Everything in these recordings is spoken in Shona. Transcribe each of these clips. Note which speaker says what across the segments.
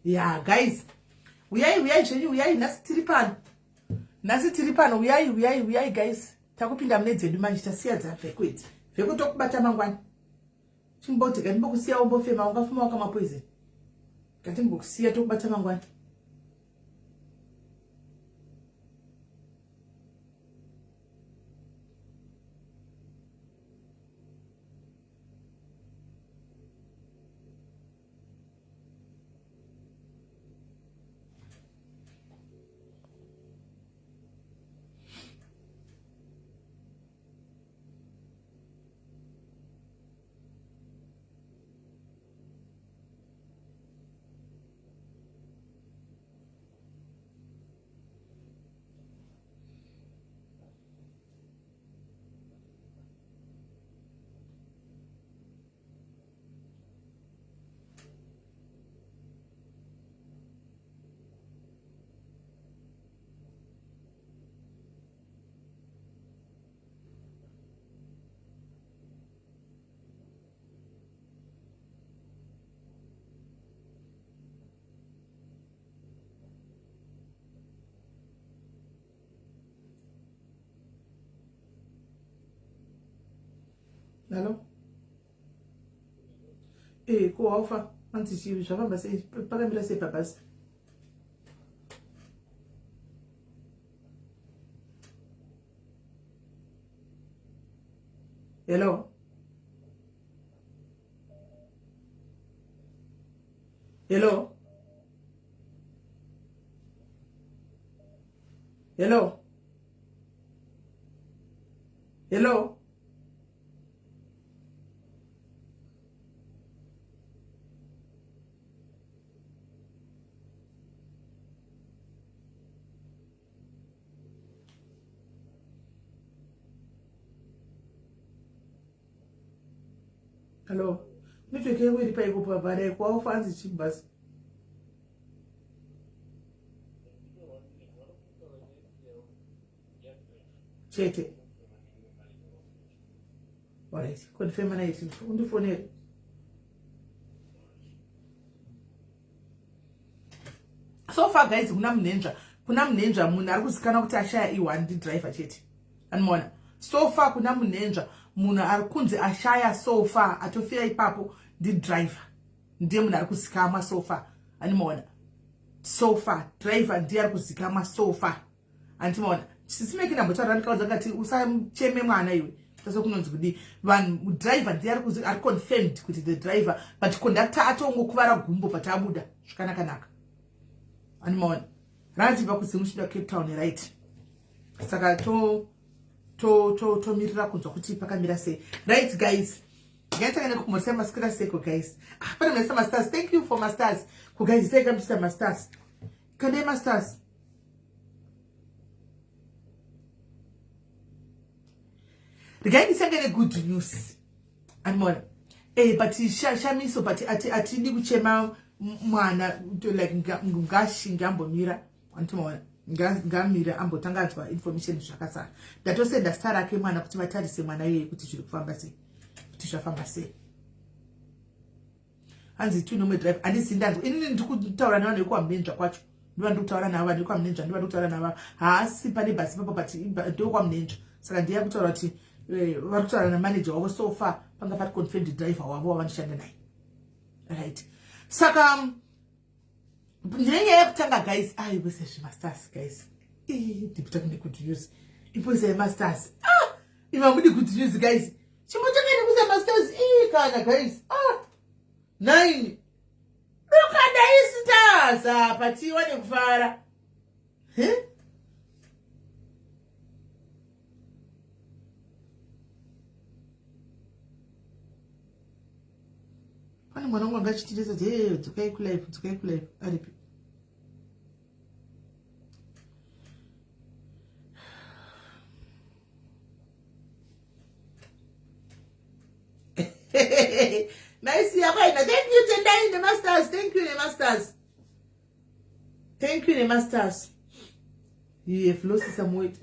Speaker 1: Ya guys, uyai uyai zvenyu, uyai, nhasi tiri pano, nhasi tiri pano, uyai uyai uyai guys. Takupinda mune dzedu manje, tasiya dzavheko idzi. Vheko tokubata mangwana. Chimboti ngatimbokusiya umbofema, ungafuma wakamwa poison. Ngatimbokusiya, tokubata mangwana. Hello? Eh, ko haufa anzi chii, zvafamba sei, pakamira sei pabhasi? Hello? Hello? Hello? Hello? Hello? Network yako iri paiko pavara kwaufanzi chibasi? Chete. Alright, confirm na iti undifonere. So far guys, kuna Munhenzva, kuna Munhenzva munhu ari kuzikanwa kuti ashaya i1 ndidriver chete. Anomaona? So far kuna Munhenzva munhu ari kunzi ashaya so far, atofira ipapo, ndidriver. Ndiye munhu ari kuzikamwa so far. Animaona? So far driver ndiye ari kuzikamwa so far. Andimaona? Sisimeki ndambotaura, ndikaudza ngati usacheme mwana iwe. Tase kunonzi kudii? Vanhu, driver ndiye ari kuzi ari confirmed kuti the driver, but conductor atongokuvara gumbo but abuda zvakanaka-naka. Animaona? Rachibva kuZimuchida Cape Town, right? Saka to to to tomirira kunzwa kuti pakamira sei. Right guys, ngaitanga nekumhoresa masikira seko guys. Ah, pane mhoresa mastars. Thank you for mastars. Kuguys, thank you mastars. Kandai mastars. Regai ndisange negood news. Animona? Eh, but shamiso, but atidi kuchema mwana, like ngashinge ambomira. Andimaona? Ngamira ambotanga anzwa information zvakasara. Ndatosenda star rake mwana kuti vatarise mwana iyeye kuti zviri kufamba sei, kuti zvafamba sei. Hanzi tu nomwe drive handisi ndanzwa inini. Ndiri kutaura nevanhu vekwaMunenzva kwacho, ndiva ndiri kutaura navo vanhu vekwaMunenzva, ndiva ndiri kutaura navo. Haasi pane bhasi ipapo, but ndokwaMunenzva. Saka ndiya kutaura kuti vari kutaura namanager wavo. So far panga pari confirmed driver wavo wavanoshanda naye, right? Saka nenyaya yekutanga guys, ai vese zvemastars guys, ndipita kune good news. Ipoisa yemastars. Ah, imamudi good news guys, chimbotanga nekuisa mastars. Ii kana guys, ah, nine ukadai stars apa tiwane kufara. He? Pane mwana wangu anga achitiresa kuti hey, dzokai kulife, dzokai kulife, aripi? Nice yakwaina. Thank you Tendai nemastars. Thank you nemastars. Thank you nemastars. You have lost some weight.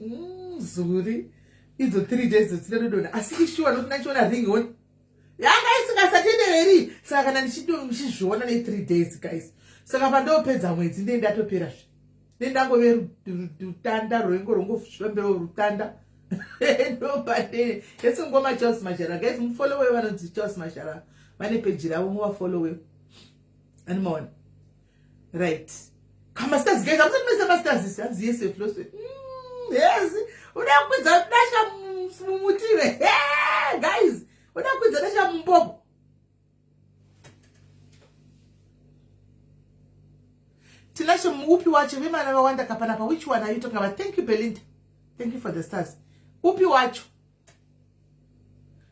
Speaker 1: Zuri idzo 3 days dzinododona, asi ishuwa nokuti ndachiona ring on yanga isingasatendereri. Saka kana ndichizviona ne3 days guys, Saka pandopedza mwedzi ndee ndatopera zve. Ndendangove rutanda rwengo rwongofambira rutanda. Ndopande. Yese ngoma Charles Mashara. Guys, mufollowe vanonzi Charles Mashara. Vane page ravo muvafollowe. Animaona. Right. Kama stars guys, hamusati maisa mastars isi. Hanzi yes, you've lost weight. Yes. Uda kukwidza dasha mumuti iwe. Hey, guys. Uda kukwidza dasha mumbobo. Tinashe upi wacho vemana vawanda kapanapa which one are you talking about? Thank you Belinda. Thank you for the stars. Upi wacho?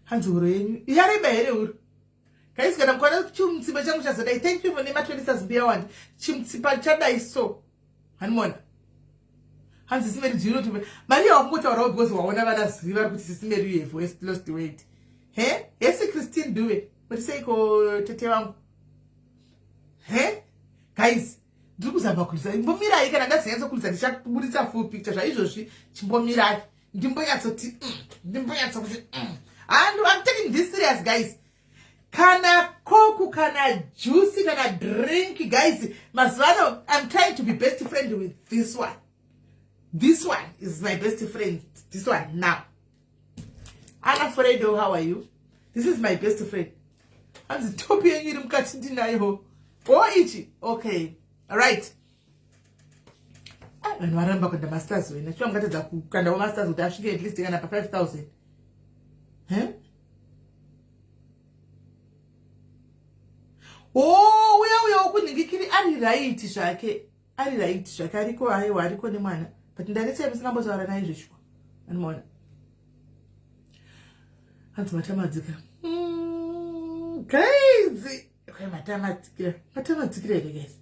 Speaker 1: Hanzi huro yenyu yareba here huro? Guys kana mukwana chimutsipa changu chazodai. Thank you for nema 20 stars mbuya wandi. Chimutsipa chadai so. Hanimona. Hanzi Simeri do you know to Maria wakungotaurawo because waona vana zivi vari kuti Simeri you have lost weight. He? Yes Christine Dube. Muri seiko tete vangu? He? Guys, ndiri kuzama kuisa imbomirai kana ndazonyatsa kuisa ndichaburitsa full picture zvaizvozvi chimbomirai ndimbonyatsoti ndimbonyatsokuti And I'm taking this serious guys. Kana koku kana juice kana drink guys mazuva ano I'm trying to be best friend with this one. This one is my best friend. This one now. Anna Fredo, how are you? This is my best friend. Hanzi top yenyu iri mukati ndinayo. Oh ichi. Okay. All right. Vanhu varamba kuenda masters wena. Chiwa mungatadza kukandawo masters kuti asvike at least kana pa 5000. He? Oh, uya uya wokunhingikiri ari right zvake. Ari right zvake ariko aiwa ariko nemwana. But ndanetsai musingambotaura naye zveshuwa. Anomaona. Hanzi matamadzika. Guys, okay, matamadzikira. Matamadzikira here guys?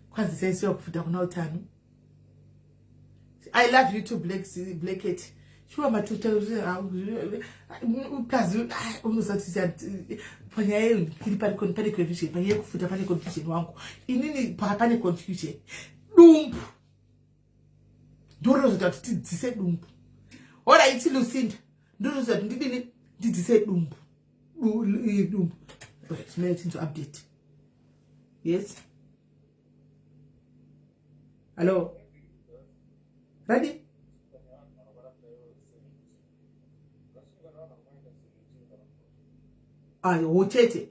Speaker 1: Kwanzi saisiwa kufuta kuna utano. I love you too Black Blacket. Shuwa matuta plus unozati panyaya yekiri pane pane confusion panyaya yekufuta pane confusion wangu. Inini pane confusion. Dumbu. Ndorozoita kuti tidzise dumbu. Alright Lucinda. Ndorozoita kuti ndidini ndidzise dumbu. Dumbu. Right, now it's into update. Yes. Hello. Ready? Ayo, chete.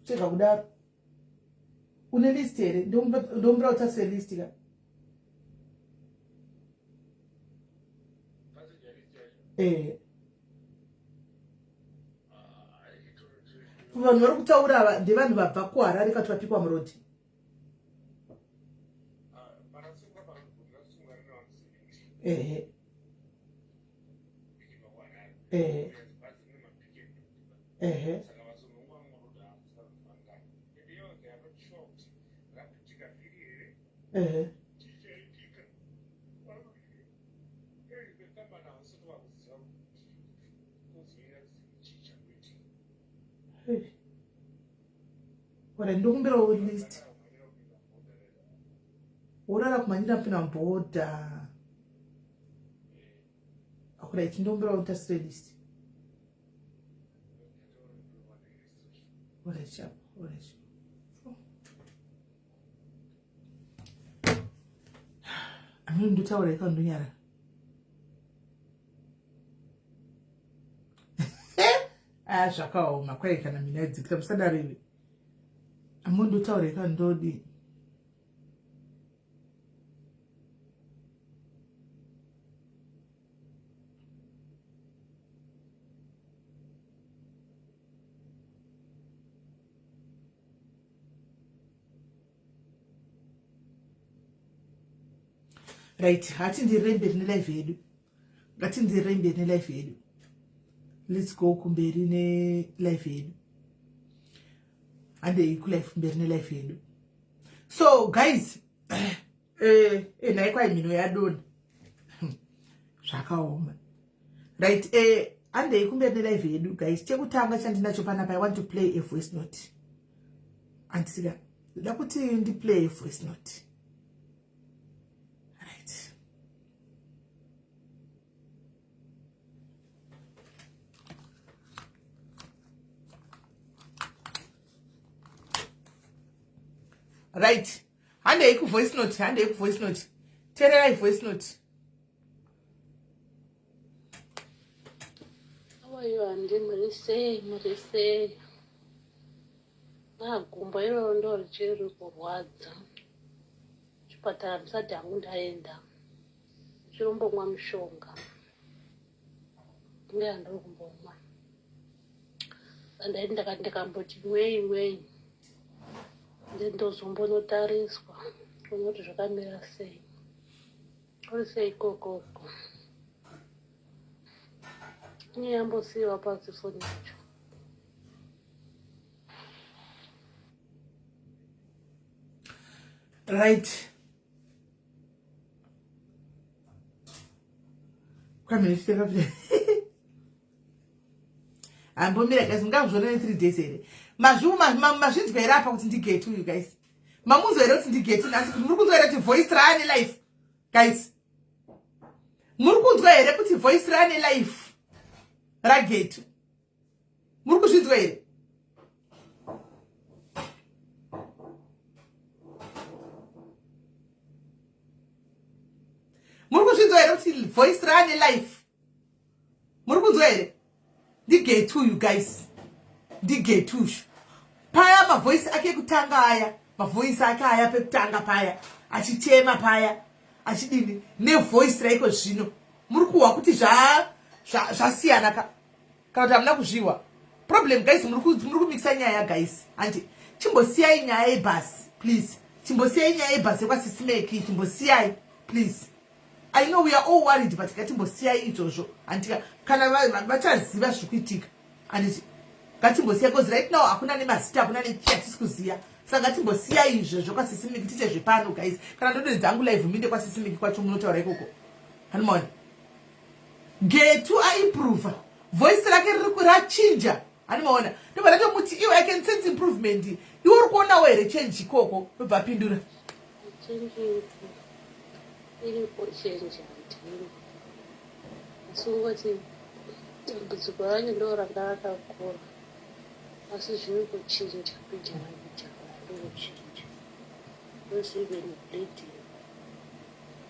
Speaker 1: Chega kudaro. Une list here? Ndombira utarise list ka. Eh. Vanhu vari kutaura ava ndevanhu vabva kuHarare kati vapikwa murodhi. Ehe. Ehe. Ehe. Ehe. Ora ndokumbirawo list. Worara kumhanyira kupinda mubhodha. Alright, ndokumbirawo utasire list. Alright, sharp. Alright. Amene ndotaura ika ndonyara. Ah, zvakaoma kwai kana mina idzikira musadaro iwe. Amene ndotaura ika ndodii. Right, hatindirei mberi nelife yedu. Ngatindirei mberi nelife yedu. Let's go kumberi nelife yedu. Handei kulife mberi nelife yedu. So guys, nhai kwai mhino yadonha. Zvakaoma. Right, handei kumberi nelife yedu guys. Chekutanga chandinacho panapa, I want to play a voice note. Anditika ndoda kuti ndiplay voice note. Right. Right. Handei kuvoice note, handei kuvoice note. Tererai voice note.
Speaker 2: How are you, Andy? Muri sei? Muri sei? Ah, gumbo iroro ndo richiri kurwadza. Chipatara ndisati hangu ndaenda. Ndichirombomwa mishonga. Ndiye andiri kumbomwa. Ndaiti ndakati ndikamboti mwei mwei. Ndozombonotariswa kuona kuti zvakamira sei. Kuri sei ikokoko? Iye yambosiiwa pasi foni yacho.
Speaker 1: Right. Kwamene hambomira guys mungazviona ne 3 days here mazvinzwa here apa kuti ndigetu you guys mamunzwa here kuti ndigetu nhasi kuti muri kunzwa here kuti voice raane life guys muri kunzwa here kuti voice raane life ragetu muri kuzvinzwa here muri kuzvinzwa here kuti voice raane life muri kunzwa here ndigetu you guys ndigetushu paya mavoice ake ekutanga aya mavoice ake aya pekutanga paya achichema paya achidini nevoice raiko zvino muri kuhwa kuti zvasiyana ka kana kuti hamuna kuzvihwa problem guys muri kumixa nyaya guys hanti chimbosiyai nyaya yebhasi please chimbosiyai nyaya yebhasi yekwasisimeki chimbosiyai please I know we are all worried but ngatimbosiyai izvozvo handika kana vachaziva zviri kuitika handiti ngatimbosiya because right now hakuna nemazita hakuna nechatisi kuziva saka ngatimbosiyai izvozvo kwasisimiki tiite zvepano guys kana ndodonedza angu live minde kwasisimiki kwacho munotaura ikoko handimaona getu aimprova voice rake riri rachinja handimaona ndobva ndatomuti iwe i can sense improvement iwe uri kuonawo here change ikoko ndobva apindura
Speaker 2: Iripo change handini asi kungoti dambudziko racho ndo ranga rakakura asi zviri kuchinja mbijana mbijana zviri kuchinja because even bleeding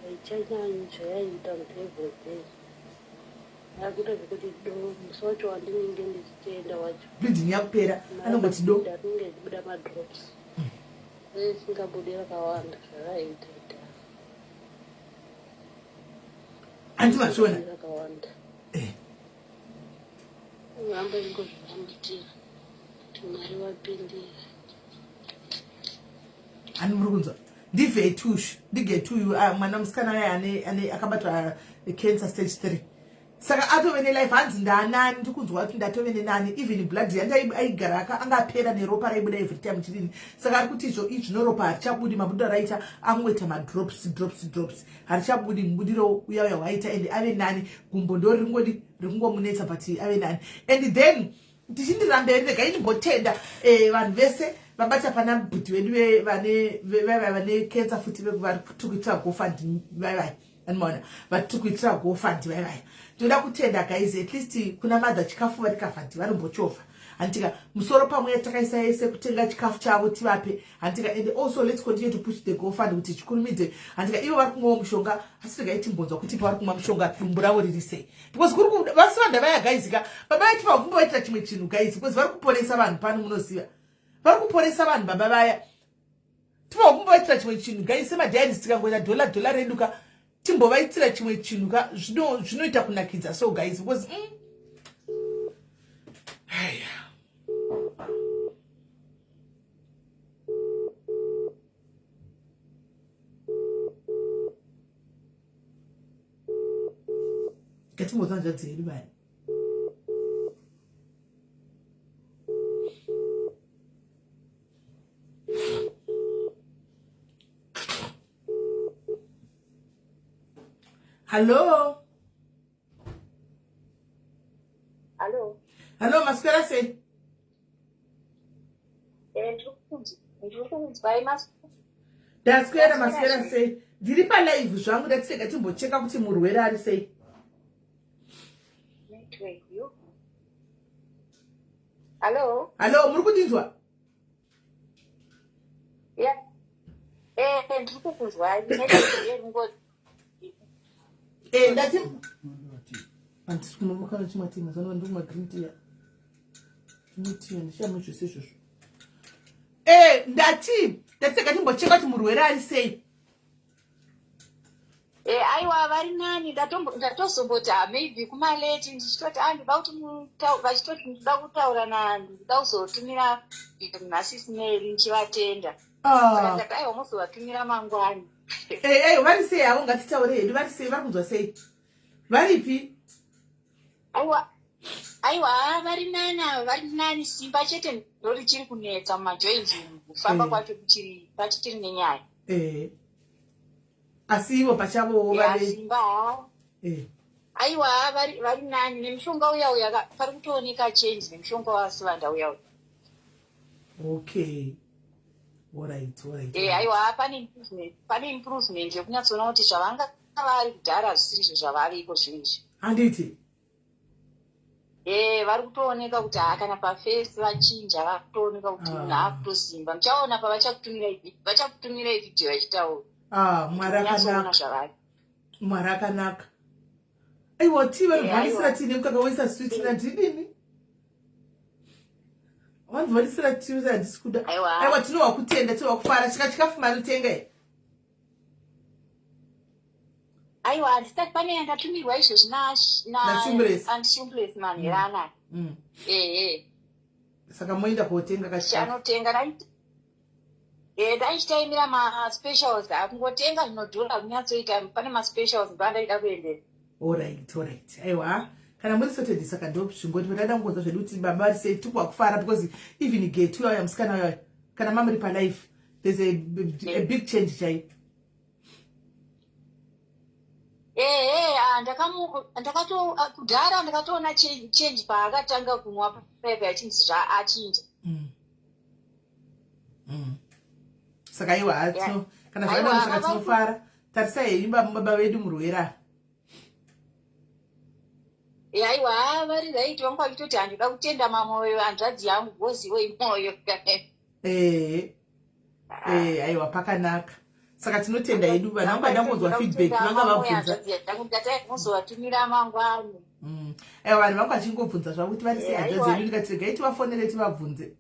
Speaker 2: haichanyanyi zvayaiita kuti everyday yakuita zvekuti do musi wacho wandinenge ndichitoenda wacho
Speaker 1: bleeding yakupera anongoti do
Speaker 2: rinenge richibuda madrops Risingabudi rakawanda zvaraiita kudhara.
Speaker 1: Hanti mazviona?
Speaker 2: Rakawanda. Eh. Ramba ingozvinamatira kuti Mwari vapindire.
Speaker 1: Hani muri kunzwa? Ndivetush, ndigetuyu ah, mwana musikana aya ane ane akabatwa cancer stage 3. Saka atove nelife hanzi ndaanani ndikunzwa kuti ndatove nenani even blood yanga aigara aka anga apera neropa raibuda every time chirini saka ari kuti izvo izvino ropa harichabudi mabudiro raita angoita madrops drops drops harichabudi mubudiro uya uya waita and ave nani gumbo ndo ringodi rikungomunetsa but ave nani and then tichindiramberi regai ndimbotenda eh, vanhu vese vabata pana bhuti vedu vane vane cancer futi vari kuitira gofund vaivai Anomaona vatiri kuitira gofund vaya vaya. Tinoda kutenda guys at least kuna mother chikafu vari kavhati vanombochovha. Hantika musoro pamwe takaisa yese kutenga chikafu chavo tivape. Hantika and also let's continue to push the gofund kuti chikurumidze. Hantika ivo vari kumwawo mushonga asi regai timbonzwa kuti pavari kumwa mushonga dumbu ravo riri sei. Because kuri vasivanda vaya guys ka baba vaiti vakumbovaitira chimwe chinhu guys because vari kuponesa vanhu pano munoziva. Vari kuponesa vanhu baba vaya. Timbovaitira chimwe chinhu guys semadiaries tikangoita dollar dollar redu ka timbovaitira chimwe chinhu ka zvinoita kunakidza so guys because Haya. Ngatimbozwa hanzvadzi yedu vaya. Hallo.
Speaker 3: Hallo.
Speaker 1: Hallo, maswera sei?
Speaker 3: Eh, Ndiri kukunzwai maswera.
Speaker 1: Ndaswera maswera sei? Ndiri palive zvangu ndatirega timbocheka kuti murwere ari sei.
Speaker 3: Network yo. Hello.
Speaker 1: Hello, muri kundinzwa?
Speaker 3: Yeah. Eh, eh ndiri kukunzwai. Network yedu
Speaker 1: Eh, ndati handisi kumwa kana chimwa tea mazano ndikumwa green tea. Tea ndichamwa zvese izvozvo. Eh, ndati ndatsega timbocheka kuti murwere ari sei.
Speaker 3: Eh, aiwa vari nani ndatozomboti ah, maybe kumaleti ndichitoti ah, ndoda kuti vachitoti ndoda kutaura na ndoda kuzotumira nhasi sineri ndichivatenda. Ah. Saka ndati aiwa mozovatumira mangwani.
Speaker 1: Eh, eh, vari sei havo ngatitaure hedu vari sei vari kunzwa sei varipi
Speaker 3: aiwa aiwa vari nani ava vari nani simba chete ndo richiri kunetsa mumajoins umu kufamba eh. kwacho kuchiri pachiri nenyaya
Speaker 1: eh. asi ivo pachavowo
Speaker 3: simba eh. aiwa vari vari nani nemushonga uya uya pari kutooneka change nemushonga wasivanda uya uya
Speaker 1: okay Alright, alright.
Speaker 3: Eh, aiwa pane improvement, pane improvement yekunyatsoona kuti zvavanga vari kudhara hazvisiri izvo zvavari iko zvino izvi.
Speaker 1: Handiti?
Speaker 3: Eh, vari kutooneka kuti haa kana pafesi vachinja vakutooneka kuti munhu ah. akutosimba. Muchaona pavachakutumirai vachakutumirai video vachitaura.
Speaker 1: Ah, Mwari akanaka.
Speaker 3: Zvavari.
Speaker 1: Mwari akanaka. Aiwa tii vanobvanisira tii nemukaka woisa sweet nandidini? Vanhu vanisira tii handisi kuda. Aiwa tinowa kutenda tinowa kufara chika chikafu manotenga here?
Speaker 3: Aiwa handisati pane yandatumirwa izvozvi naShumbless manhero mm. anaya. Mm. Ehe.
Speaker 1: Saka moenda kotenga
Speaker 3: kachikafu. Chanotenga Eh, ndaichitaimira maspecials akungotenga zvinodhura kunyatsoita pane maspecials ndoandaida kuendera
Speaker 1: orit orit aiwa kana muri sorted saka ndo zvingoti ndada kungonzwa zvedu kuti baba vari sei tukwa kufara because even getu yauya musikana uyayo kana mamuri palife there's a, a big change chaiyo
Speaker 3: ehe ah, ndakato ah, kudhara ndakatoona change paakatanga kunwa pepe achinzi zvaachinja mm.
Speaker 1: mm. Saka iwa hatino kana zvakadaro saka tinofara tarisai henyu baba vedu murwera
Speaker 3: aiwa vari right vangu vachitoti handida kutenda mamoyo hanzvadzi yangu goziwo imoyo
Speaker 1: ehe eh, aiwa pakanaka saka tinotenda hedu vanhu vanga vada kunzwa feedback vanga vabvunza
Speaker 3: muzovatumira mangwani
Speaker 1: mm. aiwa vanhu vanga vachingobvunza zvavo kuti vari sei hanzvadzi yedu ndikati regai tivafonere tivabvunze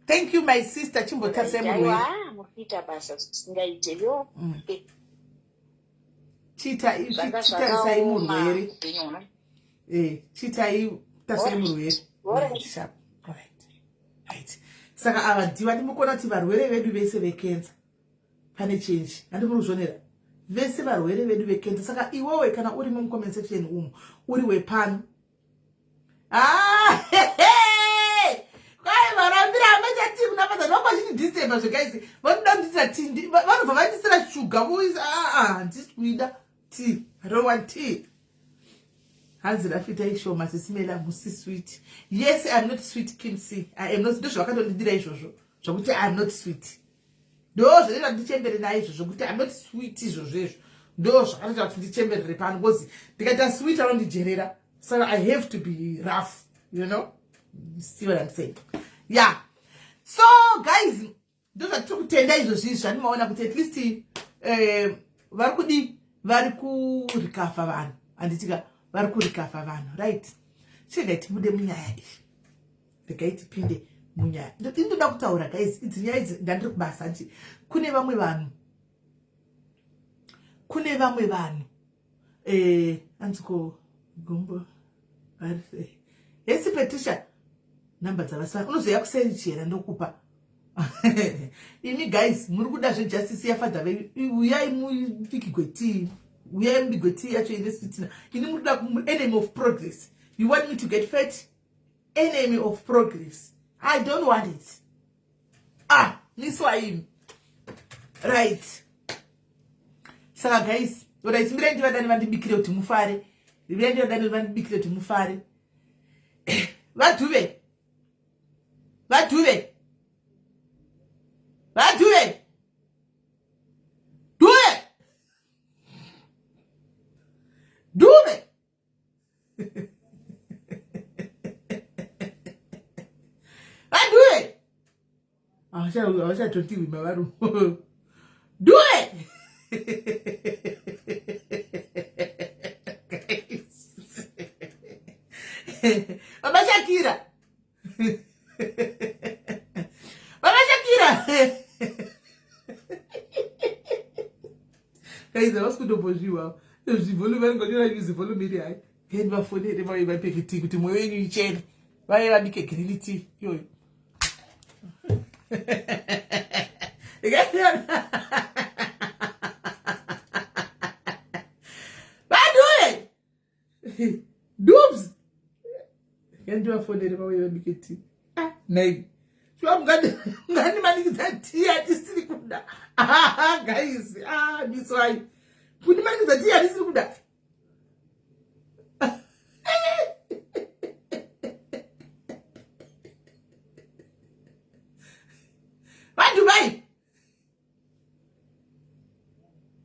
Speaker 1: thank you my sister chimbotarisai
Speaker 3: murwere mukuita basa zvisingaite yo mm.
Speaker 1: chitarisai murwere eh, chitai tarisai murwere right saka ava ndiva ndimukona kuti varwere vedu vese vekenza pane change handi muri kuzvionera vese varwere vedu vekenza saka iwewe kana uri mumucomment section umu uri wepano Ah, kwai varambira amaita tii kuna father vangu vachindidisturba zveguys vanoda kunditira tii vanobva vandisira shuga voisa aa ah, ah, handisi kuida tii i don't want tea hanzi rafita ishoma sisimela musi sweet yes iam not sweet kimc i am not ndozvavakatondidira izvozvo zvokuti iam not sweet ndo zvinoita kuti ndichembere naye izvozvo kuti im not sweet izvozvo izvo ndo zvakatoita kuti ndichemberere pano because ndikaita sweet anondijerera saka i have to be rough you know you see what i'm saying yeah so guys ndo zvatiri kutenda izvozvi izvi zvandimaona kuti at least eh, vari kudii vari kurikafa vanhu handitika vari kurikafa vanhu right chiregai tibude munyaya iyi regai tipinde munyaya ndinoda kutaura guys idzi nyaya idzi ndandiri kubasa nti kune vamwe vanhu kune vamwe vanhu eh anzi ko gumbo varisei hesi patricia namba dzavasana unozoya kuseri chera ndokupa imi guys muri kuda zvejustice yafadha venyu uyai mubikigwe tii uyai mubigwe tii yacho ine sitina ini muri kuda enemy of progress you want me to get fat enemy of progress i don't want it ah miswa imi right saka guys right mirai ndivadani vandibikire kuti mufare mirai ndivadani vandibikire kuti mufare vadhuve Vadhuve, vadhuve, dhuve, dhuve. Vadhuve havachatotiwi mavaru dhuve. Baba Shakira, Baba Shakira. Guys, havasi kutombozviwa zvivolume, vanenge vachiona use volume iri hai. Then vafonere vauye vapeke tea kuti mwoyo yenyu ichene, vaive vabike green tea iyoyo. Vaduve dubs, yandivafonere vauye vabike tea. Ah, nai shuwa mungandimanikidza tea yatisiri kuda? Ah, guys, ah, miswai kundimanikidza tea yatisiri kuda. VaDubai,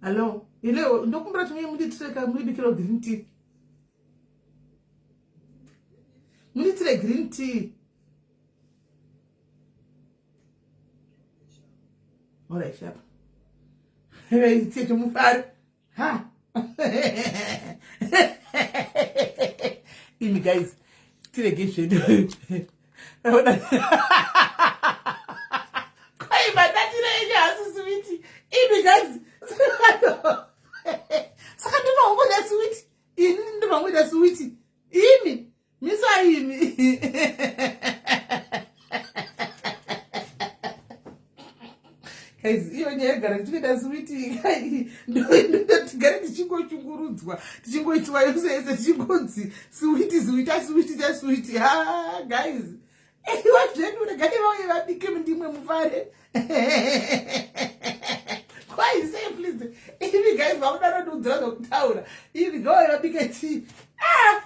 Speaker 1: hallo, ile ndokumbira kuti muye munditireka, mundibikira green tea, munditire green tea. Alright, sharp. Tete mufare. Ha. Imi guys, tirege zvedu. Kwai madatire enyu hasi switi. Imi guys. Saka ndinoda switi. Ini ndinoda switi. Imi, misa imi. Guys, iyo nyaya yagara tichikuita switi, tigare tichingochungurudzwa, tichingoitiwa yose yese, tichingonzi switi, switi, aswiti, taswiti. Ha, guys, iwa zvedu, regai vauye vabike ndimwe mufare. Kwai sei, please? Imi guys, vakuda rondiudzira zvokutaura. Imi gauye vabike tea. Ah,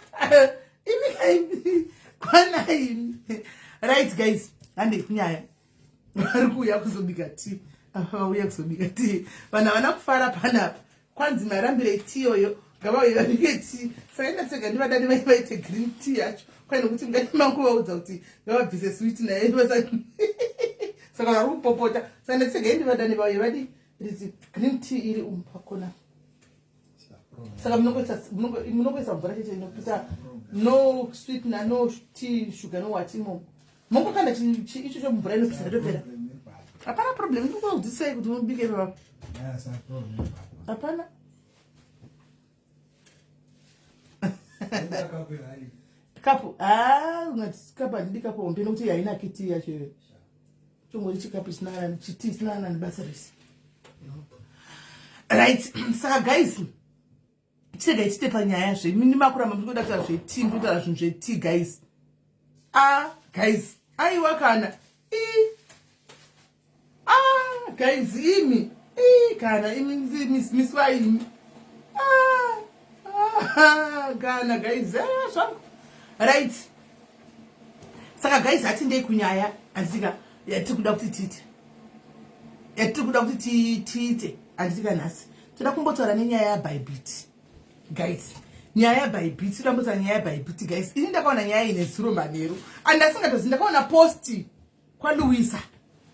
Speaker 1: imi kwana imi. Right guys, handei kunyaya. Vari kuuya kuzobika tea, vauya kuzobika tea. Vanhu havana kufara panapa, kwanzi marambirei tea iyoyo? Ngavauye vabike tea. Saka indatega ndivadani vai vaite green tea yacho kwai, nokuti ngati manguvaudza kuti ngavabvise switi naye, saka vari kupopota. Saka ndatega ndivadani vauye vadi riti green tea iri umu pakona. Saka munongoisa mvura chete inopisa, no sweetener, no tea sugar, no what. Imomo mongokanda ichocho mvura inopisa, yatopera. Hapana problem. Ndikukudzidzisai kuti mubike ipapapo, hapana kapu. Ungati kapu, handidi kapu hombe nokuti haina kiti yacho iyoyo. Chongori chikapu chisina chiti, chisina nani basa rese. Right, saka guys, chitegai tite panyaya zvemimakuramba muri kuda kutaura zvetea, muri kutaura zvinhu zvetea guys. Ah guys, aiwa kana i ah guys, imi i kana imi miswa imi. Ah, ah, kana guys, ah, zvangu. Right, saka guys, hatindei kunyaya handitika yatiri kuda kuti tiite, yatiri kuda kuti tiite handitika. Nhasi toda kumbotaura nenyaya yaBybit guys, nyaya yaBybit. Toda kumbotaura nyaya yaBybit guys. Ini ndakaona nyaya iyi nezuro manheru, andasingatozi. Ndakaona post kwaLuisa,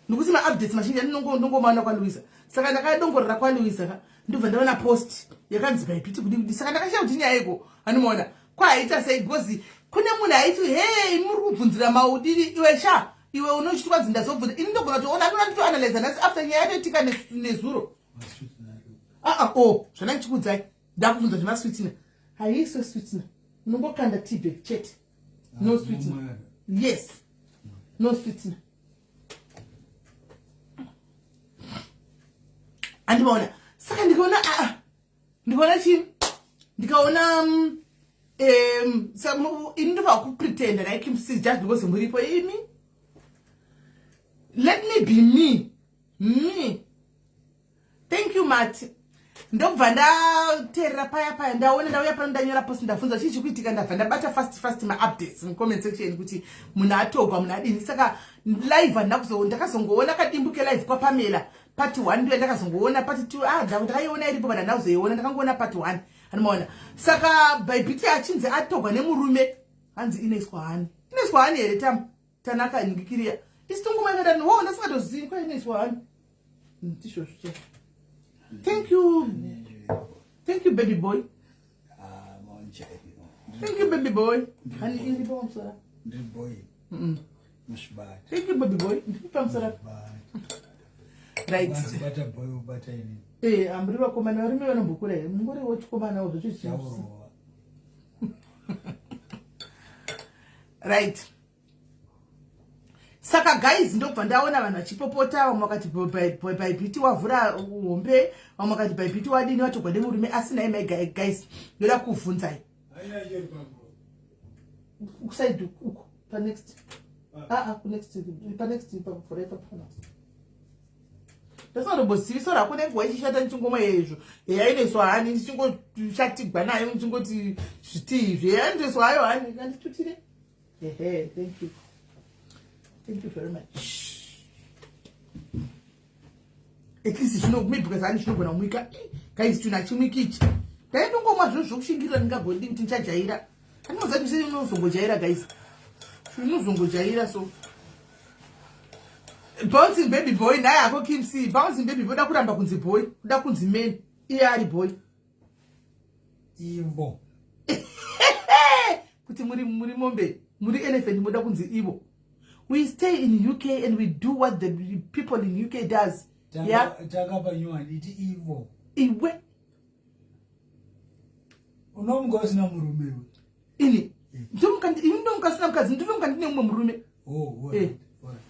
Speaker 1: nokuti maupdates mazhinji andinongomaona kwaLuisa. Saka ndakadongorera kwaLuisa ka, ndobva ndaona post yakanzi Bybit kudi kudi. Saka ndakashaya kuti nyaya iko anomaona kwahaita sei, because kune munhu aiti, "Hei, muri kubvunzira maudiri." Iwe sha, iwe unochiti kwanzi ndazobvunza ini, ndogona kutoona anoda nditoanalyza nhasi after nyaya yatoitika nezuro. Aa, o zvana ndichikuudzai, ndakubvunza zvemasweetener. Haiiswe sweetener, unongokanda teabag chete, no sweetener. Yes, no sweetener. Andimaona. Saka ndikaona, aa, ndikaona chii, ndikaona ini ndobva kupretenda like mc just because muripo imi. Let me be me. Thank you, Mati. Ndobva ndateerera paya paya, ndaona ndauya pano, ndanyora post, ndabvunza chii chikuitika. Ndabva ndabata fast fast maupdates mucomment section kuti munhu atogwa, munhu adini. Saka live handina kuzo, ndakazongoona kadimbu kelive kwaPamela part 1, ndo yandakazongoona. Part 2, ah, ndakaiona iripo, but handina kuzoiona, ndakangoona part 1, anomaona. Saka Bybit achinzi atogwa nemurume, hanzi inoiswa honey. Inoiswa honey here? Tam tanaka ngikiriya isitungumaikadani wo, ndasingatozivi kwa inoiswa honey. Ndizvozvo che. Thank you, thank you, baby boy. Thank you, baby boy. Honey iripo pamusoro.
Speaker 4: Ndiri boy.
Speaker 1: Thank you, baby boy. Ndiri pamusoro. Right.
Speaker 4: Bata boy, ubata ini.
Speaker 1: Eh, amburi vakomana, varume vanombokura here? Mungoriwo chikomanawo zvacho.
Speaker 4: Chaurova.
Speaker 1: Right, saka guys, ndobva ndaona vanhu vachipopota. Vamwe vakati Bybit wavhura hombe, vamwe vakati Bybit wadini, watogwa nemurume. Asi nai mai guys, ndoda kuvhunzai. Kuside uko, panext, aa, kunext, panext, pavhura ipapo. Ndasingatomboziviso rako nenguva ichishata ndichingomwa izvo, eya, inoiswa honey, ndichingoshatigwa nayo, ndichingoti zvitii, eya, inoiswa hayo honey. Kanditutire. Ehe, thank you, thank you very much. At least zvino maybe because honey zvinogona kumwika. Guys, chinhu hachimwiki ichi. Ndaindongomwa zvinhu zvokushingirira, ndingagodi kuti ndichajaira. Andinoziva kuti unozongojaira, guys, unozongojaira. So bouncing baby boy naye hako Kim C, bouncing baby boy, da kuramba kunzi boy, kuda kunzi man, iye ari boy.
Speaker 4: Ivo.
Speaker 1: Kuti muri mombe, muri elephant, moda kunzi ivo. We stay in UK and we do what the people in UK does. Yeah.
Speaker 4: Tanga panyuwani, iti ivo.
Speaker 1: Iwe.
Speaker 4: Unomuka usina murume iwe.
Speaker 1: Ini ndomuka, ini ndomuka sina mukadzi, ndinomuka ndine mumwe murume.
Speaker 4: Oh,
Speaker 1: Eh.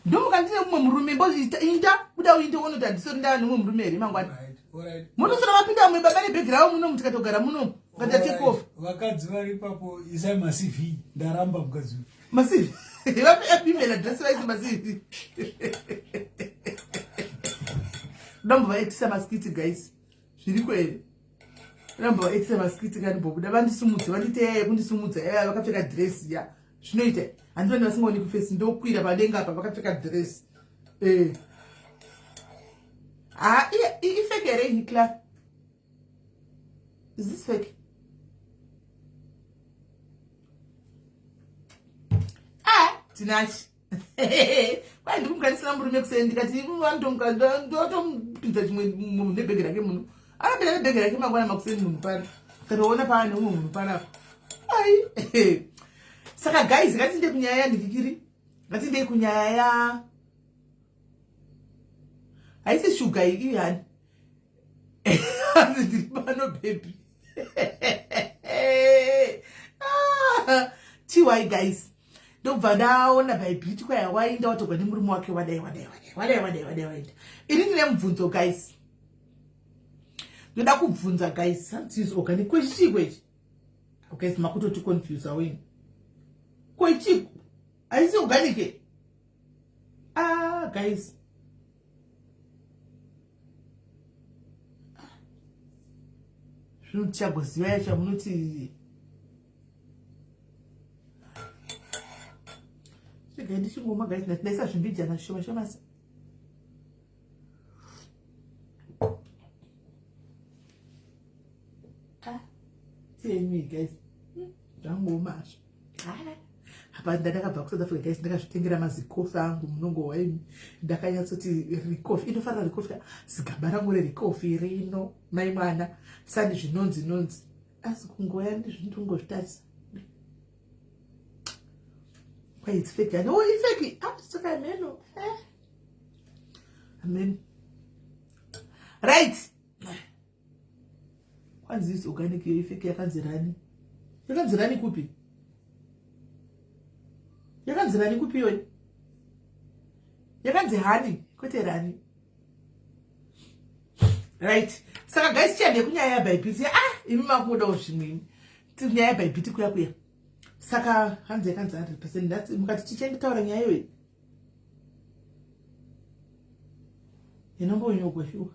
Speaker 1: Ndomuka ndine mumwe murume. Inda kuda uinde unoti handisori ndava nemumwe murume here mangwana? Munosora mapinda mumwe baba nebhegi ravo muno, tikatogara muno ukata take off.
Speaker 4: Vakadzi vari ipapo, isai maCV, ndaramba mukadzi uyu.
Speaker 1: MaCV, email address, vaise maCV. Ndambovaitisa maskits, guys, zviriko here? Ndambovaitisa maskits kani, bobuda vandisumudze, vanditeya yekundisumudza yaya vakapfeka dress ya zvinoita handivani vasingaoni kuface, ndokwira padenga apa vakapfeka dress. Eh, ha, ifake here iyi, Clara? Is this fake? Ah, tinachi kwai ndikumukanisira murume kuseni, ndikati ndotomupinza chimwe munhu nebhegi rake. Munhu anopinda nebhegi rake mangwana makuseni, munhu pano katoona paane umwe munhu panapa. Ai, saka guys, ngatinde kunyaya yandikikiri, ngatindei kunyaya ya haisi shuga iyi, honey. Hanzi ndiri pano, baby. Ah, ty guys, ndobva ndaona Bybit kwaya wainda, watogwa nemurume wake, wadai wadai wadai wadai wadai wadai waenda. Ini ndine mubvunzo, guys, ndoda kubvunza, guys. Hanzi organic kwechichiko ichi? Guys, makutoti confuse weni. Kwechiko haisi organic? Ah, guys, zvino tichagoziva yacho munoti. Regai ndichingomwa, guys, ndaisa zvimbijana zvishoma shoma. Ah, tienyi, guys, zvangomazvo apa. Ndakabva kuSouth Africa, guys, ndakazvitengera mazikofi angu. Munongohwa imi, ndakanyatsoti Ricoffy inofanira Ricoffy, zigaba rangu reRicoffy rino, mai mwana sani zvinonzi nonzi, asi kungoya ndizvindongozvitarisa kwai it's fake. And oh, ifake. Ah, saka ameno, eh, amen. Right, kwanzi is organic iyo, ifake. Yakanzi rani? Yakanzi rani kupi? Yakanzi rani kupi iyoyi? Yakanzi honey, kwete rani. Right, saka guys, chiende kunyaya yaBybit. Ah, imi makudawo zvimweni, nyaya yaBybit kuya kuya. Saka hanzi yakanzi 100%. Mukati tichanditaura nyaya iyoyi inombonyogwa shuwa.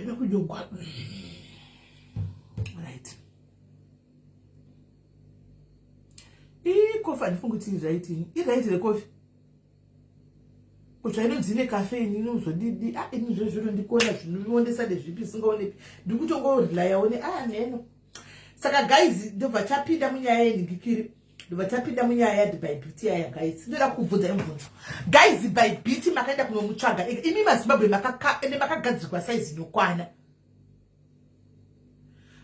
Speaker 1: Zvaida kudyogwa. Right. Ii kofi handifungi kuti iright ini. Iright rekofi. Kuti inonzi ine caffeine inozodidi. Ah ini zvo zviro ndikona zvinoondesa ndezvipi zvisingaonepi. Ndiri kutongorelayawo ne ah neno. Saka guys ndobva tapinda munyaya yenhingikiri. Ndobva tapinda munyaya yaDibaibiti yaya guys. Ndoda kukubvunza imubvunzo. Guys Baibiti makaenda kunomutsvaga. Imi maZimbabwe ende makagadzirwa size inokwana.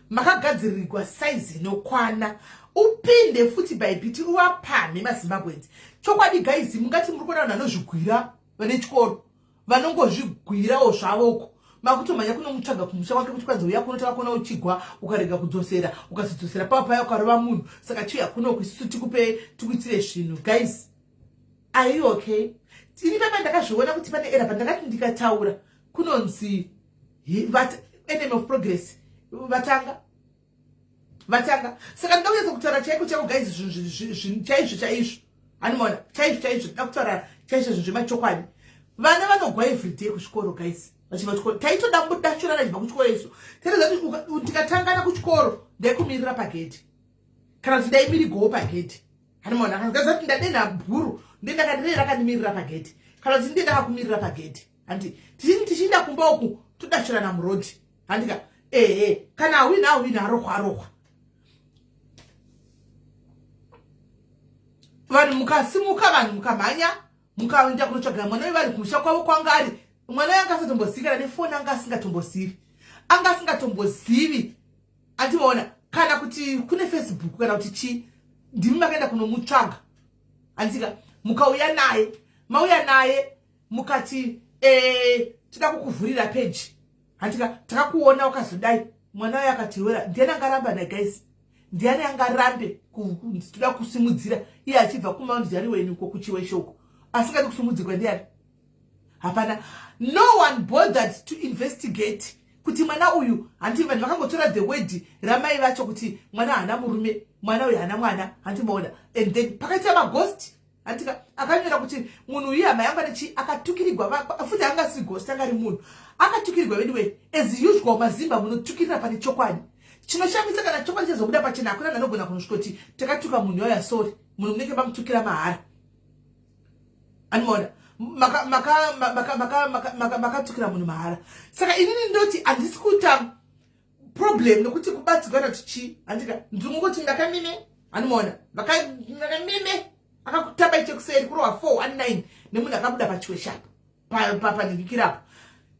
Speaker 1: Makagadzirirwa size inokwana. Upinde futi Baibiti uvapamhe maZimbabweans. Chokwadi guys mungati muri kuona vanhu vanozvigwira vane chikoro. Vanongozvigwirawo zvavo uko. Makutomhanya kunomutsvaga kumusha kwake kuti kwanzi uya kuno takakuona uchigwa ukarega kudzosera ukazodzosera pava paya ukarova munhu saka chiuya kuno isusu tikupe tikuitire zvinhu guys are you okay ini papa ndakazviona kuti pane era pandakati ndikataura kunonzi enemy of progress vatanga vatanga saka ndinoda kunyatsa kutaura chaiko chaiko guys zvinhu chaizvo chaizvo hanimona chaizvo chaizvo ndinoda kutaura chaizvo zvinhu zvemachokwadi vana vanogwa everyday kuzvikoro guys vachibva kuchikoro taitoda mudachorana chibva kuchikoro isu taitoza kuti tikatangana kuchikoro ndaikumirira pagedhi kana kuti ndaimirigowo pagedhi hanimona akaza kuti ndadenha bhuru ndendakandire rakandimirira pagedhi kana kuti ndiye ndakakumirira pagedhi handi tichiinda kumba uku todachorana murodhi handika ehe kana awina awina arohwa arohwa vanhu mukasimuka vanhu mukamhanya mukaenda kunotsvaga mwana wevanhu kumusha kwavo kwanga ari mwana uyo anga asatombozivikana nefoni anga asingatombozivi anga asingatombozivi andimaona kana kuti kune facebook kana kuti chii ndimi makaenda kunomutsvaga andika mukauya naye mauya naye mukati eh, tida kukuvhurira peji handika takakuona ukazodai mwana uyo akati wera ndiani angaramba na guys ndiani angarambe toda kusimudzira iye achibva kumount jariweni uko kuchiweshe uko asingadi kusimudzirwa ndiani hapana no one bothered to investigate kuti mwana uyu hanti vanhu vakangotora the word ramai vacho kuti mwana haana murume mwana uyu haana mwana hanti maona and then pakaita maghost Antika akanyora kuti munhu uyu hama yangu ane akatukirigwa futi anga asiri ghost anga ari munhu akatukirigwa veduwe as usual mazimba munotukirira pane chokwadi chinoshamisa kana chokwadi chazobuda pachena hakuna munhu anogona kunosvikoti takatuka munhu yoya sorry munhu munenge mamutukira mahara animaona makatukira munhu mahara saka inini ndoti handisi kuita problem nekuti kubatsirwa kana kuti chii handika ndiri ndakamime anomaona vakamime akakutamba ichekuseri kurohwa 419 nemunhu akabuda pachiweshapo panhingikirapo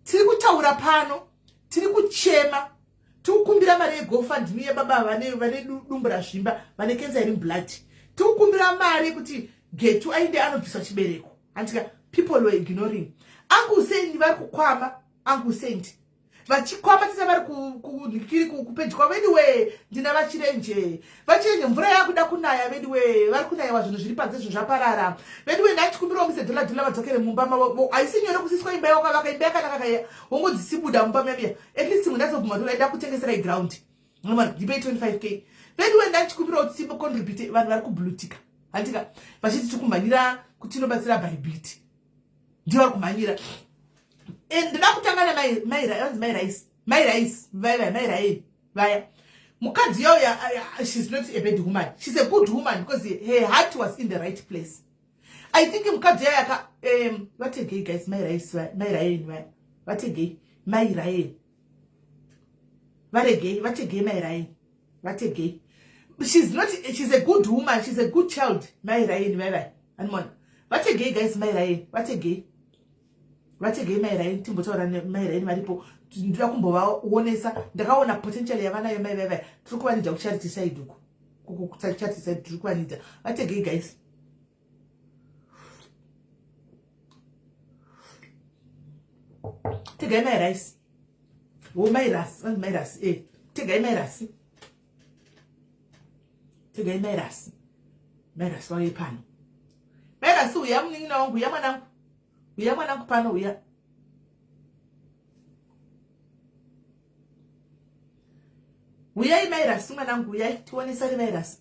Speaker 1: tiri kutaura pano tiri kuchema tiri kukumbira mari yegofundme yebaba vane dumbu razvimba vane kenza iri mublood tiri kukumbira mari yekuti getu ainde anobviswa chibereko handika people were ignoring uncle saint vari kukwama uncle saint vachikwama tese vari kunikiri kupeji kwavo veduwee ndina vachirenje vachirenje mvura yakuda kunaya veduwee vari kunayiwa zvinhu zviri panze zvinhu zvaparara veduwee ndachikumbirawo mise dhola dhola vadzokere mumba mavo haisi nyore kusiswa imba yakavaka imba yakanaka kaiya wongodzisibuda mumba memiya at least munhu azobvuma kuti vaida kutengesera iground unoona ndipei 25 k veduwee ndachikumbirawo kuti simbo contribute vanhu vari kublutika handika vachiti tikumhanyira kuti inobatsira bhaibhiti ndiyo vari kumhanyira eh, ndoda kutanga namai mai rice mai rice vaya mai raini vaya mukadzi yoya she's not a bad woman she's a good woman because her heart was in the right place i think mukadzi yoya ka um, vategei guys mai rice mai raini vaya vategei mai raini varegei vategei mai raini vategei she's not she's a good woman she's a good child mai raini vai vai animona vategei guys mai raini vategei vategei mai raini timbotaura mai raini varipo ndinoda kumbovaonesa ndakaona potential yavanayo mai vai vai tiri kuvanidza kucharity side uku kucharity side tiri kuvanidza vategei guys tegai mai rice wo mai rasi vanzi mai rasi e eh, tegai mai rasi tegai mai rasi mai rasi vauye pano mai rasi uya munin'ina wangu uya mwanangu uya mwanangu pano uya uyai mai rasi mwanangu uyai tionesane mai rasi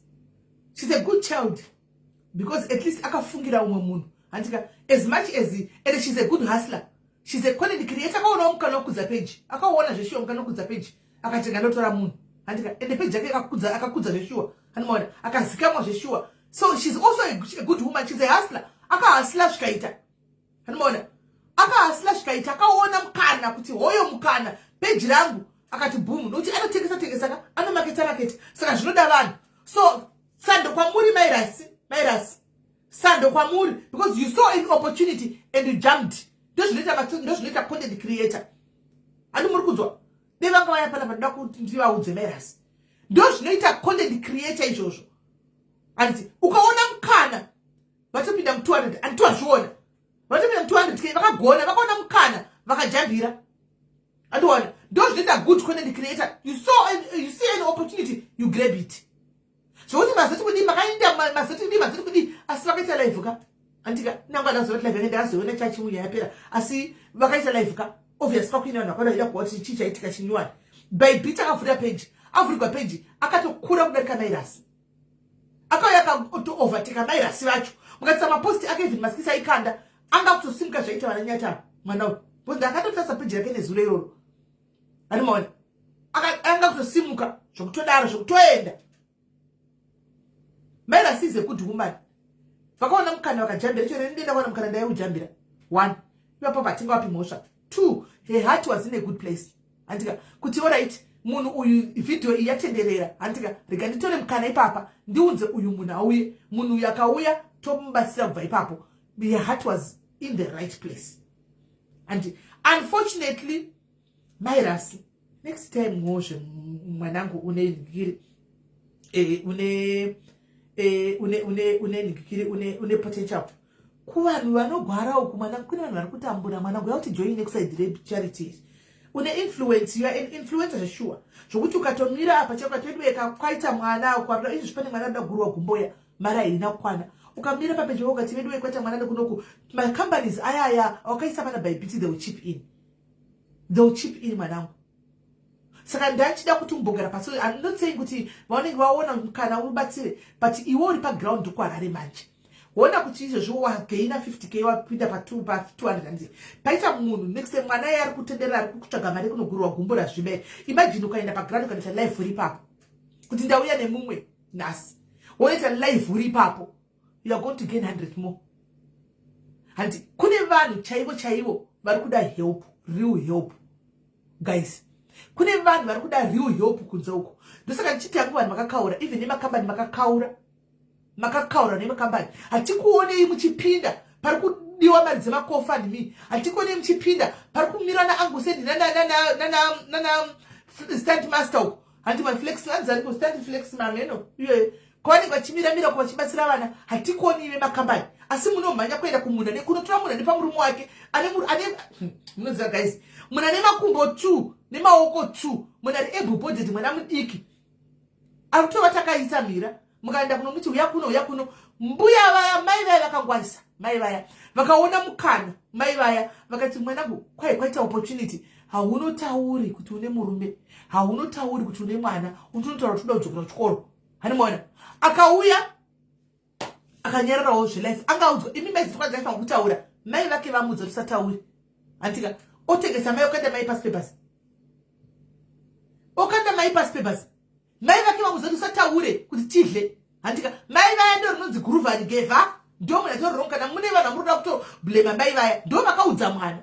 Speaker 1: she's a good child because at least akafungira umwe munhu handika as much as and she's a good hustler. She's a content creator. Akaonawo mukana wekukudza page, akaona zveshuwa mukana wekukudza page, akati ngandotora munhu, handika? Ende page yake akakudza, akakudza zveshuwa, handimaona, akazikamwa zveshuwa. So she's also a good woman. She's a hustler. Akahustler zvikaita, handimaona, akahustler zvikaita. Akaona mukana kuti hoyo mukana, page rangu, akati boom, nokuti anotengesa tengesa ka, anomaketa maketa, saka zvinoda vanhu. So sando kwamuri, Mairasi. Mairasi, sando kwamuri, because you saw an opportunity and you jumped. Ndozvinoita content creator, handi muri kunzwa? Dei vanga vaya panapa, ndoda kuti ndivaudze Mairasi, ndo zvinoita content creator izvozvo, handiti? Ukaona mukana, vatopinda mu200, handiti wazviona? Vatopinda mu200 K, vakagona, vakaona mukana, vakajambira, andiona? Ndo zvinoita good content creator. You see an opportunity, you grab it. Zvokuti mazoti kudii, makainda mazoti kudii, mazoti kudii, asi vakaita live ka, andika? Nangu andazoona kuti live yake ndakazoiona chachiuya yapera, asi vakaita live ka. Obvious pakuine vanhu vakada ida kuva kuti chii chaitika chinyuwani. By bit akavhura page, avhurigwa page, akatokura kudarika Mairasi. Akauya akatoovertaka Mairasi vacho. Mukatisa maposti ake, even maskits aikanda, anga kutosimuka zvaita vana Nyatama mwana uyu, because ndakatotarisa page rake nezuro iroro, animaona, anga kutosimuka zvokutodaro, zvokutoenda. Mairasi is a good woman. Vakaona mukana, vakajambira. Chero ndenda kuona mukana, ndaiujambira. One, ipapo hatingawapi mhosva. Two, her heart was in a good place, handika? Kuti alright, munhu uyu, vhidhiyo iyi yatenderera, handika? Rega nditore mukana ipapa, ndiunze uyu munhu auye. Munhu uyu akauya, tomubatsira kubva ipapo. Her heart was in the right place, and unfortunately, Mairasi, next time ngozve mwanangu, une ngiri une une une potential kuvanhu vanogwara uku, mwanangu. Kune vanhu vari kutambura, mwanangu, yakuti join kuside recharity. Une influence, you are an influencer zveshuwa, zvokuti ukatomira apa chakatodweka kwaita mwana ukwarura izvi, pane mwana anoda gurwa gumboya, mari haina kukwana. Ukamira papeji ukati veduwe, kwaita mwana nekunoku, macompanies ayaya wakaisa pana Bybit, they will chip in, they will chip in, mwanangu. Saka ndachida kuti umbogara pasi. I'm not saying kuti vaunenge vaona kana ubatsire, but iwe uri paground kuHarare manje, ona kuti izvozvo wagaina 50 K, wapinda pa200, handiti? Paita munhu next time, mwana iye ari kutenderera, ari kutsvaga mari kunogurwa gumbo razvimbe. Imagine ukaenda paground, ukandoita live uri ipapo kuti ndauya nemumwe nhasi, woita live uri ipapo, you are going to gain 100 more, handi? Kune vanhu chaivo chaivo vari kuda help, real help, guys. Kune vanhu vari kuda real help kunze uko. Ndosaka ndichiti yangu, vanhu vakakaura, even nemakambani makakaura, makakaura nemakambani. Hatikuonei muchipinda pari kudiwa mari dzemagofundme. Hatikuonei muchipinda pari kumira naangusendi nana stand master uko, handi? Maflex anzariko, stand flex mameno iyoyo, kwavanenge vachimiramira ko vachibatsira vana. Hatikuoni vemakambani, asi munomhanya kuenda kumunhu kunotora munhu ane pamurume wake ane, munoziva guys, munhu ane makumbo 2 nemaoko 2, munhu ari able bodied, mwana mudiki ari kutova takaita mhira. Mukaenda kunomuti uya kuno, uya kuno. Mbuya vaya, mai vaya vakangwarisa. Mai vaya vakaona mukana. Mai vaya vakati, mwanangu, kwai kwaita opportunity. Haunotauri kuti une murume, haunotauri kuti une mwana, unotonotaura kuti uda kudzokera kuchikoro, hanimaona? Akauya akanyararawo zvelife. Angaudzwa imi mai zitwa dzaifanira kutaura, mai vake vamudza tisatauri, handika? Otengesa mai, okanda mai pasi pebhasi, okanda mai pasi pebhasi. Mai vake vamudza kuti usataure kuti tidle, handika? Mai vaya ndo rinonzi guruvhani gevha, ndo munhu atori wrong. Kana mune vanhu vamuroda kutoblema, mai vaya ndo vakaudza mwana,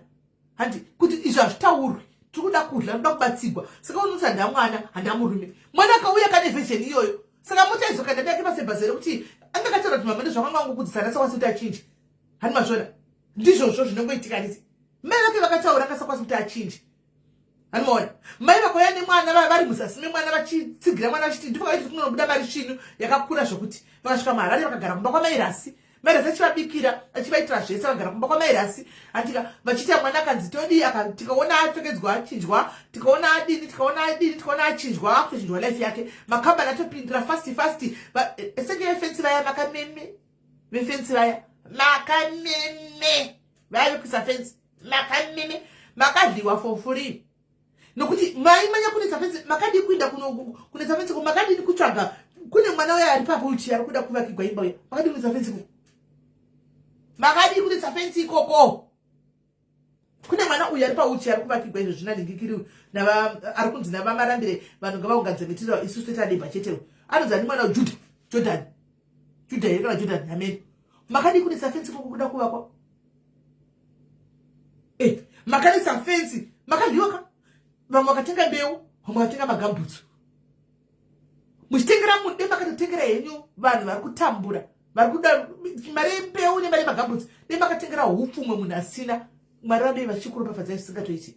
Speaker 1: handi, kuti izvi hazvitaurwi, tiri kuda kudla, toda kubatsigwa. Saka unoti handa mwana, handa murume. Mwana akauya kane version iyoyo, saka mota izokaenda yake pasebhasi here kuti anga akataura kuti mama ndezvakanga wangokudzisa, ndasakwanisi kuti achinje, hani mazvona? Ndizvozvo zvinongoitika riti mai vake vakataura, akasakwanisi kuti achinje, hanimaona? Mai vakauya nemwana, vari muzasi memwana, vachitsigira mwana, vachiti ndifakaiti kunobuda mari svinu yakakura, zvokuti vakasvika muHarare, vakagara kumba kwamairasi. Mairasi achivabikira, achivaitira zvese, vakagara kumba kwamairasi, andika? Vachiita mwana akanzi todii, tikaona apfekedzwa, achinjwa, tikaona adini, tikaona adini, tikaona achinjwa, akutochinjwa life yake. Makambani atopindira fast fast. Senge vefensi vaya makameme, vefensi vaya makameme, vaya vekuisa fensi makameme, makadliwa for free, nokuti maimanya kunetsa fensi. Makadii kuinda kunetsa fensi ko? Makadini kutsvaga kune mwana uya ari papo uchi ari kuda kuvakigwa imba uya? Makadii kunetsa fensi ko? Makadii kunetsa fensi ikoko? Kune mwana uyu ari pauchi ari kuvakigwa izvo zvina ningikiri ari kunzi navamarambire vanhu ngavaunganidze material isusu toita debha chetewo. Anonzi ani mwana Judah Jordan Judah here kana Jordan hameno. Makadii kunetsa fenzi koko kuda kuvakwa? Eh, makanetsa fenzi makadyiwa ka? Vamwe vakatenga mbeu, vamwe vakatenga magambutsu. Muchitengera munhu dai makatotengera henyu vanhu vari kutambura vari kuda mari yembeu nemari yemagambutsi dai makatengera hupfu umwe munhu asina mwari vadei vachikuropafadzai zvisingatoiti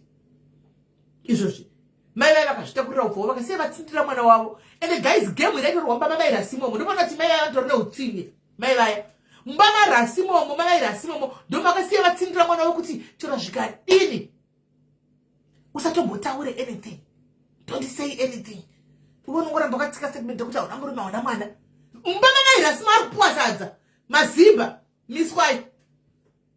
Speaker 1: izvozvi mai vaya vakazvitakurira upfu hwavo vakasiya vatsindira mwana wavo ende guys game iraitorwa mumba mamai rasimomo ndopaona kuti mai vaya vatori neutsinye mai vaya mumba marasimomo mamai rasimomo ndomakasiya vatsindira mwana wavo kuti chero zvikadini usatombotaure anything don't say anything iwe unongoramba wakatsika statement yekuti hauna murume hauna mwana mumba mamai rasimo ari kupuwa sadza mazimba miswai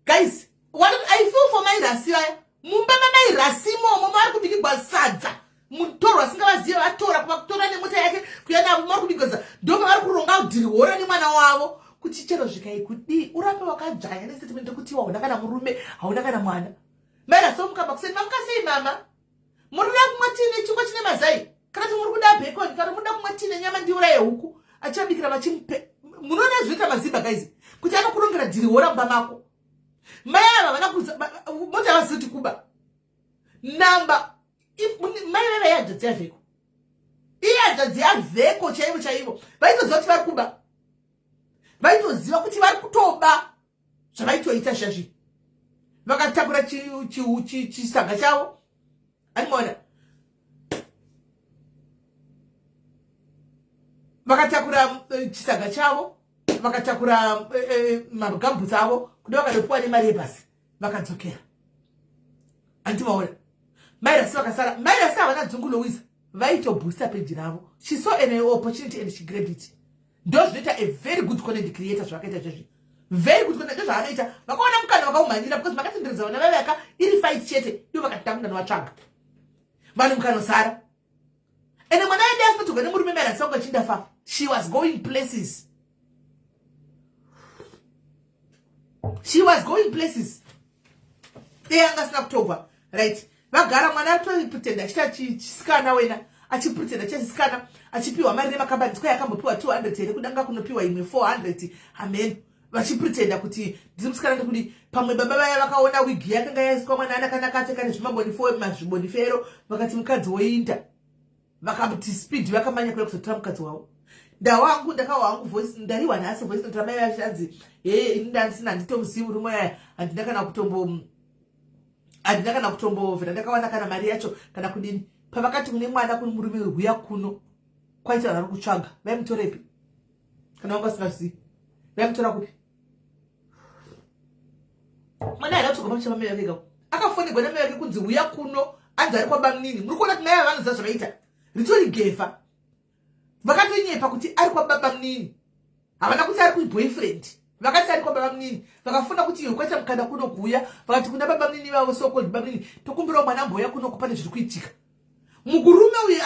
Speaker 1: guys what i feel for mai rasi vaya mumba mamai rasi imomo mavari kubikigwa sadza mutorwa asingavazive vatora kuvakutora nemota yake kuya navo mavari kubikigwa sadza ndo mavari kuronga dhirihora nemwana wavo kuti chero zvikai kudii urambe wakadzvanya nestatement yekuti iwe hauna kana murume hauna kana mwana mai rasi vomuka makuseni mamuka sei mama muri kuda kumwa tii nechingwa chine mazai kana kuti muri kuda bacon kana muri kuda kumwa tii nenyama ndiuraye huku achabikira vachimupe munoona zvinoita mazimba guys kuti anokurongera dhirihora mumba mako mai ava vana kuza mota yavazivi kuti kuba namba mai vaiva ihanzvadzi yavheko ihanzvadzi yavheko chaivo chaivo vaitoziva kuti vari kuba vaitoziva kuti vari kutoba zvavaitoita zvazvi vakatakura chisaga chavo animona vakatakura eh, chisaga chavo vakatakura eh, eh, magambutsi avo kuda vakatopuwa nemari yebhasi vakadzokera andimaona mairasi vakasara mairasi havana dzungu louisa vaitobooster peji ravo she saw an opportunity and she grabbed it ndozvinoita a very good content creator zvavakaita zvezvi very good content ndozvaanoita vakaona mukana vakaumhanyira because makatenderedza vana vavaka iri fight chete ivo vakati takunda novatsvaga vanhu mukanosara ende mwana aende asitotoga nemurume mai rasanga achindafa she was going places she was going places dei anga asina kutogwa right vagara mwana atopretenda achiita chisikana wena achipretenda achiita chisikana achipiwa mari nemakambani square akambopiwa 200 here kudanga kunopiwa imwe 400 amen vachipretenda kuti ndiri musikana ndikudi pamwe baba vaya vakaona wigi yakanga yaiswa mwana anakanaka apfeka nezvimabonifero vakati mukadzi woinda vakamuti speed vakamanya kuya kuzotora mukadzi wavo ndawangu ndakawa hangu voice ndariwa nhasi voice note ramai vachanzi hee ini ndandisina handitomuzivi murume aya handina kana kutombo handina kana kutombovhera ndakawana kana mari yacho kana kudini pavakati kune mwana kune murume huya kuno kwaita vanhu vari kutsvaga vaimutorepi kana vanga vasingazivi vaimutora kupi mwana haana kutsoka pamusha pamai vake kako akafonegwa namai vake kunzi huya kuno anzi ari kwabamunini muri kuona kuti mai ava vanoziva zvavaita ritori gefa vakatonyepa kuti ari kwababamunini havana kuti ari kuboyfriend vakati ari kwababamunini vakafona kuti iwe kwaita mukana kuno kuuya vakati kuna babamunini vavo sokold babamunini tokumbirawo mwana ambouya kuno kupane zviri kuitika mukurume uyu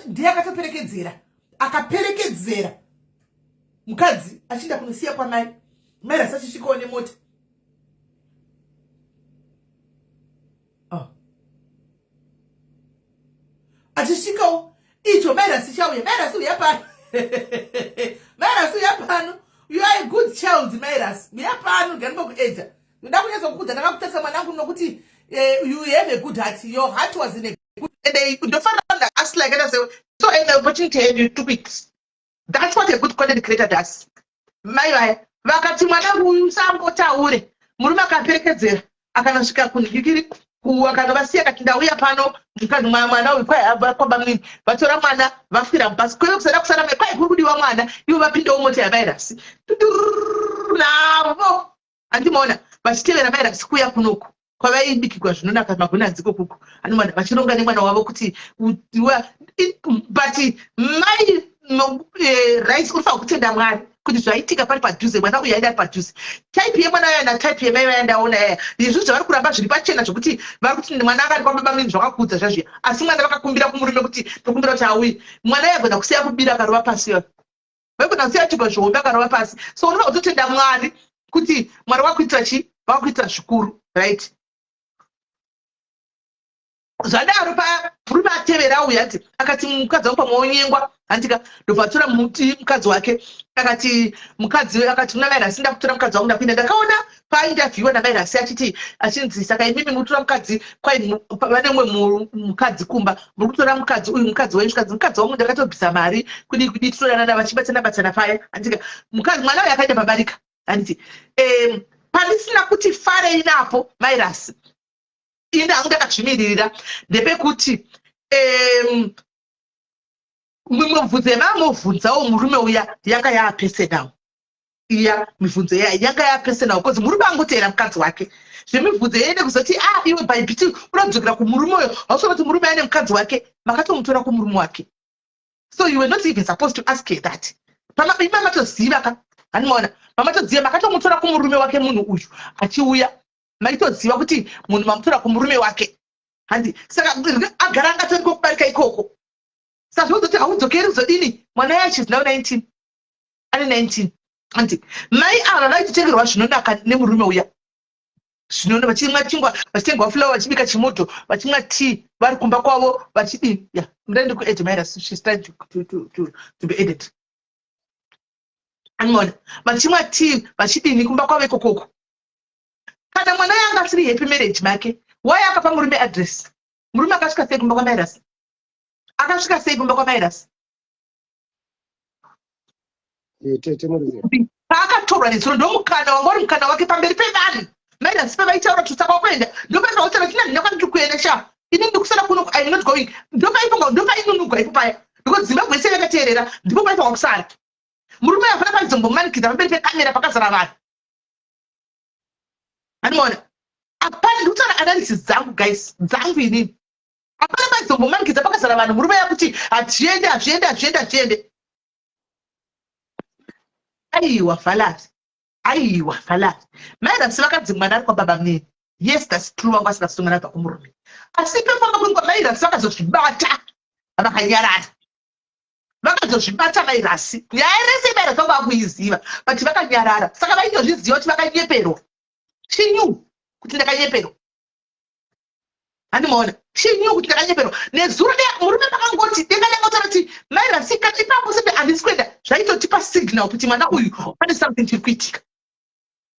Speaker 1: ndiye akatoperekedzera akaperekedzera mukadzi achienda kunosiya kwamai mai rasi achisvikawo nemota oh. achisvikawo icho mai rasi chauya mai rasi uya pano mai rasi uya pano you are a good child mai rasi uya pano ganimbokuedza ndoda kunyatsa kukudza ndakakutarisa mwanangu nokuti eh, you have a good heart your heart was in a good
Speaker 5: and ndofanira ndaasi like enda so an opportunity and you took it that's what a good content creator does mai vaya vakati mwana uyu usambotaure murume akaperekedzera akanosvika kunhikiri akanovasiya akati ndauya pano mukadzi mwana uyu kwabamnini vatora mwana vafira mubhasi kweve kusada kusara mai kwai kuri kudiwa mwana ivo vapindawo mota yavairasi navo andimaona vachitevera vairasi kuya kunoku kwavaibikirwa zvinonaka magunanziko kuku anowana vachironga nemwana wavo kuti but mai eh, rice unofanira kutenda mwari kuti zvaitika pari padhuze mwana uyu aida ari padhuze type yemwana uya natype yemai vaya ndaona yaya izvi zvavari kuramba zviri pachena zvekuti vari kuti mwana akari kwababa mini zvakakuudza zvazviya asi mwana vakakumbira kumurume kuti tokumbira kuti auye mwana yagona kusiya kubira akarova pasi yo vaigona kusiya chigwa zvihombe akarova pasi so unofanira kutotenda mwari kuti mwari wakuitira chii vakuitira zvikuru right Zvadaro paya, murume atevera auya, ati akati mukadzi wangu pamwe wonyengwa, handika? Ndobva atora muti mukadzi wake, akati mukadzi, akati kuna Mairasi, "Ndakutora mukadzi wangu, ndakuenda." Ndakaona painterviewa naMairasi achiti, achinzi, "Saka imimi mukutora mukadzi kwai vane mumwe mukadzi kumba, muri kutora mukadzi uyu, mukadzi wenyu?" Zvikanzi, "Mukadzi wangu, ndakatobvisa mari, kudii kudii, titodanana." Vachibatsana batsana paya, handika? Mukadzi, mwana uyu akaenda pabarika, handiti? Pandisina kuti farei napo Mairasi, ini hangu ndakazvimiririra, ndepekuti mimwe mibvunzo yamamubvunzawo murume uya yanga yaapersonal. Iya mibvunzo iya yanga yaapersonal because murume angoteera mukadzi wake. Zvemibvunzo yaende kuzoti, "Ah, iwe Bhaibhiti, unodzokera kumurume uyo," hausoona kuti murume aine mukadzi wake, makatomutora kumurume wake. So you were not even supposed to ask her that. Ima matoziva ka, handimaona? Mamatoziva makatomutora kumurume wake munhu uyu achiuya, maitoziva kuti munhu mamutora kumurume wake, handi? Saka agara angatoriko kubarika ikoko. Saka zvinozoti haudzokeri kuzodini? Mwana yacho is now 19, ane 19, handi? Mai ava vaitotengerwa zvinonaka nemurume uya, zvinoona, vachimwa chingwa, vachitengwa flour, vachibika chimoto, vachimwa tea vari kumba kwavo, vachidini. Ya, muda ndikuadd Mairasi, she's trying to be added. Anoona vachimwa tea, vachidini kumba kwavo ikokoko. Kana mwana yanga asiri happy marriage make, why akapa murume address? Murume akasvika sei kumba kwaMairasi? Akasvika sei kumba kwaMairasi?
Speaker 6: Tete, muri
Speaker 5: Paakatorwa nezuro, ndomukana wanga uri mukana wake pamberi pevanhu. Mairasi pavaitaura tutsaka kuenda, ndopaivautaura tina ndina kwandiri kuenda sha, ini ndikusara kuno, I'm not going. Ndopaifunga, ndopainunugwa ipo paya, because Zimbabwe yese yakateerera. Ndipo paifanwa kusara murume. Hapana paizombomanikidza pamberi pekamera pakazara vanhu, anoona. Hapana, ndikutaura analysis dzangu, guys, dzangu inini. Hapana paizombomanikidza pakazara vanhu murume yakuti hazviende, hazviende, hazviende, hazviende. Aiwa Valari, aiwa Valari, Mairasi vakadzi mwana ari kwababa munini. Yes, that's true, vanga vasingasungana mwana abva kumurume, asi pefamba kwenguva Mairasi vakazozvibata, vakanyarara, vakazozvibata. Mairasi, nyaya rese Mairasi vanga vakuiziva, but vakanyarara. Saka vaitozviziva kuti vakanyeperwa. She knew kuti ndakanyeperwa, handimaona? She knew kuti ndakanyeperwa. Nezuro murume pakangoti denga dangotaura kuti Mairasi kana ipapo sebe handisi kuenda, zvaitotipa signal kuti mwana uyu pane something chiri kuitika.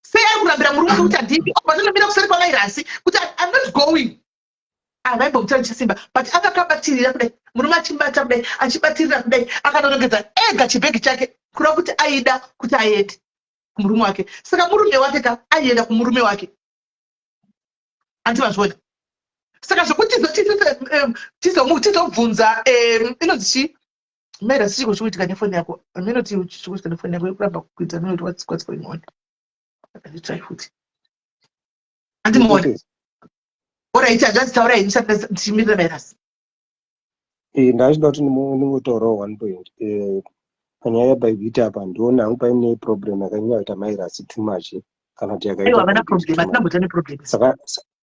Speaker 5: Sei ari kurambira murume wake kuti handidi? Obva kuseri kwaMairasi kuti, "I'm not going." Avaimbomutora chisimba, but akakabatirira kudai, murume achibata kudai, achibatirira kudai, akanorongedza ega chibhegi chake, kureva kuti aida kuti aende kumurume wake. Saka murume wake ka, aienda kumurume wake, anti vazviona? Saka zvokuti tizobvunza inonzi chii? Mairasi, chiko chikuitika nefoni yako? Aminoti chikuitika nefoni yako yekuramba kuita minoti. What's going on? Akanditry futi, andimuona. Alright, hanzvadzi, taurai ndisati ndichimirira Mairasi.
Speaker 6: Ndachida kuti ndingotaurawo one point panyaya yaBhaibhiti apa. Ndiona hangu paine problem yakanyanya kuita Mairasi too much, kana kuti
Speaker 5: yakaita. Havana problem, hatina mbota neproblem.
Speaker 6: Saka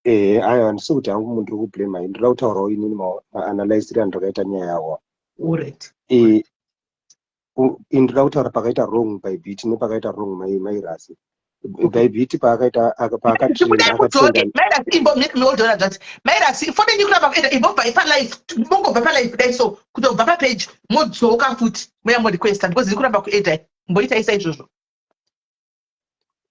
Speaker 6: aiwa, handisi kuti hangu munhu ndiri kublame. Ndinoda kutaurawo inini maanalyzire andakaita nyaya yawo. Ndoda kutaura pakaita wrong Bhaibhiti nepakaita wrong Mairasi. Bhaibhiti paakaita
Speaker 5: paakatrenda, Mairasi, imboodora zvati Mairasi, foni yenyu kuramba kuenda. Imbobva palive, mongobva palive dai, so kutobva papage modzoka futi, moya morequesta, because iri kuramba kuenda. Mboitai saizvozvo.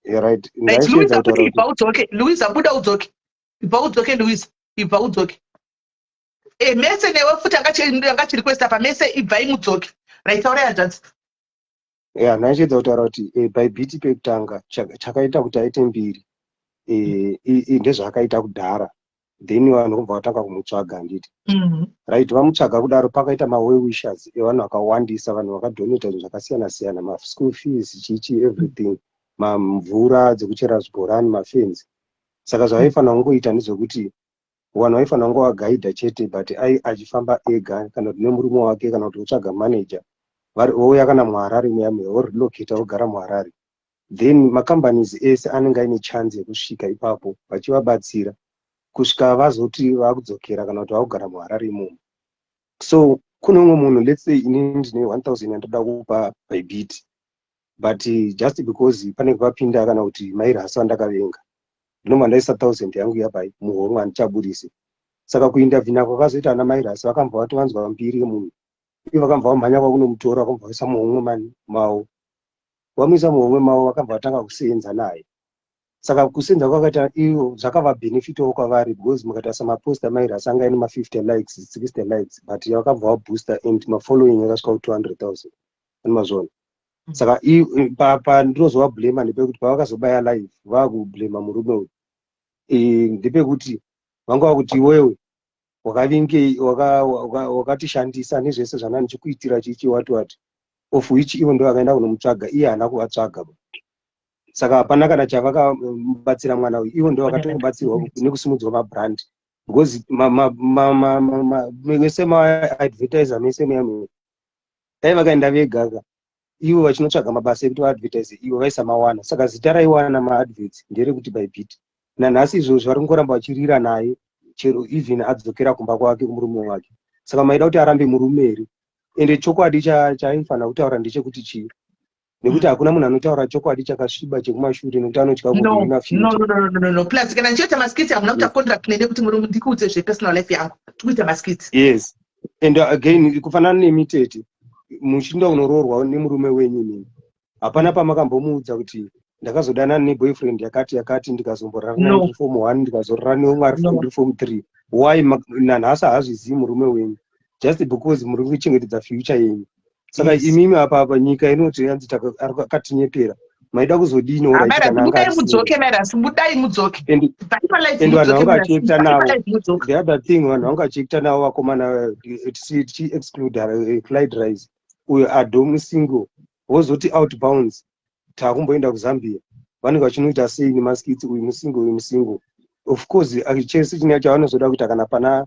Speaker 6: Right.
Speaker 5: Right, Louisa, kuti ibva udzoke. Louisa, buda udzoke, ibva udzoke. Louisa, ibva udzoke. Mese newe futi angachirequesta pa mese, ibvai mudzoke. Right, taurai, hanzvadzi.
Speaker 6: Ya, ndaichiedza kutaura kuti Bhaibhiti pekutanga chakaita kuti aite mbiri ndezvaakaita kudhara, then vanhu vobva vatanga kumutsvaga, handiti? Right, vamutsvaga kudaro, pakaita mawell wishers evanhu vakawandisa, vanhu vakadonata zvinhu zvakasiyana siyana, maschool fees, chichi, everything, mamvura dzekuchera zvibhorani, mafenzi. Saka zvavaifanira kungoita ndezvekuti vanhu vaifanira kungovagaidha chete, but ai achifamba ega, kana kuti nemurume wake, kana kuti kutsvaga manager, vouya kana muHarare muya muya, vorelocata, vogara muHarare. Then macompanies ese anenge aine chance yekusvika ipapo vachivabatsira kusvika vazoti vakudzokera kana kuti vakugara muHarare imomo. So kune umwe munhu, let's say inini ndine 1000 yandoda kupa Bybit, but just because panenge papinda kana kuti Mairasi vandakavenga, ndinobva ndaisa 1000 yangu yapai muhomwe, handichaburisi. Saka kuintervhina kwakazoita ana Mairasi, vakambva vatovanzwa mbiri yemunhu ivo, vakambva vamhanya kwakunomutora, vakambva vaisa muhomwe mavo. Vamuisa muhomwe mavo, vakambva vatanga kusenza naye. Saka kusenza kwakaita ivo zvakavabhenefitawo kwavari, because mukatarisa mapost aMairasi anga aine ma50 likes, 60 likes, but vakabva vabooster and mafollowing akasvika ku200 000, animazvona. Saka pandinozovablema ndepekuti pavakazobaya live vakublema murume uyu, ndepekuti vanga vakuti, "Iwewe wakavingei? Wakatishandisa nezvese zvana ndichikuitira chichi wati wati," of which ivo ndo vakaenda kunomutsvaga, iye haana kuvatsvaga. Saka hapana kana chavakabatsira mwana uyu. Ivo ndo vakatobatsirwa nekusimudzwa mabrand, because mese maadvertiser mese muya, dai vakaenda vega ka ivo vachinotsvaga mabasa ekuti vaadvertise, ivo vaisamawana. Saka zita raiwana maadverts nderekuti Bybit. Nanhasi izvozvo vari kungoramba vachirira naye, chero even adzokera kumba kwake kumurume wake. Saka maida kuti arambe murume here? Ende chokwadi chaaifanira kutaura ndechekuti chii? Nekuti hakuna munhu anotaura chokwadi chakasviba chekumashure, nekuti anotya.
Speaker 5: No, no, no, no, no, no. Plus kana ndichiita maskits, hamuna kuita contract nene kuti murume ndikuudze zvepersonal life yangu. Tikuita maskits.
Speaker 6: Yes, and again, kufanana nemitete, muchinda unoroorwa nemurume wenyu inini, hapana pamakambomuudza kuti ndakazodanana neboyfriend yakati yakati, ndikazomborara naye ndiri form one, ndikazorara neumwe ari ndiri form three. Why? Nanhasi haazvizivi murume wenyu, just because muri kuchengetedza future yenyu. Saka imimi apa nyika inoti yanzi akatinyepera, maida kuzodini?
Speaker 5: Budai mudzoke, Mairas, budai mudzoke.
Speaker 6: And vanhu vanga vachiekta navo, the other thing, vanhu vanga vachiekta navo vakomana, tichiexclude Clyde Rice uyo adomu single, wozoti outbounds taakumboenda kuZambia, vanenge vachinoita sei nemaskits? Uyu musingle, uyu musingle. Of course chese chine chavanozoda kuita kana pana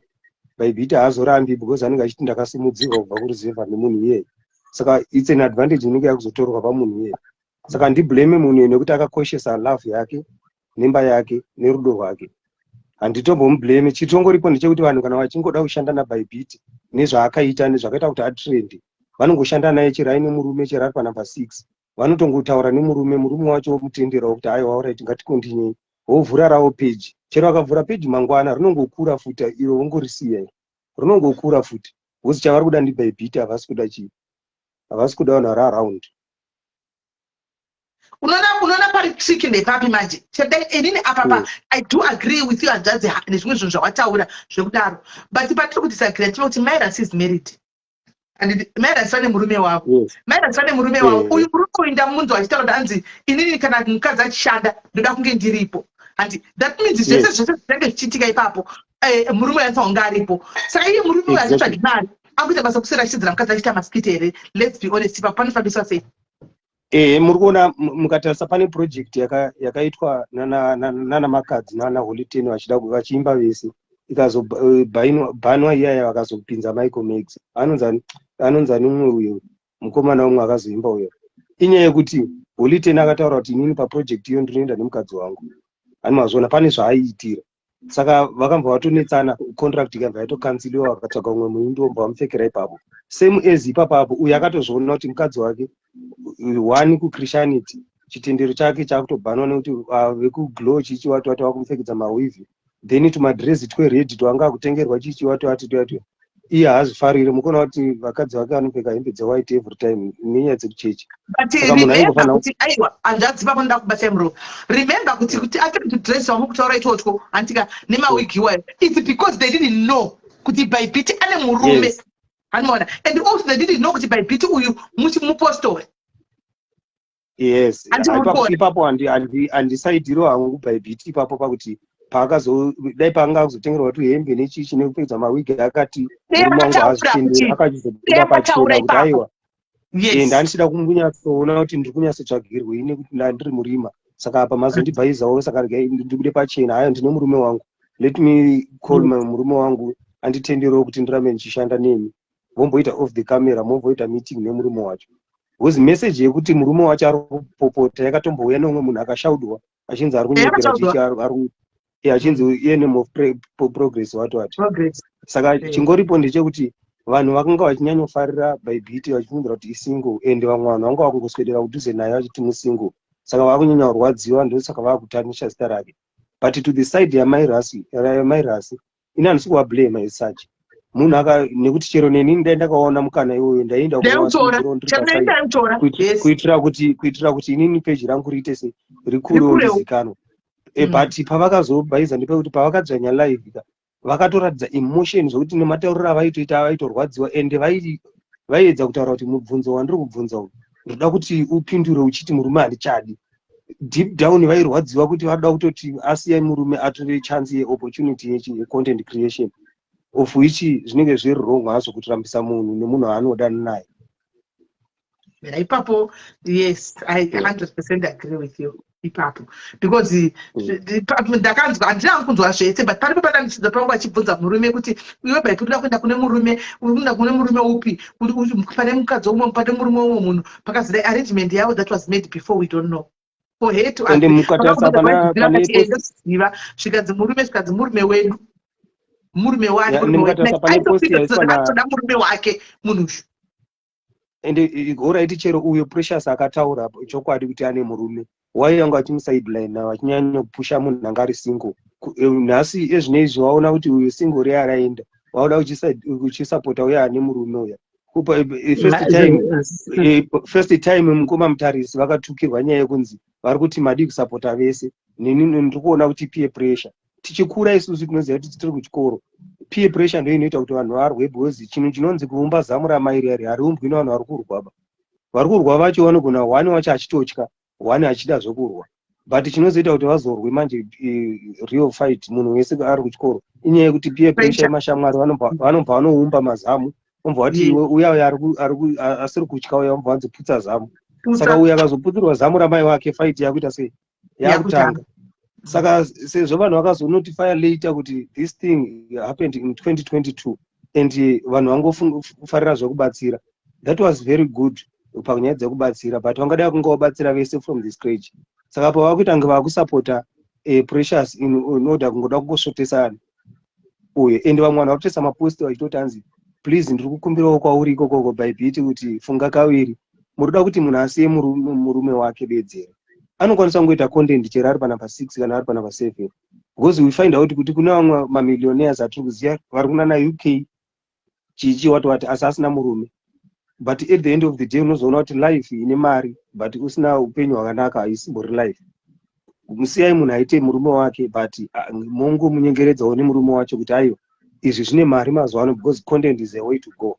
Speaker 6: Bybit haazorambi, because anenge achiti ndakasimudzirwa kubva kuruzevha nemunhu iyeye. Saka it's an advantage inenge yakuzotorwa pamunhu iyeye. Saka handiblame munhu iyeye, nekuti akakoshesa love yake nemba yake nerudo rwake. Handitombomublame. Chitongoripo ndechekuti vanhu kana vachingoda kushanda naBybit nezvaakaita, nezvakaita kuti atrend, vanongoshanda naye chero aine murume, chero ari panumber 6, vanotongotaura nemurume, murume wacho womutenderawo kuti aiwa, alright, ngaticontinuei, wovhura rawo peji. Chero akavhura peji mangwana, rinongokura futi iro, vongorisiya iro, rinongokura futi, because chavari kuda ndiBybit. Havasi kuda chii? Havasi kuda vanhu vari around.
Speaker 5: Unoona pari trick ndepapi manje? Chedai inini apapa, I do agree with you, hanzvadzi, nezvimwe zvinhu zvawataura zvekudaro, but patiri kudisagree tine kuti Myras is married and Myras vane murume wavo. Myras vane murume wavo. Uyu murume uyu ndamunzwa achitaura kuti anzi, "Inini kana mukadzi achishanda ndoda kunge ndiripo." Handi that means zvese zvese zvinenge zvichiitika ipapo, murume uyu anofanira kunge aripo. Saka iye murume uyu achitsvagi mari, akuita basa kusera achidzidzira mukadzi achiita maskit here? Let's be honest, ipapo panofambiswa sei?
Speaker 6: Ehe, muri kuona, mukatarisa pane project yakaitwa nana Makadzi nana Holy Ten vachida vachiimba vese, ikazobhanwa iyaya, vakazopinza Michael Max, anonzi ani umwe uyo mukomana umwe akazoimba uyo. Inyaya yekuti Holy Ten akataura kuti, "Inini paproject iyo ndinoenda nemukadzi wangu." Ani mazviona pane zvaaiitira. Saka vakambva vatonetsana, contract ikabva yatocanceliwa, vakatsvaga umwe muimbi wobva vamupfekera ipapo. Same as ipapapo, uyu akatozviona kuti mukadzi wake one kuChristianity, chitendero chake chaakutobhanwa, nekuti vekuglow chichi wati wati vakumupfekedza maweave, then tumadrezi twered twanga akutengerwa chichi wati wati twati, iye haazvifariri. Mukuona kuti vakadzi vake vanopfeka hembe dzewhite every time nenyaya dzekuchechi.
Speaker 5: But
Speaker 6: Saka munhu
Speaker 5: remember
Speaker 6: aingofanira
Speaker 5: kuti, aiwa hanzvadzi, ipapo ndoda kubatsai murume. Remember kuti atiri kudress wamuri kutaura itotwo, hantika, nemawigi iwayo, it's because they didn't know kuti Bybit ane murume. Anoona, and also they didn't know kuti Bybit uyu mupostori. Handi muri kuona?
Speaker 6: Ipapo handisaidhiro hangu Bybit ipapo, pakuti paakazo dai paanga akuzotengerwa tuhembe nechichi nekupfekedzwa mawigi, akati
Speaker 5: Dai
Speaker 6: murume wangu
Speaker 5: akataura
Speaker 6: haazvitenderi, akachizobuda
Speaker 5: dai akataura
Speaker 6: pachena kuti
Speaker 5: ipapo.
Speaker 6: aiwa, ndandisida kunyatsoona kuti ndiri kunyatsotsvagirwei, nekuti ndandiri murima. Saka apa mazondibhaizawo, saka regai ndibude pachena, haya, ndine murume wangu, let me call murume wangu anditenderewo kuti ndirambe ndichishanda nemi. Vomboita off the camera, momboita meeting nemurume wacho, because message yekuti murume wacho ari kupopota yakatombouya neumwe munhu akashaudwa achinzi ari kunyepera.
Speaker 5: Yakataurwa.
Speaker 6: Chichi achinzi enemy of progress, wati wati.
Speaker 5: Progress.
Speaker 6: Saka chingoripo ndechekuti vanhu vakanga vachinyanyofarira Bybit, vachifungira kuti isingle, and vamwe vanhu vanga vakungoswedera kudhuze naye vachiti musingle, saka vakunyanya kurwadziwa, ndosaka vakutanisha zita rake. But to the side yamairasi, Ini handisi kuvablame as such. Munhu aka, nekuti chero neni ndai ndakaona mukana iwoyo, ndaienda.
Speaker 5: Ndaiutora.
Speaker 6: Kunovasimudzirawo ndiri
Speaker 5: Chero neni
Speaker 6: paside.
Speaker 5: ndaiutora.
Speaker 6: Kuitira kuti inini peji rangu riite se rikurewo,
Speaker 5: Rikurewo.
Speaker 6: ndizikanwa. But pavakazobhaiza ndepekuti pavakadzvanya live ka, vakatoratidza emotion zvokuti nematauriro avaitoita vaitorwadziwa, ende vaiedza kutaura kuti mubvunzo wandiri kubvunza uyu ndoda kuti upindure uchiti murume handichadi. Deep down vairwadziwa kuti varoda kutoti asiye murume atore chance yeopportunity yecontent creation, of which zvinenge zviri wrong hazvo kutirambisa munhu nemunhu waanoda naye.
Speaker 5: Yeah, ipapo yes, I 100% agree with you ipapo, because ndakanzwa, handina kunzwa zvese, but paripo pandandichinzwa pangu achibvunza murume kuti iwe bhaipi unoda kuenda kune murume, uri kune murume upi? Pane mukadzi umwe, pane murume umwe munhu. Pakazidai arrangement yavo that was made before, we don't know, for her to
Speaker 6: Ende mukatarisa pane
Speaker 5: ziva, zvikanzi murume, zvikanzi murume wedu, murume wani?
Speaker 6: Yeah, ende
Speaker 5: Murume wedu.
Speaker 6: mukatarisa pane post yaiswa
Speaker 5: Aitoda murume wake munhu uyu.
Speaker 6: Ende alright, chero uyo Precious akataura chokwadi kuti ane murume, wai vanga vachimusideline, vachinyanya kupusha munhu anga ari single? Nhasi ezvinoizvi waona kuti uyu single riya raenda, waoda kuchisapota uya ane murume uya. Kupa first time mukoma Mutarisi vakatukirwa nyaya yekunzi vari kuti madi kusapota vese. Neni ndiri kuona kuti peer pressure, tichikura isusu tinoziva kuti tiri kuchikoro, peer pressure ndo inoita kuti vanhu varwe, because chinhu chinonzi kuumba zamu ramai riya hariumbwi nevanhu vari kurwa ba. Vari kurwa vacho vanogona one wacho achitotya, one achida zvekurwa, but chinozoita kuti vazorwe manje real fight, munhu wese ari kuchikoro, inyaya yekuti peer pressure yemashamwari. Vanobva vanoumba mazamu, vobva vati iwe uya uya asiri kutya uya, vobva vanzi putsa zamu. Saka uyo akazoputsirwa zamu ramai wake, fight yakuita sei? Yakutanga. Saka sezvo vanhu vakazonotifya later kuti this thing happened in 2022 and vanhu vangofarira zvekubatsira, that was very good panyaya dzekubatsira, but vangadai kunge vabatsira vese from the scratch. Saka pavakuita kunge vakusapota Precious in order kungoda kungosvotesa uyo, and vamwe vanhu vakutoisa mapost vachitoti hanzi please, ndiri kukumbirawo kwauri ikokoko Bybit kuti funga kaviri. Murikuda kuti munhu asiye murume wake bedzera? Anokwanisa kungoita content chero ari panumber 6 kana ari panumber 7, because we find out kuti kune vamwe mamillionaires atiri kuziva vari kunana UK chichi wati wati, asi asina murume. But at the end of the day unozoona kuti life ine mari but usina upenyu hwakanaka haisimbori life. Musiyai munhu aite murume wake, but mongomunyengeredzawo nemurume wacho kuti aiwa, izvi zvine mari mazuva ano, because content is a way to go.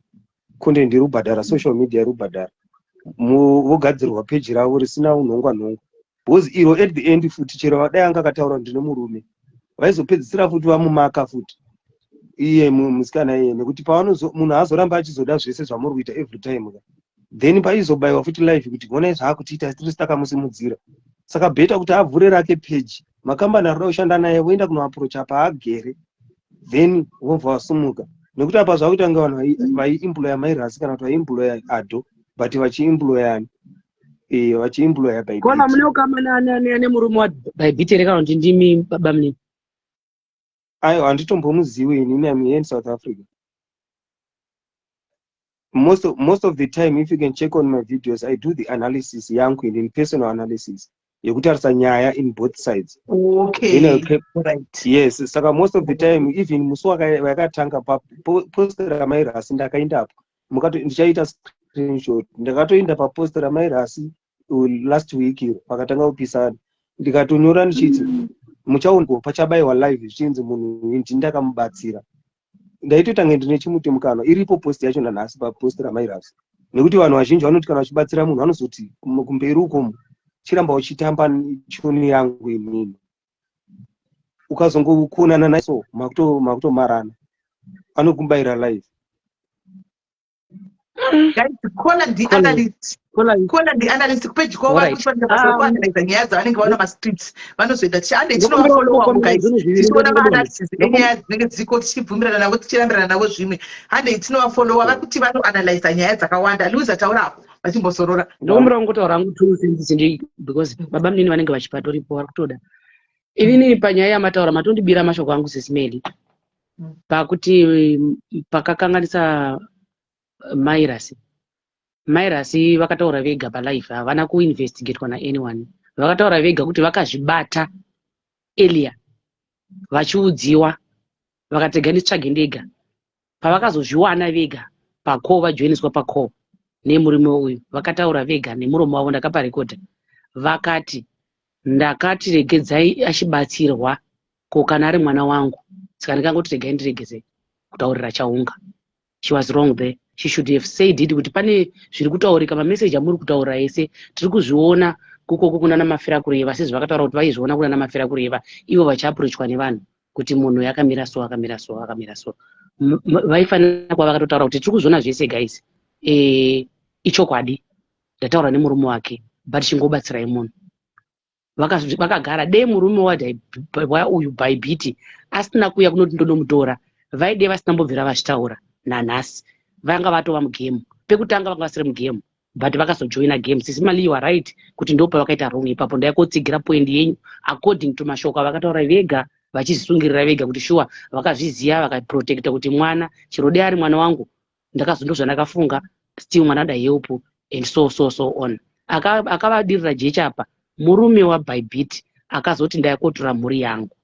Speaker 6: Content iri kubhadhara, social media iri kubhadhara. Vogadzirwa peji ravo risina unhongwa nhongwa, because iro at the end futi chero vadai anga akataura kuti ndine murume, vaizopedzisira futi vamumaka futi iye musikana iye, nekuti pavanozo munhu azoramba achizoda zvese zvamuri kuita every time ka, then paizobayiwa futi live kuti honai zvaakutiita, tiri takamusimudzira. Saka better kuti avhure rake page, makambani arikuda kushanda naye voenda kunoaprocha paagere, then vobva vasumuka, nekuti apa zvakuita kunge vanhu vaiemploya Mairasi kana kuti vaiemploya Ado, but vachiemployani, vachiemploya.
Speaker 7: Kona mune ukama nemurume waBybit here, kana kuti ndimi baba munini?
Speaker 6: Aiwa, handitombomuzivi inini. I'm here in South Africa. Most of the time, if you can check on my videos, I do the analysis yangu in personal analysis yekutarisa nyaya in both sides. Then yes, saka most of the time, even musi wakatanga papost ramairasi, ndakaendapo mukato ndichaita screenshot. Ndakatoenda papost ramairasi last week iro pakatanga kupisana, ndikatonyora ndichiti muchaongo pachabayiwa live zvichinzi munhu uyu ndini ndakamubatsira. Ndaitoita nge ndine chimuti mukanwa. Iripo post yacho nanhasi papost ramairasi, nekuti vanhu vazhinji vanoti kana vachibatsira munhu vanozoti kumberi uko chiramba uchitamba choni yangu inini, ukazongokonana naye so makutomarana, anokubayira live.
Speaker 5: Guys, Kola ndi-analyst. Kola ndi-analyst kupeji kwavo, vari kufanira basa rekuanalyza nyaya dzavanenge vaona mastreets. Vanozoita tichiande tinovafolowa, guys, tichiona maanalysis enyaya dzinenge dziriko, tichibvumirana navo, tichirambirana navo zvimwe. Handei tinovafolowa, vari kuti vanoanalyza nyaya dzakawanda. Luisa, taura apo vachimbozorora.
Speaker 7: Ndokumbira kungotaura hangu 2 cents ndi because baba munini vanenge vachipatoripo vari kutoda. Inini panyaya yamataura matondibira mashoko angu, Sesimeli, pakuti pakakanganisa Mairasi. Mairasi vakataura vega palive, havana kuinvestigatwa naanyone. Vakataura vega kuti vakazvibata earlier vachiudziwa. Vakati regai nditsvage ndega. Pavakazozviwana vega pacall, vajoiniswa pacall nemurume uyu, vakataura vega nemuromo wavo, ndakaparekodha. Vakati ndakati regedzai achibatsirwa, ko kana ari mwana wangu, saka ndikangoti regai ndiregeze kutaurira chaunga. She was wrong there. She should have said it kuti pane zviri kutaurika, mameseji amuri kutaura ese tiri kuzviona kukoko kunana mafira kureva, sezvo vakataura kuti vaizviona kunana mafira kureva, ivo vachiaproachwa nevanhu kuti munhu yakamira so, akamira so, akamira so. Vaifanira kuva vakatotaura kuti tiri kuzviona zvese guys, ichokwadi ndataura nemurume wake, but chingobatsirai munhu. Vakagara dei murume wa uyu Bybit asina kuuya kunoti ndonomutora, vaide vasina mbobvira vachitaura nanhasi. Vanga vatova mugame. Pekutanga vanga vasiri mugame, but vakazojoina game. Sisi Mali, you are right kuti ndo pavakaita wrong ipapo. Ndaikotsigira point yenyu according to mashoko avakataura vega, vachizvisungirira vega kuti sure vakazviziva, vakaprotecta kuti mwana chero dei ari mwana wangu, ndakazondo zvandakafunga, still mwana ada help and so so so on. Akavadirira jecha apa murume waBybit akazoti ndaikotora mhuri yangu,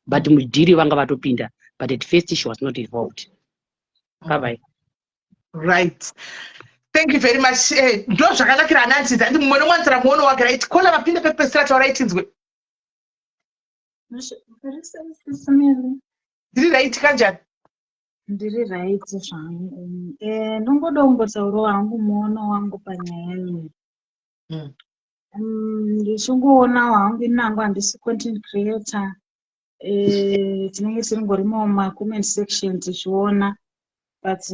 Speaker 7: but mudeal vanga vatopinda, but at first she was not involved. Bye bye.
Speaker 5: Right, thank you very much. Ndo zvakanakira analysis, andi mumwe nomwanzira muono wake. Right, caller vapinda pekupedzisira, taurai tinzwe. Ndiri right, kanjani?
Speaker 8: Ndiri right zvangu. Ndongoda kungotaurawo hangu muono wangu panyaya iyi. Ndichingoonawo hangu, inangu handisi content creator, tinenge tiringorimo mumacomment section tichiona, but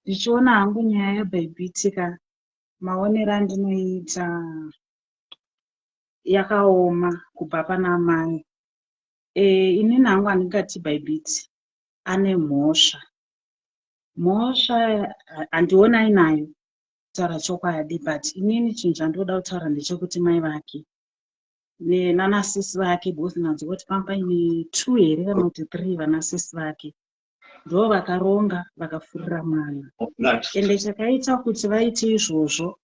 Speaker 8: ndichiona hangu nyaya yaBybit ka, maonero andinoita, yakaoma kubva pana mai. Inini hangu handingati Bybit ane mhosva. Mhosva handioni ainayo, kutaura chokwadi, but inini chinhu chandinoda kutaura ndechekuti mai vake nanasisi vake, because nanzwa kuti panga paine two here kana kuti three vanasisi vake, ndo vakaronga vakafurira mwana. Ende chakaita kuti vaite izvozvo,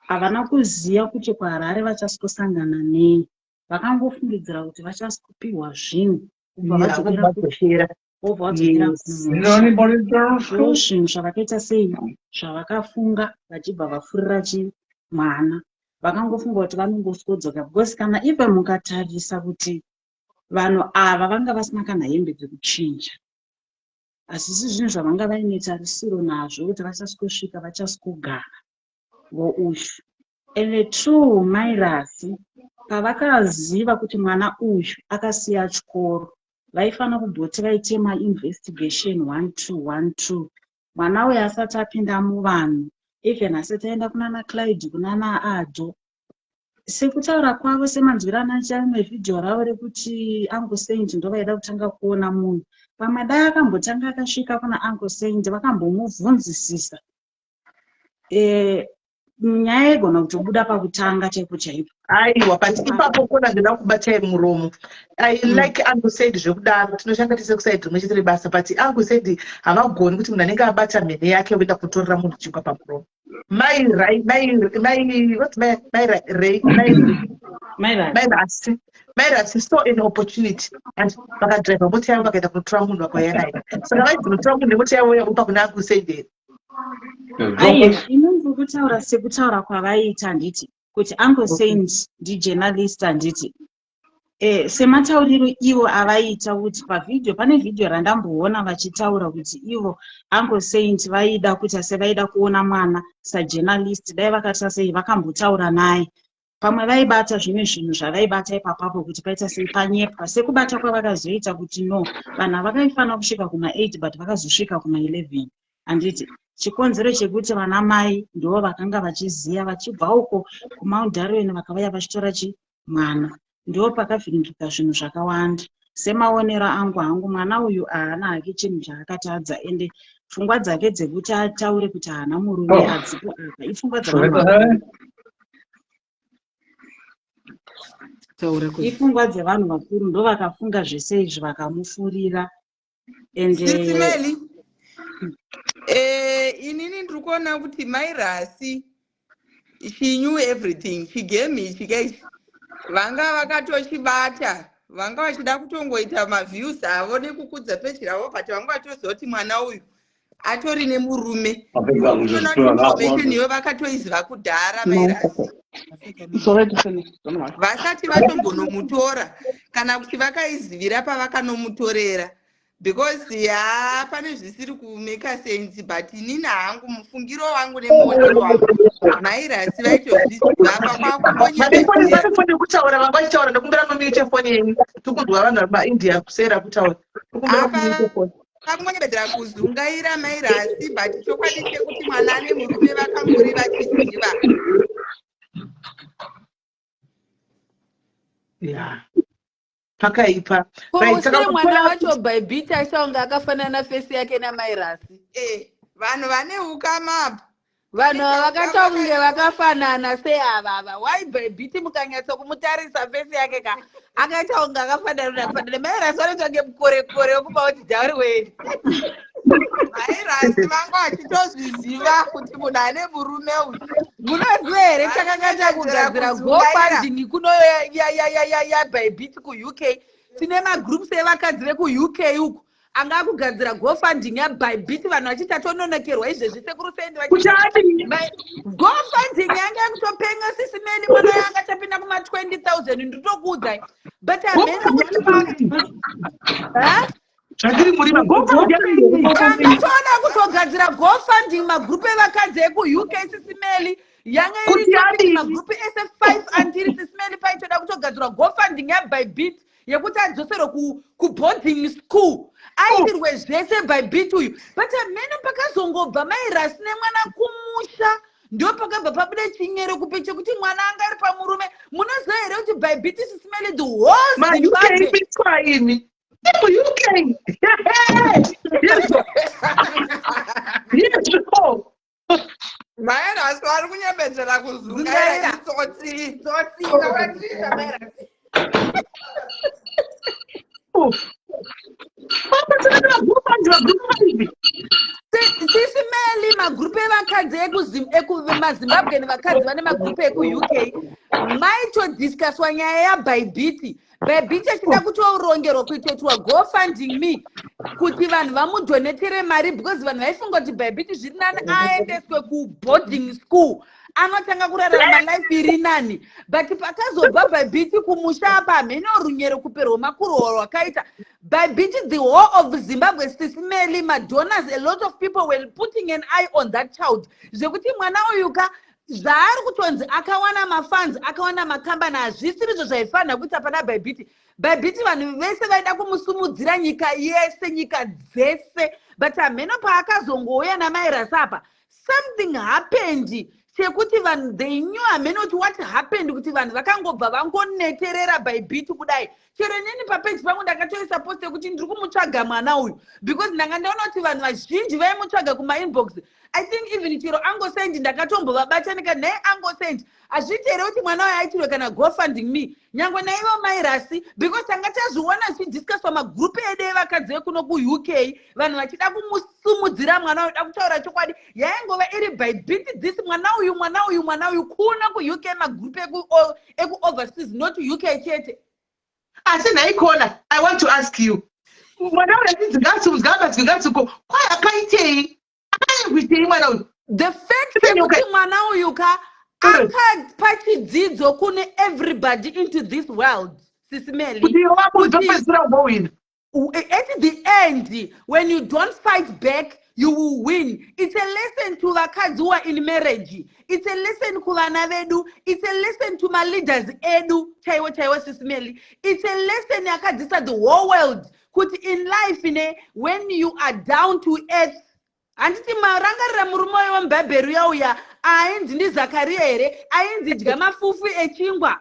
Speaker 8: havana kuziva kuti kuHarare vachasvikosangana nei. Vakangofungidzira kuti vachasvikopiwa zvinhu, vobva vadzokera, vobva vadzokera kumusha. Ndo zvinhu zvavakaita sei, zvavakafunga vachibva vafurira chimwana. Vakangofunga kuti vanongosvodzoka, because kana even mukatarisa kuti vanhu ava vanga vasina kana hembe dzekuchinja, hazvisi zvinhu zvavanga vaine tarisiro nazvo kuti vachasvikosvika vachasvikogara vouyu. Ende two, mairasi pavakaziva kuti mwana uyu akasiya chikoro, vaifanira kumboti vaite mainvestigation one two one two, mwana uyu asati apinda muvanhu, even asati aenda kunana Clyde, kunana Ado. Sekutaura kwavo, semanzwiro anaita rimwe vhidhiyo ravo rekuti Uncle Saint ndo vaida kutanga kuona munhu, pamwe dai akambotanga akasvika kuna Uncle Saint vakambomubvunzisisa, nyaya igona kutobuda pakutanga chaipo chaipo.
Speaker 5: Aiwa, but ipapo kona ndinoda kubatai muromo. I like Uncle Said zvekudaro, tinoshanda tise kuside rimwe chete rebasa, but Uncle Said havagoni kuti munhu anenge abata mhene yake oenda kutorera munhu chingwa pamuromo. Mai Rai, mai mai what's mai mai Ray, mai
Speaker 8: Mai
Speaker 5: Rasi, mai Rasi saw an opportunity and vakadhiraivha mota yavo vakaenda kunotora munhu, vakauya naye. Saka vaidzi munhu nemota yavo yakupa kuna Uncle Said here?
Speaker 8: Aiwa, inonzi kutaura sekutaura kwavaiita, handiti kuti Uncle Saint ndijournalist, handiti? Sematauriro ivo avaita kuti pavhidhiyo, pane vhidhiyo randamboona vachitaura kuti ivo Uncle Saint vaida kuita sevaida kuona mwana sajournalist, dai vakaita sei vakambotaura naye, pamwe vaibata zvimwe zvinhu zvavaibata ipapapo kuti paita sei panyepwa, sekubata kwavakazoita kuti no, vanhu havakaifanira kusvika kuma8 but vakazosvika kuma11, handiti? Chikonzero chekuti vana mai ndo vakanga vachiziva vachibva uko kuMount Darwin, vakauya vachitora chi mwana, ndo pakavhiringika zvinhu zvakawanda. Semaonero angu hangu, mwana uyu haana hake chinhu chaakatadza, ende pfungwa dzake dzekuti ataure kuti haana murume hadzipo apa, ipfungwa dzavanhu vakuru.
Speaker 7: Taura kuti
Speaker 8: Ipfungwa dzevanhu vakuru, ndo vakafunga zvese izvi vakamufurira, ende
Speaker 9: Sisi Meli, inini ndiri kuona kuti mai Rasi, she knew everything. Chigame ichi kaichi vanga vakatochibata. Vanga vachida kutongoita maviews avo nekukudza peji ravo, but vanga vachitoziva kuti mwana uyu atori nemurume.
Speaker 10: Apedza
Speaker 9: Unotoona kuti
Speaker 10: kuzvitora
Speaker 9: information iyo vakatoiziva kudhara mairasi.
Speaker 8: It's already finished. Don't worry.
Speaker 9: Vasati vatombonomutora kana kuti vakaizivira pavakanomutorera, because ya, pane zvisiri kumeka sense. But inini hangu, mufungiro wangu nemuonero wangu, mairasi vaitozviziva
Speaker 5: Vane foni,
Speaker 9: pakwakungonyebedzera.
Speaker 5: Vane foni yekutaura, vanga vachitaura. Ndikumbira mumute foni yenyu, tikunzwa vanhu vari maIndia kusera kutaura. Tikumbira
Speaker 9: Apa
Speaker 5: mumute foni.
Speaker 9: Vakungonyebedzera kuzungaira mairasi, but chokwadi chekuti mwana ane murume vakangori vachiziva.
Speaker 5: Ya, pakaipa.
Speaker 11: Ko
Speaker 5: Right, saka
Speaker 11: usiri mwana
Speaker 5: kutora
Speaker 11: wacho Bhaibhiti achaunge akafanana fesi yake namairasi.
Speaker 9: Vanhu vane ukama apa.
Speaker 11: Vanhu
Speaker 9: Vane
Speaker 11: ava
Speaker 9: kaukama
Speaker 11: vakaita kunge
Speaker 9: karipo.
Speaker 11: Vakafanana seava ava. Why Bhaibhiti mukanyatsa kumutarisa fesi yake ka, akaita kunge akafanana nafanana mairasi. Vanoita kunge mukorekore wekupa kuti dhauriweni.
Speaker 9: Mairasi vanga vachitozviziva kuti munhu ane murume uyu.
Speaker 11: Munoziva here chakanga
Speaker 9: Vari
Speaker 11: chakugadzira
Speaker 9: kuzungaira.
Speaker 11: GoFundMe kuno yaBhaibhiti kuUK? Tine magroups evakadzi vekuUK uku anga akugadzira GoFundMe yaBhaibhiti, vanhu vachiti atononokerwa izvezvi, sekuru sendi.
Speaker 5: Kuti adii?
Speaker 11: GoFundMe yanga yakutopenga, Sisi Meli. Mwana yanga achapinda kuma20 000, ndinotokuudzai, but hamene kuti pa Ha?
Speaker 5: Zvandiri murima, GoFund yakadii?
Speaker 11: Tanga toda kutogadzira GoFundMe, magrupu evakadzi ekuUK, Sisi Meli, yanga iri
Speaker 5: Kuti
Speaker 11: topic.
Speaker 5: adii?
Speaker 11: Magrupu ese 5 andiri, Sisi Meli, paitoda kutogadzirwa GoFundMe yaBybit yekuti adzoserwe kuboarding school, aitirwe zvese Bybit uyu. But hamene pakazongobva mairasi nemwana kumusha, ndo pakabva pabuda chinyero kupe chekuti mwana anga ari pamurume. Munoziva here kuti Bybit, Sisi Meli, the whole
Speaker 5: MaUK
Speaker 11: Zimbabwe
Speaker 5: pitwa imi muUK yezvo yezvo.
Speaker 9: Mairasi vari kunyebedzera kuzungaira.
Speaker 11: Zungaira.
Speaker 9: Itsotsi.
Speaker 11: Tsotsi vakatisa mairasi.
Speaker 5: Papatinati magroup ipi?
Speaker 11: Sisi Meli, magrupu evakadzi ekumaZimbabwean, vakadzi vane magrupu ekuUK, maitodiscuswa nyaya yaBhaibhiti. Bhaibhiti achida kutorongerwa kuitoitwa GoFundMe me kuti vanhu vamudonetere mari, because vanhu vaifunga kuti Bhaibhiti zviri nani aendeswe kuboarding school, anotanga kurarama life iri nani. But pakazobva Bhaibhiti kumusha apa, hamene runyero kupe rwemakurwa rwakaita Bhaibhiti, the whole of Zimbabwe, Sisi Meli, madonors, a lot of people were putting an eye on that child, zvekuti mwana uyu ka, zvaari kutonzi akawana mafunds, akawana makambani, hazvisirizvo zvaifanira kuita pana Bhaibhiti. Bhaibhiti vanhu vese vaida kumusumudzira, nyika yese, nyika dzese, but hameno paakazongouya namairasi apa, something happened chekuti vanhu they knew. Hameno kuti what happened kuti vanhu vakangobva vangoneterera Bhaibhiti kudai. Chero inini papeji pangu ndakatoisa post yekuti ndiri kumutsvaga mwana uyu, because ndanga ndaona kuti vanhu vazhinji vaimutsvaga kumainbox. I think even chero angosendi ndakatombovabata ndikati, "Nhai angosendi, hazviiti here kuti mwana uyu aitirwe kana GoFundMe me, nyangwe naivo mairasi?" Because tanga tazviona zvichidiscuswa magrupu edu evakadzi vekuno kuUK, vanhu vachida kumusumudzira mwana uyu. Da kutaura chokwadi, yaingova iri Bybit this, mwana uyu, mwana uyu, mwana uyu, kuno kuUK, magrupu ekuoverseas, not UK chete.
Speaker 5: Asi nhaikona, I want to ask you, mwana uyu achinzi ngaasimudzwe, ngabatswe, ngaatsuko, kwai akaitei? Akaikuitei mwana uyu?
Speaker 11: The fact yekuti mwana uyu ka akapa chidzidzo kune everybody into this world, Sisi Meli.
Speaker 5: Kuti wakuzopedzisira ugowina.
Speaker 11: At the end, when you don't fight back, you will win. It's a lesson to vakadzi who are in marriage, it's a lesson kuvana vedu, it's a lesson to maleaders edu chaiwo chaiwo. Sisi Meli, it's a lesson yakadzisa the whole world kuti in life ne, when you are down to earth. Handiti marangarira murume uyo wemubhaibheri uya uya ainzi ndiZakariya here, ainzi dya mafufu echingwa,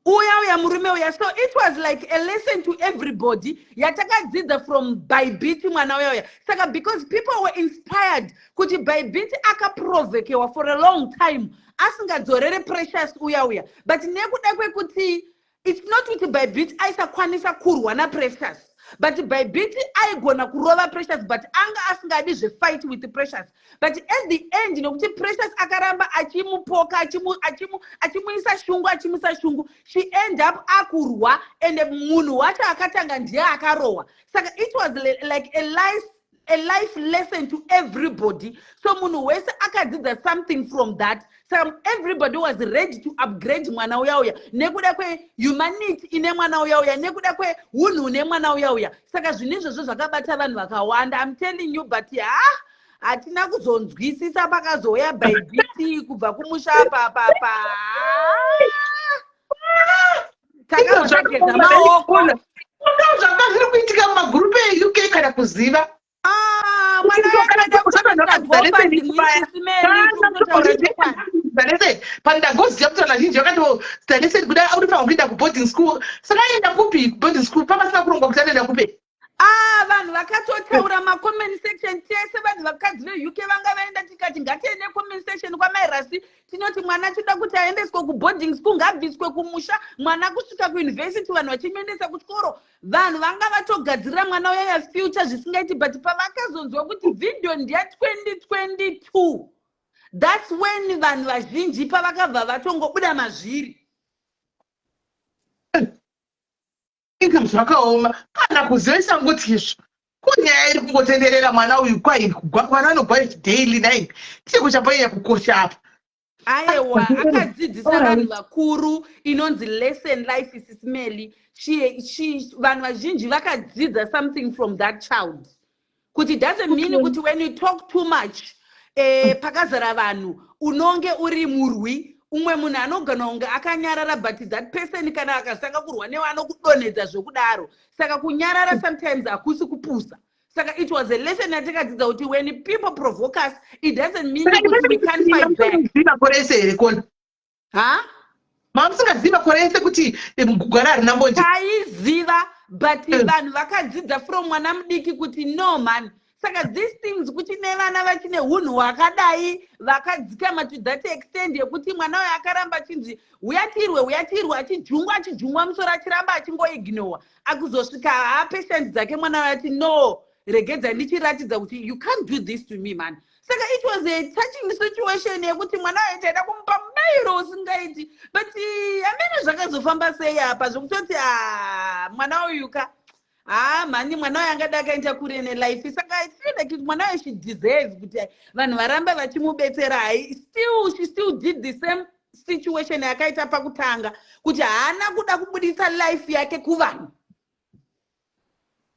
Speaker 11: uya uya murume uya? So it was like a lesson to everybody yatakadzidza from Bybit, mwana uya uya. Saka because people were inspired kuti Bybit akaprovokewa for a long time asingadzorere Precious uya uya, but nekuda kwekuti it's not kuti Bybit aisakwanisa kurwa naPrecious. But Bybit aigona kurova Precious, but anga asingadi zvefight with Precious. But at the end, nokuti Precious akaramba achimupoka, achimuisa shungu, achimuisa shungu, she end up akurwa, and munhu wacho akatanga ndiye akarohwa. Saka it was like a life lesson to everybody. So munhu wese akadzidza something from that. Saka everybody was ready to upgrade mwana uya uya nekuda kwehumanity ine mwana uya uya, nekuda kweunhu une mwana uya uya. Saka zvinhu izvozvo zvakabata vanhu vakawanda, I'm telling you. But ha, hatina kuzonzwisisa pakazouya Bybit kubva kumusha papapa, takabva tageza maoko.
Speaker 5: Ndo zvanga zviri kuitika mumagurupu eUK kana kuziva.
Speaker 11: Ah, mwana akaenda kutoita GoFundMe chokwadi.
Speaker 5: Pandagoziva kuti vanhu vazhinji vakati Stanesen kuda unofanira kuenda kuboarding school, saka aenda kupi kuboarding school pamasina kurongwa kuti anoenda kupi?
Speaker 11: Ah, vanhu vakatotaura macomment section tese. Vanhu vakadzi veUK vanga vaenda, tikati ngatiende comment section kwamairasi, tinoti mwana toda kuti aendeswe kuboarding school, ngabviswe kumusha mwana kusvika kuuniversity, vanhu vachimuendesa kuchikoro. Vanhu vanga vatogadzirira mwana uyaya future zvisingaiti. But pavakazonzwa kuti vhidhiyo ndeya2022, that's when vanhu vazhinji pavakabva vatongobuda mazviri.
Speaker 5: Inga zvakaoma kana kuziva kuti izvo kunyaya iri kungotenderera mwana uyu. Kwai mwana anogwa daily nine, chii chapanyanya kukosha apa?
Speaker 11: Aiwa, akadzidzisa vanhu vakuru inonzi lesson life, Sis Melly. Vanhu vazhinji vakadzidza something from that child, kuti doesn't mean kuti when you talk too much pakazara vanhu unonge uri murwi. Umwe munhu anogona kunge akanyarara, but that person kana akazotanga kurwa newe anokudonhedza zvokudaro. Saka kunyarara sometimes hakusi kupusa. Saka it was a lesson yatakadzidza kuti when people provoke us, it doesn't mean kuti we can't fight back.
Speaker 5: Makore ese here kona?
Speaker 11: Ha.
Speaker 5: Mamusingazivi makore ese kuti gwara harina mbonje?
Speaker 11: Taiziva, but vanhu vakadzidza from mwana mudiki kuti no man. Saka these things, kuchine vana vachine unhu hwakadai vakadzikama to that extent yekuti mwana uyo akaramba achinzi uyatirwe, uyatirwe, achijungwa, achijungwa musoro, achiramba achingoignowa, akuzosvika hapatience dzake mwana uyo ati, "No, regedza ndichiratidza kuti you can't do this to me, man." Saka it was a touching situation yekuti mwana uyo taida kumupa mubayiro usingaiti, but amene zvakazofamba sei apa zvokutoti ah, mwana uyu ka, ha mhani, mwana uyu angada akaenda kure nelife. Saka I feel like mwana uyu, she deserve kuti vanhu varambe vachimubetsera. Hai, still she still did the same situation yakaita pakutanga, kuti haana kuda kubudisa life yake kuvanhu.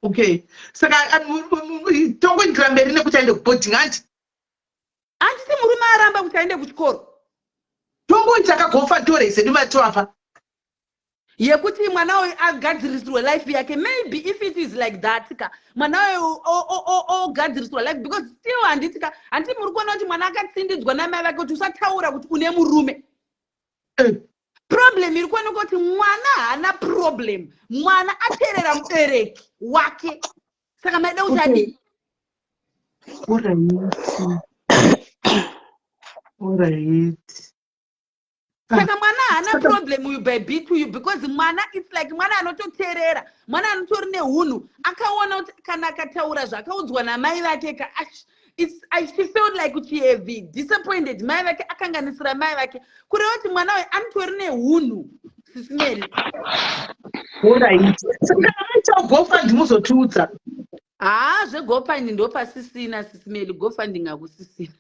Speaker 5: Okay, saka tongoendera mberi nekuti aende kuboarding, hanti?
Speaker 11: Handiti murume aramba kuti aende kuchikoro?
Speaker 5: Tongoita kaGoFundMe sedu matoapa.
Speaker 11: Yekuti mwana uyu agadzirisirwe life yake. Maybe if it is like that ka, mwana uyu ogadzirisirwa life, because still handiti ka, handiti muri kuona kuti mwana akatsindidzwa namai vake kuti usataura kuti une murume? Problem iri kuoneka kuti mwana haana problem, mwana ateerera mubereki wake. Saka maida kuti adii?
Speaker 5: Alright.
Speaker 11: Saka mwana haana problem uyu, Bybit uyu, because mwana, it's like mwana anototeerera, mwana anotori neunhu. Akaona kuti kana akataura zvakaudzwa namai vake ka, she felt like kuti have disappointed mai vake, akanganisira mai vake. Kureva kuti mwana uyu anotori neunhu, Sis Melly.
Speaker 5: Alright, saka kana maitawo GoFund muzotiudza.
Speaker 11: Haa, zveGoFund ndopasisina, Sis Melly. GoFunding hakusisina.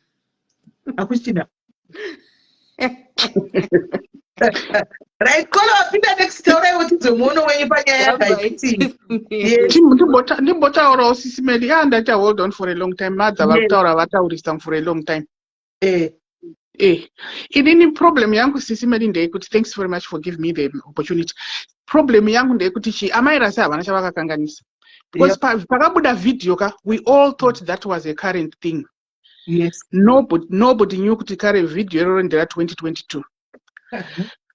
Speaker 5: Hakuchina. Right, kola wapinda next, tauraiwo tidze muono wenyu panyaya yaBybit.
Speaker 10: Ndimbotaurawo, Sis Melly. Ya, ndaita hold on for a long time. Madza vari kutaura, vataurisa for a long time. Inini problem yangu, Sis Melly, ndeyekuti, thanks very much for giving me the opportunity, problem yangu ndeyekuti chi amai Rasi havana chavakakanganisa, because pakabuda video ka, we all thought that was a current thing. Nobody knew kuti kare video iroro ndera 2022.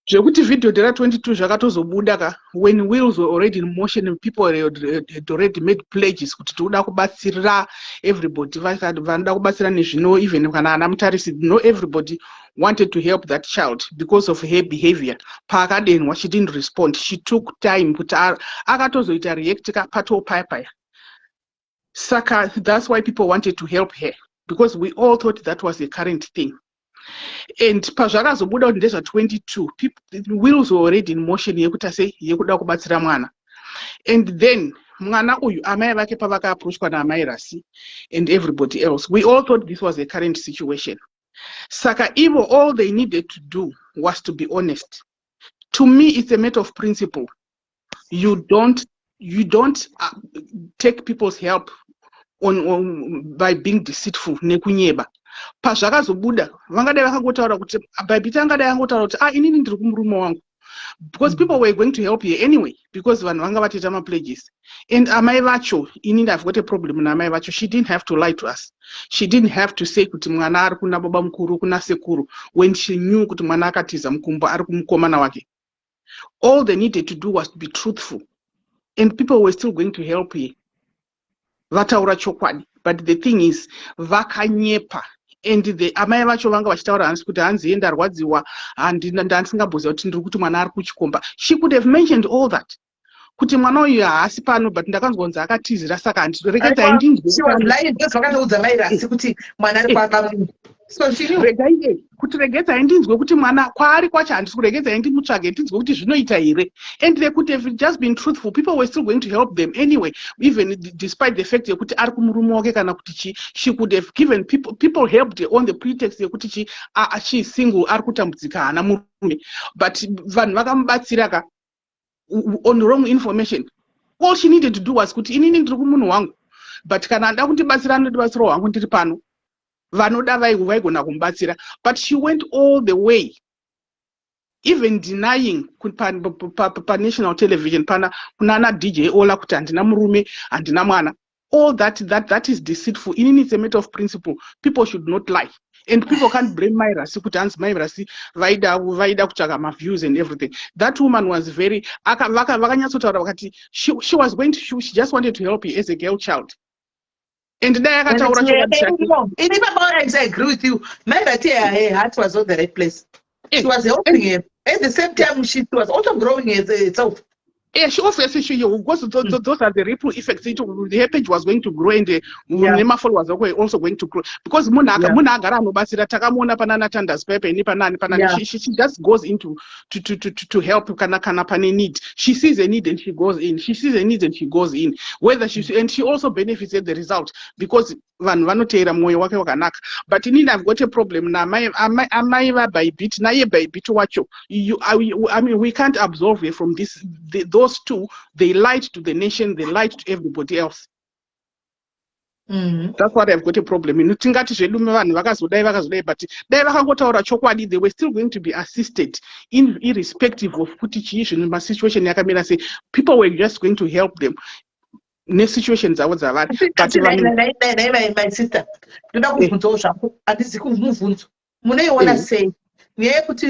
Speaker 10: Zvekuti video ndera 22 zvakatozobuda ka when wheels were already in motion and people had already made pledges kuti tikuda kubatsira everybody, vanoda kubatsira nezvino, even kana ana Mutarisi. No, everybody wanted to help that child because of her behavior. Paakadenwa, she didn't respond. She took time kuti akatozoita react ka patopayapaya. Saka that's why people wanted to help her, because we all thought that was a current thing. And pazvakazobuda kuti ndezva22, wheels were already in motion yekuti sei yekuda kubatsira mwana. And then mwana uyu, amai vake pavakaapproachwa naamai Rasi and everybody else, we all thought this was a current situation. Saka ivo, all they needed to do was to be honest. To me, it's a matter of principle. You don't take people's help on by being deceitful nekunyeba. Pazvakazobuda, vangadai vakangotaura kuti Bhaibhiti angadai angotaura kuti, "Ah, inini ndiri kumurume wangu," because people were going to help her anyway, because vanhu vanga vatoita mapledges. And amai vacho, inini I've got a problem naamai vacho. She didn't have to lie to us. She didn't have to say kuti mwana ari kuna baba mukuru, kuna sekuru, when she knew kuti mwana akatiza mukumbo, ari kumukomana wake. All they needed to do was to be truthful and people were still going to help her vataura chokwadi. But the thing is, vakanyepa. And the amai vacho vanga vachitaura hanzi kuti hanzi ye ndarwadziwa, ndandisingamboziva kuti ndiri kuti mwana ari kuchikomba. She could have mentioned all that, kuti mwana uyu haasi pano, but ndakanzwa kunzi akatizira, saka rekedza.
Speaker 5: Ndinzwevakatoudza mai Rasi kuti mwana ari kwababa, so she knew.
Speaker 10: Regai kuti regedzai ndinzwe kuti mwana kwaari kwacho handisi kuregedzai ndimutsvage ndinzwe kuti zvinoita here. And they could have just been truthful. People were still going to help them anyway, even despite the fact yekuti ari kumurume wake kana kuti chi. She could have given people, people helped on the pretext yekuti chi she is single, ari kutambudzika, haana murume, but vanhu vakamubatsira ka on wrong information. All she needed to do was kuti, "Inini ndiri kumunhu wangu, but kana ada kundibatsira, anondibatsirawo hangu, ndiri pano." Vanoda vaigona kumubatsira. But she went all the way, even denying panational television pana kunana DJ Ola kuti handina murume, handina mwana. All that is deceitful. Inini, it's a matter of principle. People should not lie, and people can't blame Mai Rasi kuti hanzi Mai Rasi vaida kutsvaka maviews and everything. That woman was very vakanyatsotaura vakati she was going to she just wanted to help you as a girl child. And dai akataura chokwadi chake.
Speaker 5: Ini baba, I agree with you. Mai Rati, her heart was on the right place. She was helping him. At the same time, she was also growing herself.
Speaker 10: Yeah, she obviously she because those are the ripple effects. Her page was going to grow and nemafollowers were also going to grow because munhu munhu agara anobatsira, takamuona panana Tandas Pepe ni panani panani. She just goes into to help kana pane need. She sees a need and she goes in. She sees a need and she goes in. Whether she and she also benefits at the result because vanhu vanoteera mwoyo wake wakanaka. But inini I've got a problem naamai amai vaBhaibhiti naiye Bhaibhiti wacho. I mean, we can't absolve her from this. Those two, they lied to the nation, they lied to everybody else. That's what I've got a problem in. Tingati zvedu vanhu vakazodai vakazodai, but dai vakangotaura chokwadi, they were still going to be assisted in irrespective of kuti chii zvinhu masituation yakamira sei. People were just going to help them nesituation dzavo dzavari, but vanhu
Speaker 5: Nai my sister, ndoda kubvunzawo zvangu, handizi kumubvunzo. Munoiona sei nyaya yekuti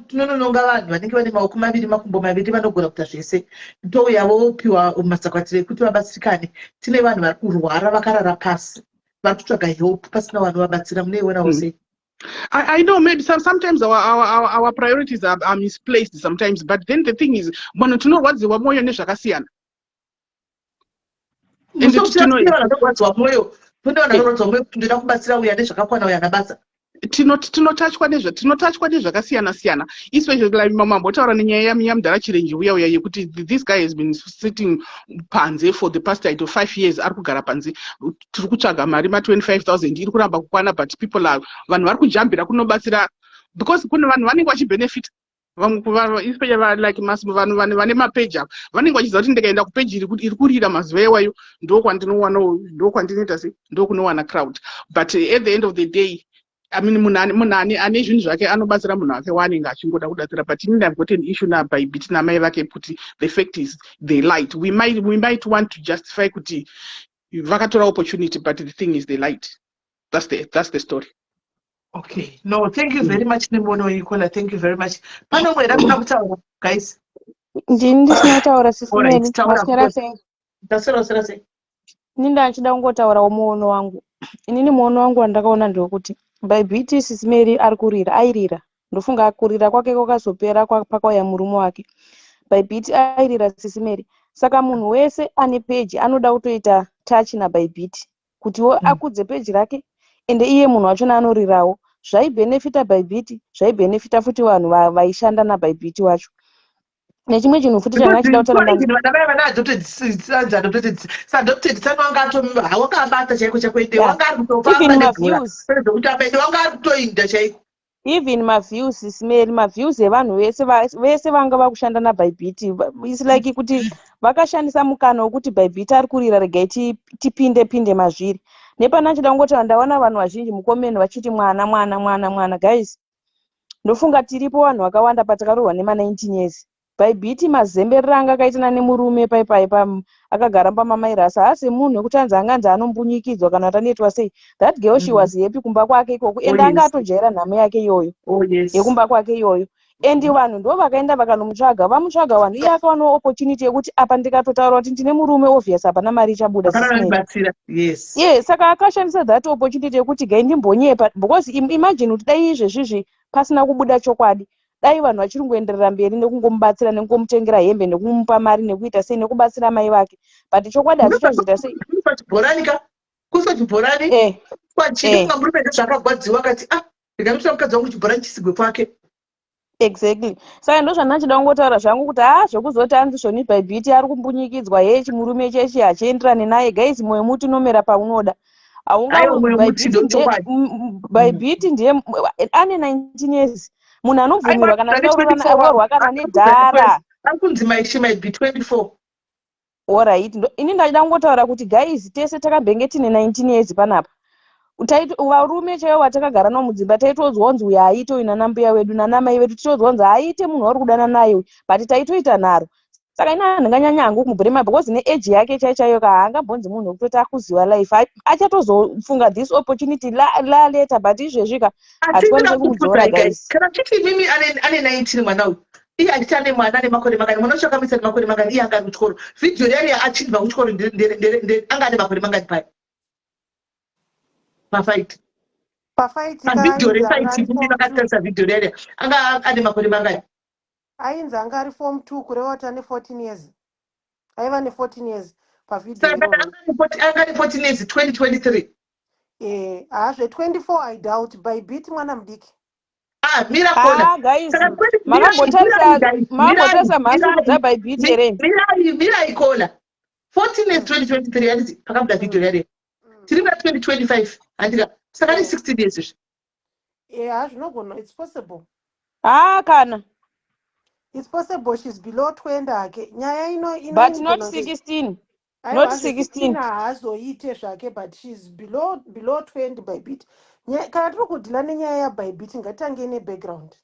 Speaker 5: tinonononga vanhu vanenge vane maoko maviri, makumbo maviri, vanogona kuita zvese, touya vopiwa mazakwatiro ekuti vabatsirikane? Tine vanhu vari kurwara vakarara pasi, vari kutsvaga help, pasina vanovabatsira. Munoionawo sei?
Speaker 10: I know maybe sometimes our priorities are misplaced sometimes, but then the thing is, munhu tinorwadziwa mwoyo nezvakasiyana. And
Speaker 5: Kune vanhu vanorwadziwa mwoyo, kune vanhu vanorwadziwa mwoyo kuti ndoda kubatsira uya nezvakakwana, uya nabasa.
Speaker 10: Tinotachwa nezvakasiyana siyana, especially like mambotaura nenyaya yamudhara Chirenje uya uya yekuti this guy has been sitting panze for the past ito 5 years, ari kugara panze. Tiri kutsvaga mari ma25 000 iri kuramba kukwana, but people are vanhu vari kujambira kunobatsira because kune vanhu vanenge vachibenefita vamwe especially like vanhu vane mapeji ava, vanenge vachiziva kuti ndikaenda kupeji iri kurira mazuva iwayo, ndokwandinowanawo, ndokwandinoita sei, ndokunowana crowd. But at the end of the day, I mean, munhu ane zvinhu zvake anobatsira munhu wake waanenge achingoda kubatsira. But inini I've got an issue naBhaibhiti namai vake kuti the fact is they lied. We might want to justify kuti vakatora opportunity, but the thing is, they lied. That's the story.
Speaker 5: Okay, no, thank you very much nemuono wenyu caller, thank you very much. Pane umwe here akuda kutaura, guys?
Speaker 12: Ndini ndisina kutaura sisi
Speaker 5: Alright,
Speaker 12: Mary.
Speaker 5: taura.
Speaker 12: Maswera sei?
Speaker 5: Ndaswera, swera sei?
Speaker 12: Ini ndachida kungotaurawo muono wangu. Inini muono wangu wandakaona ndewekuti Bybit sisi Mary ari kurira, airira. Ndofunga kurira kwake kwakazopera pakauya murume wake. Bybit airira sisi Mary. Saka munhu wese ane peji anoda kutoita touch naBybit kutiwo akudze peji rake ende iye munhu wachona anorirawo. Zvaibhenefita Bybit, zvaibhenefita futi vanhu vaishanda naBybit wacho. Nechimwe chinhu futi changa chida kutaura
Speaker 5: Even vana vaya vana adopted sons, adopted adopted son wanga ato wakabata chaiko chaiko ende wanga ari kutofamba
Speaker 12: Even
Speaker 5: nebhora
Speaker 12: maviews.
Speaker 5: kwete zvekuti ende wanga ari kutoinda chaiko.
Speaker 12: Even maviews Smell, maviews evanhu vese vese vanga vakushanda naBybit, its like kuti vakashandisa mukana wekuti Bybit ari kurira, regai tipinde pinde mazviri. Nepana chida kungoti ndaona vanhu vazhinji mucomment vachiti mwana, mwana, mwana, mwana. Guys, ndofunga tiripo vanhu vakawanda patakarohwa nema19 years. Bybit mazemberero anga akaitana nemurume paipai akagara pamamairasi, haasi munhu wekuti anzi anganzi anombunyikidzwa kana kuti anoitwa sei. That girl, she was happy kumba kwake ikoko and anga atojaira nhamo yake iyoyo yekumba kwake iyoyo. And vanhu ndo vakaenda vakanomutsvaga, vamutsvaga vanhu, iye akawanawo opportunity yekuti apa ndikatotaura kuti ndine murume, obvious hapana mari ichabuda.
Speaker 5: Hapana
Speaker 12: Sisi Mary.
Speaker 5: vanobatsira, yes.
Speaker 12: Ye, saka akashandisa that opportunity yekuti gai ndimbonyepa, because imagine kuti dai izvezvizvi pasina kubuda chokwadi, dai vanhu vachiri kungoenderera mberi nekungomubatsira, nekungomutengera hembe, nekumupa mari, nekuita sei, nekubatsira mai vake, but chokwadi hachichazoita sei.
Speaker 5: Chibhorani ka, kuswa chibhorani kwachii. Kunga murume ndozvaakagwadziwa, akati, "Ah, ndikanotora mukadzi wangu, chibhorani chisigwe kwake."
Speaker 12: Exactly, saka ndo zvandachida kungotaura zvangu kuti ha, zvekuzoti anzi zvoni Bybit ari kumbunyikidzwa, ye chimurume chechi hachienderani naye. Guys, mwoyo muti unomera paunoda.
Speaker 5: Aiwa, mwoyo muti, ndochokwadi.
Speaker 12: Bybit ndiye ane 19 years, munhu anobvumirwa kana
Speaker 5: Aiwa,
Speaker 12: achida
Speaker 5: 24.
Speaker 12: kuroorwa kana nedhara.
Speaker 5: Ari kunzi she might be 24.
Speaker 12: Alright, ini ndachida kungotaura kuti guys, tese takambenge tine 19 years panapa. Varume chaivo vatakagara navo mudzimba taitodzwa kunzi uyu haaite, uyu nana mbuya wedu nana mai vedu titodzwa kunzi haaite munhu wauri kudana naye uyu, but taitoita nharo. Saka ini handinganyanya hangu kumublame because neage yake chaiyo chaiyo ka, haangambonzi munhu wekutoti akuziva life. Achatozofunga this opportunity la later, but izvezvi ka hatikwanisi kumudzora, guys.
Speaker 5: Kana chiti imimi ane 19 mwana uyu, iye achiti ane mwana ane makore mangani? Mwana wacho akamisa nemakore mangani? Iye anga ari kuchikoro, vhidhiyo riyani achibva kuchikoro, anga ane makore mangani paya pafight?
Speaker 13: Pafight?
Speaker 5: Pavhidhiyo refight, imimi vakatarisa vhidhiyo riyani, anga ane makore mangani?
Speaker 13: Ainzi anga ari form 2, kureva kuti ane 14 years, aiva ne14 years pavhidhiyo.
Speaker 5: Saka
Speaker 13: iroro.
Speaker 5: Anga ane 14 years 2023.
Speaker 13: Eh, hazve 24 I doubt. Bybit mwana mudiki.
Speaker 5: Ah, mira kona.
Speaker 12: Ah guys, makambotarisa mhasuru dzaBybit here?
Speaker 5: Mirai, mirai kola. 14 years 2023, handiti pakabuda vhidhiyo riyani? Tiri muna 2025, handika? Saka ane 16 years izvi.
Speaker 13: Yeah, zvinogona, it's possible.
Speaker 12: Ah, kana.
Speaker 13: It's possible she's below 20 hake. Nyaya ino ino
Speaker 12: But not
Speaker 13: inogona
Speaker 12: 16.
Speaker 13: Aiwa,
Speaker 12: Not
Speaker 13: zve
Speaker 12: 16.
Speaker 13: 16 haazoite zvake, but she's below 20 Bybit. Kana tiri kudeala nenyaya yaBybit, ngatitange nebackground.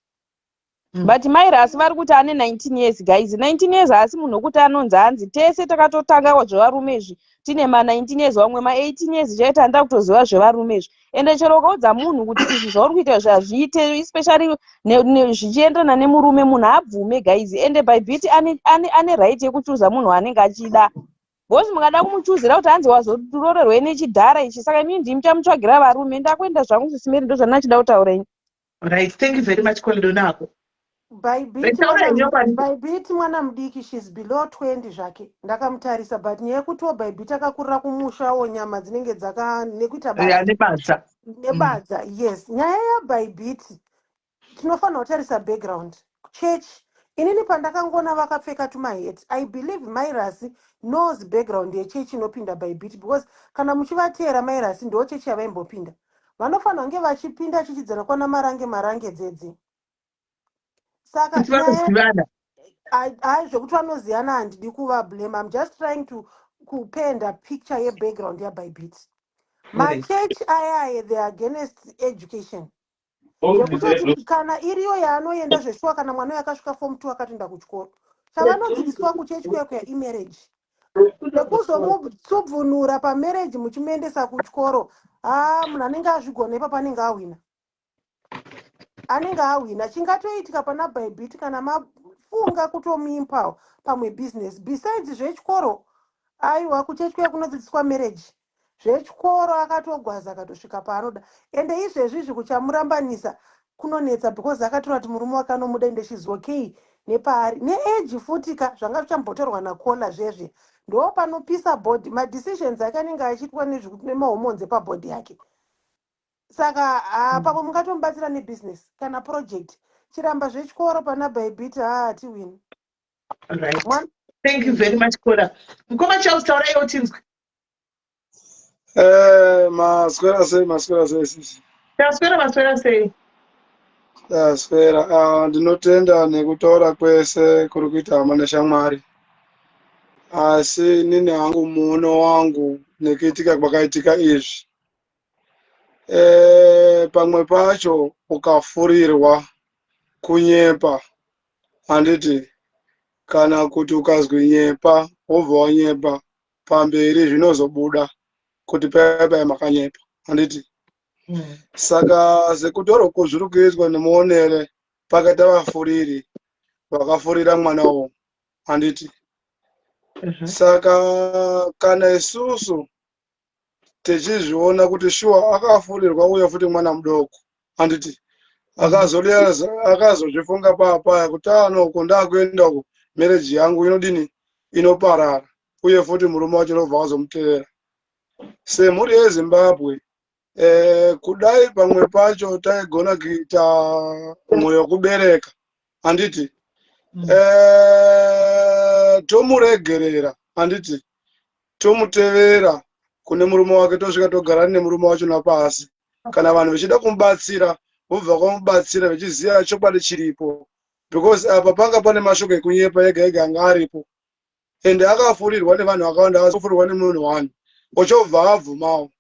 Speaker 12: But mairasi vari kuti ane 19 years. Guys, 19 years haasi munhu wekuti anonzi hanzi tese takatotanga zvevarume izvi tine ma19 years, vamwe ma18 years chaita handa kutoziva zvevarume izvi. Ende chero ukaudza munhu kuti izvi zvauri kuita izvi hazviite, especially zvichienderana nemurume, munhu abvume, guys. Ende Bybit ane right yekuchuza munhu waanenge achida, because mukada kumuchuzira kuti hanzi wazororerwei nechidhara ichi, saka imini ndimi muchamutsvagira varume. Ndakuenda zvangu, Sisi Mary, ndo zvandachida kutaura ini.
Speaker 5: Right, thank you very much, Kolidonako.
Speaker 13: Bybit
Speaker 5: Taura henyu kwani.
Speaker 13: Bybit mwana mudiki, she's below 20 zvake, ndakamutarisa, but nyaya yekutiwo Bybit akakurira kumushawo, nyama dzinenge dzaka nekuita basa.
Speaker 5: Nebadza.
Speaker 13: Nebadza, yes. Nyaya yaBybit tinofanira kutarisa background, church. Inini pandakangona vakapfeka tumahats, I believe Mairasi knows background yechechi inopinda Bybit, because kana muchivateera Mairasi, ndo chechi yavaimbopinda. Vanofanira kunge vachipinda chichidzana kwana Marange, Marange dzedzi. Saka
Speaker 5: Kuti vanozivana.
Speaker 13: Hai, zvekuti vanoziyana handidi kuvablame. I'm just trying to kupenda picture yebackground yaBybit. Machechi ayaye, they are against education, zvekutoti kana iriyo yaanoenda zveshuwa, kana mwana uyo akasvika form 2 akatoenda kuchikoro, chavanodzidziswa kuchechi kuya kuya imarriage, nekuzomutsubvunura pamarriage muchimuendesa kuchikoro. Ha, munhu anenge azvigona ipapo anenge ahwina. Anenge ahwina. Chingatoitika pana Bybit, kana mafunga kutomuimpawo pamwe business besides zvechikoro, aiwa, kuchechi kuya kunodzidziswa marriage, zvechikoro akatogwaza akatosvika paanoda. Ende izvezvi izvi kuchamurambanisa kunonetsa, because akatora kuti murume wake anomuda, ende she's okay nepaari neeji futi ka. Zvanga zvichambotorwa nakola zvezve, ndo panopisa body. Madecisions ake anenge achiitwa nemahormones epabody yake. Saka pamwe mungatomubatsira nebusiness kana project. Chiramba zvechikoro pana Bybit, haa, tiwini.
Speaker 5: Right, thank you very much, Kola. Mukoma Charles, tauraiwo tinzwe.
Speaker 14: Maswera sei, maswera sei, sisi?
Speaker 5: Taswera, maswera sei?
Speaker 14: Taswera. Ndinotenda nekutaura kwese kuri kuita hama neshamwari, asi inini hangu muono wangu nekuitika kwakaitika izvi, pamwe pacho ukafurirwa kunyepa, handiti, kana kuti ukazwi nyepa, wobva wanyepa, pamberi zvinozobuda kuti paya paya makanyepa, handiti? Saka sekutorwa zviri kuitwa nemuonere, pakaita vafuriri vakafurira mwana uwu, handiti? Saka kana isusu tichizviona kuti shuwa akafurirwa, uye futi mwana mudoko, handiti, akazozvifunga papaya kuti ano uko ndakuenda uko, marriage yangu inodini, inoparara, uye futi murume wacho unobva wazomutevera. Semhuri yeZimbabwe, kudai pamwe pacho taigona kuita mwoyo wekubereka, handiti, tomuregerera, handiti, tomutevera kune murume wake, tosvika togara nemurume wacho napasi. Kana vanhu vechida kumubatsira, vobva kwamubatsira vechiziva chokwadi chiripo, because apa panga pane mashoko ekunyepa ega ega anga aripo, ende akafurirwa nevanhu vakawanda, akafurirwa nemunhu one, ochobva abvumawo.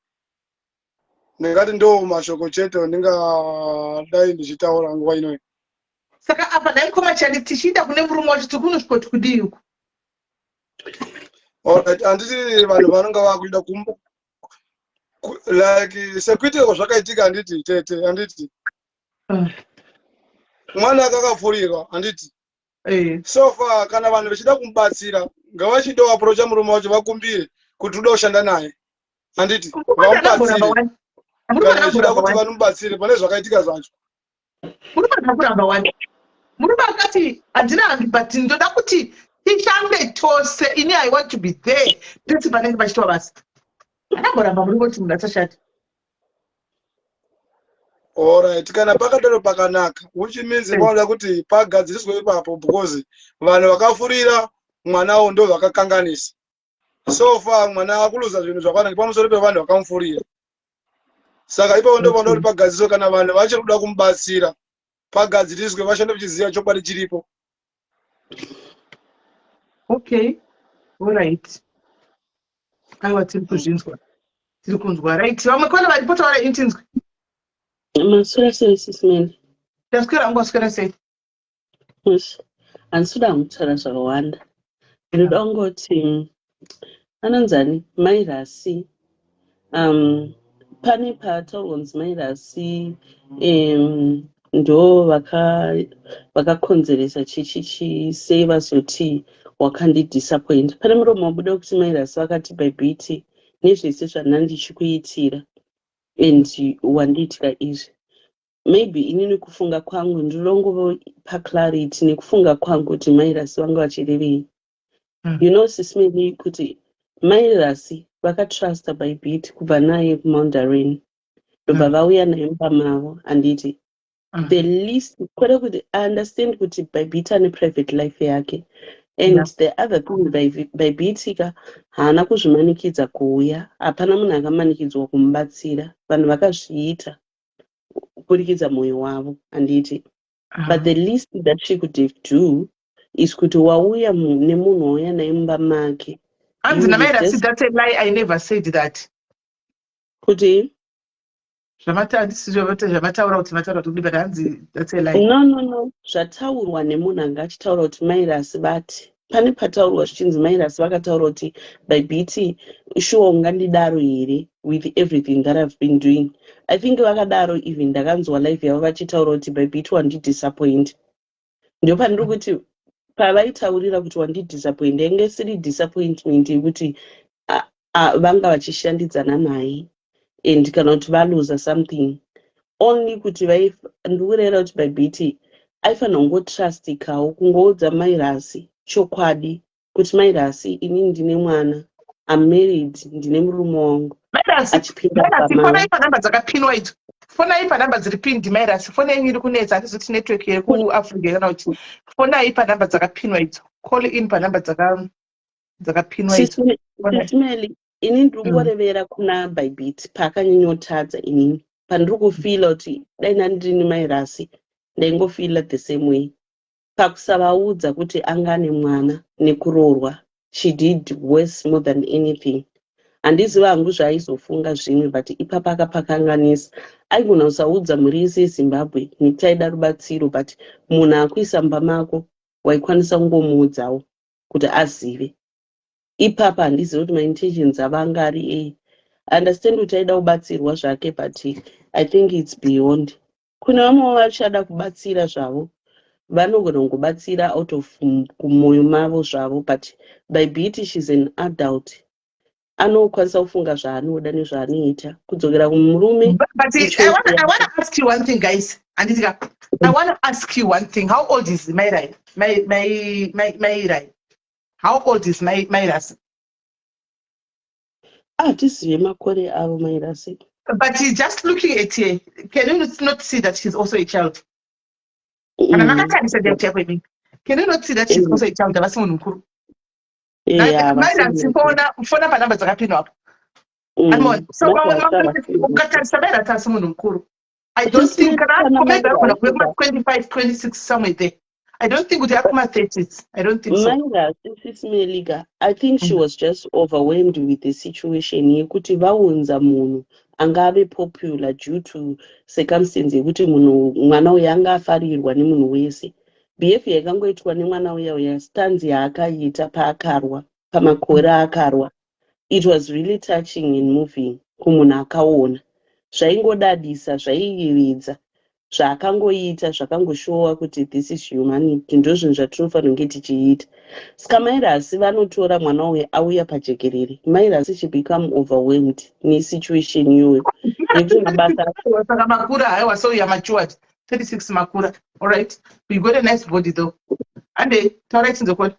Speaker 14: Ndingati ndo mashoko chete ndingadai ndichitaura nguva inoyi.
Speaker 5: Saka apa nhai mukoma Chali, tichienda kune murume wacho, tiri kunosvika kuti kudii uku?
Speaker 14: Alright, handiti vanhu vanonga vakuida like sekuitika kwazvakaitika, handiti, tete, handiti, mwana akakafurirwa, handiti? So far kana vanhu vechida kumubatsira, ngavachindoapproacha murume wacho, vakumbire kuti uda kushanda naye, handiti, vamubatsire kana vechida kuti vanomubatsire pane zvakaitika zvacho.
Speaker 5: Murume akakuramba wani. Murume akati handina hangi, but ndoda kuti tishande tose. Ini I want to be there pese panenge pachitwa basa. Akamboramba murume kuti munhu asashande.
Speaker 14: Alright, kana pakadaro pakanaka, which means panoda kuti pagadziriswe ipapo, because vanhu vakafurira mwanawo ndo vakakanganisa. So far mwana akuluza zvinhu zvakawanda pamusoro pevanhu vakamufurira. Saka ipapo ndo panoda kuti pagadziriswe. Kana vanhu vachiri kuda kumubatsira, pagadziriswe, vashande vachiziva chokwadi chiripo.
Speaker 5: Okay, alright, aiwa, tiri kuzvinzwa, tiri kunzwa. Right, vamwe kwana varipo, taura ini tinzwe.
Speaker 2: Maswera sei, Sis Meli?
Speaker 5: Taswera, angu waswera sei?
Speaker 2: Yes. Handisi kuda kutaura zvakawanda. Ndinoda kungoti anonzani Mairasi, pane pataurwa kunzi Mairasi ndo vakakonzeresa chichichi, sei vazoti wakandidisappoint. Pane muromo wabuda kuti Mairasi vakati Bybit, nezvese zvandandichikuitira and wandiitira izvi. Maybe inini kufunga kwangu, ndinongopa clarity nekufunga kwangu kuti Mairasi vanga vachirevei. You know, Sis Meli, kuti Mairasi vakatrusta Bybit kubva naye kuMount ndobva vauya naye mumba mavo, handiti? The least, kwete kuti I understand kuti Bybit ane private life yake and the other thing, Bybit ka haana kuzvimanikidza kuuya. Hapana munhu akamanikidzwa kumubatsira. Vanhu vakazviita kuburikidza mwoyo wavo, handiti? But the least that she could have do is kuti wauya nemunhu wauya naye mumba make.
Speaker 5: Hanzi naMairasi, "That's a lie, I never said that."
Speaker 2: Kuti?
Speaker 5: Zvamataura kuti mataura kuti, but hanzi that's a lie.
Speaker 2: No, zvataurwa nemunhu anga achitaura kuti Mairasi vati, pane pataurwa zvichinzi Mairasi vakataura kuti, "Bybit, sure ungandidaro here with everything that I've been doing?"
Speaker 15: I think vakadaro. Even ndakanzwa live yavo vachitaura kuti Bybit wandidisappoint. Ndo pandiri kuti pavaitaurira kuti wandidisappoint, yange isiri disappointment yekuti vanga vachishandidzana naye and kana kuti valuza something, only kuti ndikureva kuti Bybit aifanira kungotrustikawo, kungoudza Mairasi chokwadi kuti, "Mairasi, inini ndine mwana, am married, ndine murume wangu."
Speaker 5: Mairasi.
Speaker 15: Achipinda
Speaker 5: Mairasi.
Speaker 15: pamai.
Speaker 5: Fonai panhamba dzakapinwa idzo, fonai panhamba dziri pinned. Mairasi, foni yenyu iri kunetsa. Handizoti network yekuAfrica kana kuti fonai panhamba dzakapinwa idzo, call in panhamba dzakapinwa idzo. Fonai.
Speaker 15: Sis Melly, ini ndiri kungorevera kuna Bybit paakanyanyotadza. Inini pandiri kufeela kuti dai ndandini Mairasi, ndaingofeela the same way pakusavaudza kuti anga ane mwana nekuroorwa. She did worse more than anything. Handizivi hangu zvaaizofunga zvimwe, but ipapa akapakanganisa. Aigona kusaudza mhuri yese yeZimbabwe nekuti aida rubatsiro, but munhu akuisa mumba mako waikwanisa kungomuudzawo kuti azive. Ipapa handizivi kuti maintentions avo anga ari ei. Understand kuti aida kubatsirwa zvake, but I think it's beyond. Kune vamwe vachada kubatsira zvavo, vanogona kungobatsira out of kumwoyo mavo zvavo, but Bybit, she's an adult, anokwanisa kufunga zvaanoda nezvaanoita, kudzokera kumurume.
Speaker 5: But I want to ask you one thing, guys. Anditika, I want to ask you one thing. How old is Mairai? My my my Mairai. How old is my Mairasi?
Speaker 15: Hatizive makore avo Mairasi.
Speaker 5: But just looking at her, can you not see that she's also a child? Kana makatarisa ndiyekuti yako imini. Can you not see that she's also a child? Havasi munhu mukuru.
Speaker 15: Yeah,
Speaker 5: Mairasi, fona fona panhamba dzakapinwa apo. Anmon. So ukatarisa Mairasi, asi munhu mukuru. I don't think kana maybe agona kuve kuma 25, 26, somewhere there. I don't think kuti akuma 30s. I don't think so.
Speaker 15: Mairasi, Sis Melly ka, I think she was just overwhelmed with the situation yekuti vaunza munhu anga ave popular due to circumstance yekuti munhu, mwana uyu anga afarirwa nemunhu wese. Behavior yakangoitwa nemwana uya uya, stance yaakaita paakarwa, pamakore aakarwa, it was really touching and moving kumunhu akaona. Zvaingodadisa, zvaiyevedza zvaakangoita, zvakangoshowa kuti this is humanity, ndo zvinhu zvatinofanira kunge tichiita. Saka Mairasi vanotora mwana uyu auya pajekerere. Mairasi, she become overwhelmed nesituation iyoyo yekuti mabasa
Speaker 5: Saka makura, haiwa, so you are matured. 36 makura. All right. You got a nice body though. Ande, taurai tinzokona.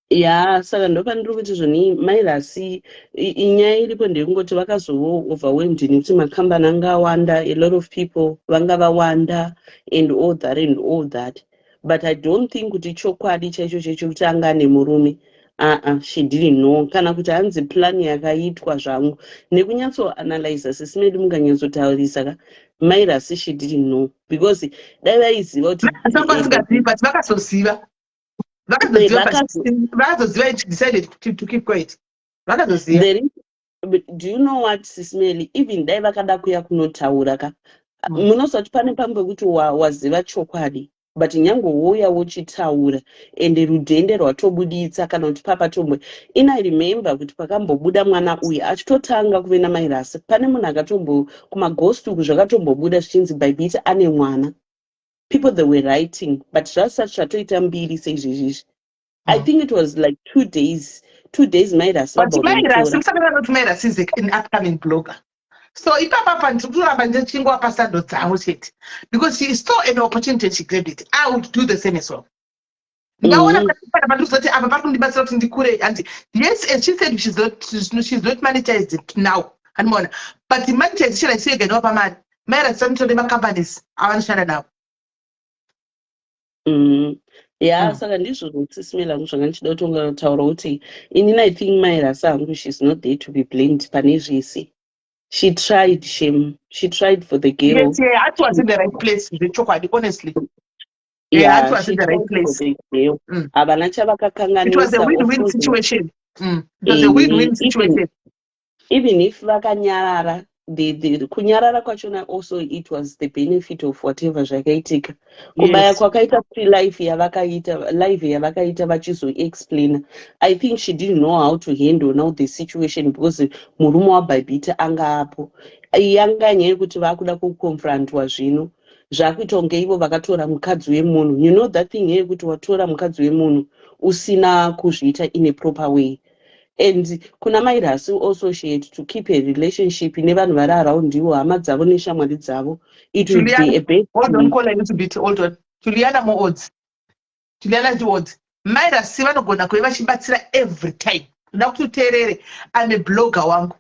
Speaker 15: Ya, saka ndopandiri kuti zvoni Mairasi, inyaya iripo ndeyekungoti vakazova overwhelmed nekuti makambani anga awanda, a lot of people vanga vawanda and all that and all that, but I don't think kuti chokwadi chaicho chaicho kuti anga ane murume, aa, she didn't know, kana kuti hanzi plan yakaitwa zvangu nekunyatsoanalyza. Sis Melly, mukanyatsotaurisa ka, Mairasi, she didn't know, because dai vaiziva kuti
Speaker 5: Saka vasingazivi, but vakazoziva. Vakazoziva, vakazoziva and she decided to keep quiet. Vakazoziva.
Speaker 15: But do you know what, Sis Melly? Even dai vakada kuya kunotaura ka, munozwa kuti pane pamwe pekuti waziva chokwadi, but nyange wouya wochitaura ende rudhende rwatobuditsa kana kuti papatombo. In I remember kuti pakambobuda mwana uyu achitotanga kuve naMairasi, pane munhu akatombo kumaghost uku, zvakatombobuda zvichinzi Bybit ane mwana. People, they were writing, but zvasati zvatoita mbiri seizvezvizvi. I think it was like 2 days, 2 days Mairasi
Speaker 5: But Mairasi,
Speaker 15: vabva.
Speaker 5: musakadaro kuti Mairasi is an upcoming blogger. So ipapa pa ndiri kuramba ndichingowapa sando dzavo chete because she saw an opportunity and she grabbed it. I would do the same as well. Ndaona pana pandikuzoti apa pari kundibatsira kuti ndikure. And yes, as she said, she's not monetized now, handimaona, but monetization haisi yega inovapa mari. Mairasi vanotora nemacompanies avanoshanda navo.
Speaker 15: Ya, saka ndizvo, Sis Melly, hangu zvanga ndichida kutongotaura kuti inini I think Mairasi hangu, she's not there to be blamed pane zvese. She tried, shame, she tried for the girl.
Speaker 5: Yes, yeah, heart was in the right place zvechokwadi, honestly. Yeah, heart was
Speaker 15: she
Speaker 5: in the right
Speaker 15: tried for
Speaker 5: place.
Speaker 15: the girl. Havana
Speaker 5: It was a
Speaker 15: chavakakanganisa.
Speaker 5: win-win situation. It was a win-win situation.
Speaker 15: Even if vakanyarara, the kunyarara kwachona also, it was the benefit of whatever zvakaitika. Kubaya kwakaita free life yavakaita, live yavakaita vachizoexplaina, I think she didn't know how to handle now the situation because murume waBybit anga apo. Yanga nyaya yekuti vakuda kuconfrontwa zvino zvakuita kunge ivo vakatora mukadzi wemunhu. You know that thing yekuti watora mukadzi wemunhu usina kuzviita in a proper way. And kuna mai Rasi also, she had to keep a relationship nevanhu vari around ivo, hama dzavo neshamwari dzavo. It would be
Speaker 5: Juliana,
Speaker 15: a bad
Speaker 5: hold on,
Speaker 15: thing.
Speaker 5: Call a little bit, hold on. Juliana Moodzi. Juliana Tiodzi. Mai Rasi vanogona kuve vachibatsira every time. Ndoda kuti uteerere. I'm a blogger wangu.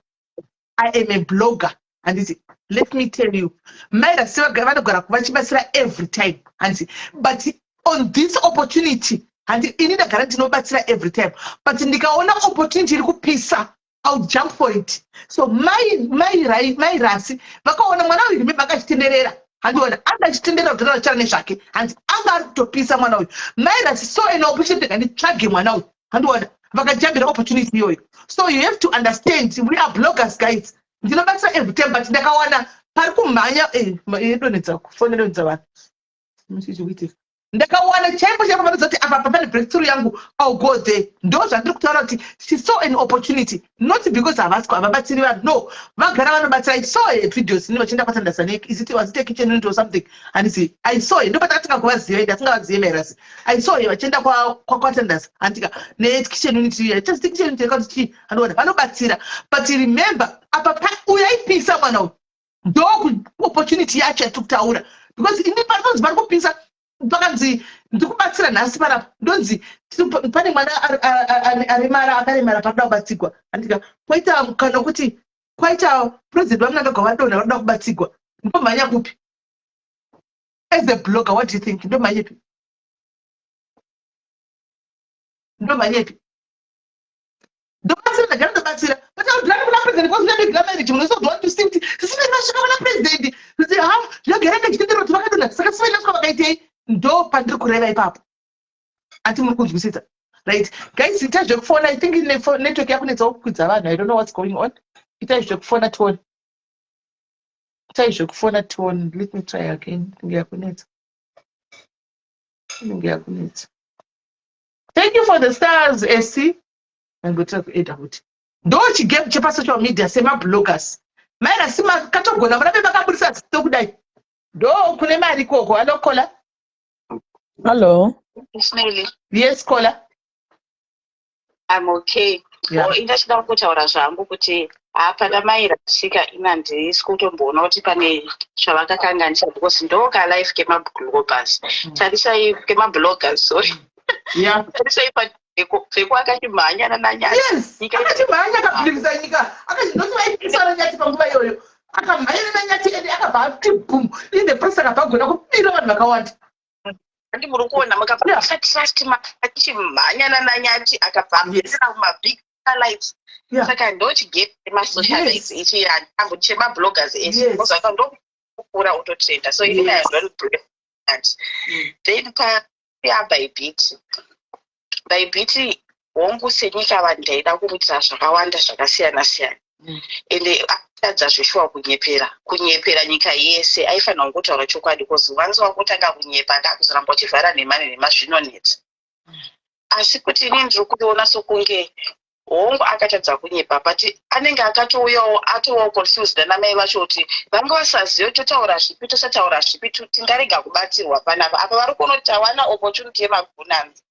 Speaker 5: I am a blogger. Handiti, let me tell you. Mai Rasi vanogara vachibatsira every time. Handiti, but on this opportunity, handi ini ndagara ndinobatsira every time. But ndikaona opportunity iri kupisa, I'll jump for it. So mai Rasi vakaona mwana uyu, remember akachitenderera. Handiona anga achitenderera kudhara achitaura nezvake. Handi anga ari kutopisa mwana uyu. Mai Rasi saw an opportunity, nditsvage mwana uyu. Handiona vakajambira opportunity iyoyo. So you have to understand, we are bloggers, guys. Ndinobatsira every time, but ndakawana pari kumhanya yedonhedza foni, yedonhedza vanhu. Muchichi kuitika. Ndakawana chaipo chaipo panoziva kuti apa pane breakthrough yangu, I'll go there. Ndo zvandiri kutaura kuti she saw an opportunity, not because havasi havabatsiri vanhu. No, vagara vanobatsira. I saw her videos ne vachienda kwatandasa ne, is it, was it a kitchen unit or something? Handisi, I saw her, ndopatakatinga kuvaziva ende asingavazive mairasi. I saw her vachienda kwatandasa, handika, nekitchen unit iya, just kitchen unit yakati chii. Handiona vanobatsira, but remember apa uyu aipisa mwana uyu, ndo opportunity yacho yatiri kutaura, because ini panonzi pari kupisa, pakanzi ndikubatsira nhasi panapa, ndonzi pane mwana aremara, akaremara, parikuda kubatsigwa, handika, kwaita kana kuti kwaita president vaMnangagwa vadonha, varikuda kubatsigwa, ndomhanya kupi? As a blogger, what do you think? Ndomhanyepi? Ndomhanyepi? Ndobatsira, ndagara ndobatsira, but audhirani kuna president because unobigira marriage, munhu usodwa to see kuti sisiveni vasvika kuna president, kuti ha, zvagara ngachitendera kuti vakadonha, saka sisiveni vasvika vakaitei? Ndo pandiri kureva ipapo. Ati muri kunzwisisa? Right, guys, ita zvekufona. I think network yakunetsawo kukwidza vanhu. I don't know what's going on. Itai zvekufona tione, itai zvekufona tione. Let me try again. Inge yakunetsa, inenge yakunetsa. Thank you for the stars, Esi. Angotira kueda kuti ndo chigame chepasocial media semabloggers. Mairasi makatogona murambe makaburisa zito kudai, ndo kune mari ikoko. Hello, caller.
Speaker 16: Hello.
Speaker 3: Ismaili.
Speaker 5: Yes, caller.
Speaker 3: I'm okay.
Speaker 5: Yeah.
Speaker 3: Oh, indachida kutaura zvangu kuti hapana mairasika, ina handisi kutomboona kuti pane zvavakakanganisa, because ndo kalife kemabloggers. Tarisai, kemabloggers, sorry. Tarisai peko akachimhanya nananyati.
Speaker 5: Yes, akachimhanya, akabvirisa nyika, akachinoti vaipisa nanyati panguva iyoyo, akamhanya nenanyati ende akabva ati boom in the press, akabva agona kubira vanhu vakawanda.
Speaker 3: Handi muri kuona makabva atrust, achimhanya nananyati, akabva apindira mumabig lives. Saka ndo chigame chemasocialites ichi, handambo chemabloggers ese. Ozvaka ndokukura utotrenda, so ini I don't blame that. Then pa Bybit, Bybit hongu, senyika vanhu ndaida kumuitira zvakawanda zvakasiyana siyana, ende atadza zveshuwa kunyepera nyika yese. Aifanira kungotaura chokwadi, because once wakutanga kunyepa, akakuzoramba uchivhara nhema nenhema, zvinonetsa. Asi kuti inini ndiri kuona sokunge hongu akatadza kunyepa, but anenge akatouyawo atovawo confused ana mai vacho, kuti vanga vasazive totaura zvipi, tosataura zvipi, tingarega kubatsirwa panapa. Apa vari kuona kuti tawana opportunity yemagunanzi,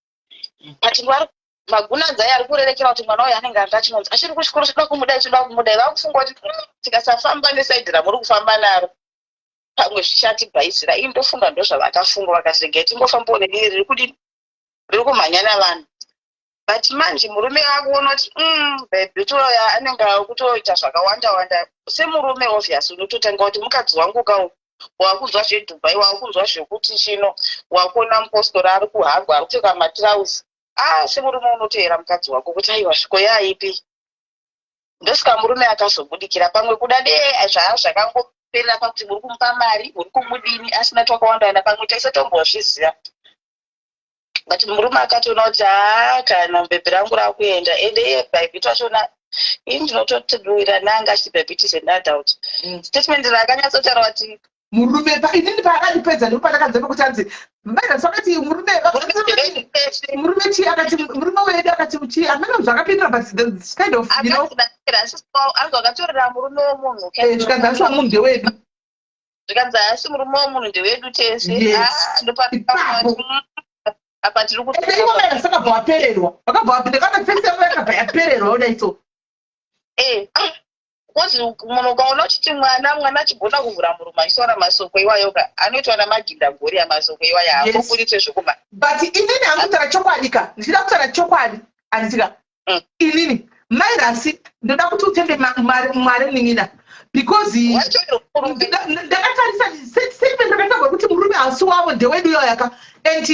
Speaker 3: but magunanzi aya ari kurerekera kuti mwana uyu anenge anga achinonzi achiri kuchikoro, toda kumudai, toda kumudai. Vakufunga kuti tikasafamba neside ramuri kufamba naro, pamwe zvichatibhaizira. Ini ndofunga ndo zvavakafunga, vakati regai tingofambawo nediri riri kudini, riri kumhanya navanhu. But manje murume akuona kuti Bybit uya anenge akutoita zvakawanda wanda. Semurume, obvious unototanga kuti mukadzi wangu kau, wakunzwa zveDubai, wakunzwa zvekuti chino, wakuona mupostori ari kuhagwa, ari kupfeka matirauzi. Ah, semurume unoteera mukadzi wako kuti aiwa, sviko yaaipi. Ndosaka murume akazobudikira pamwe kuda dee zvaa zvakangoperera pakuti muri kumupa mari, muri kumudini, asina twakawanda wanda, pamwe taisatombozviziva. But murume akatoona kuti haa, kana bhebhi rangu rakuenda, ende iye Bybit wachona, ini ndinototiwira nanga achiti Bybit is an adult. Statement raakanyatsotaura kuti
Speaker 5: Murume inini paakandipedza, ndipo pandakanzwa pekuti anzi Mbaira vakati murume, murume chii, akati murume wedu, akati chii, amene zvakapindura, but this kind of
Speaker 3: Anzi wakatorera murume wemunhu.
Speaker 5: Zvikanzi asi wamunhu ndewedu.
Speaker 3: Zvikanzi asi murume wemunhu ndewedu tese.
Speaker 5: Yes.
Speaker 3: Ipapo apa tiri
Speaker 5: Ende ivo mai vasakabva vapererwa, vakabva vapinda kana face yavo yakabva yapererwa kudai so.
Speaker 3: Because munhu ukaona uchiti mwana, mwana achigona kuvhura murume achitaura masoko iwayo ka, anoitwa namagindagori amasoko iwayo. Haamboburitse zvekuma.
Speaker 5: But inini hangu kutaura chokwadi ka, ndichida kutaura chokwadi, handitika inini mai Rasi ndoda kuti utende Mwari munin'ina, because ndakatarisa statement rakataurwa kuti murume hasi wavo, ndewedu iyoyaka, and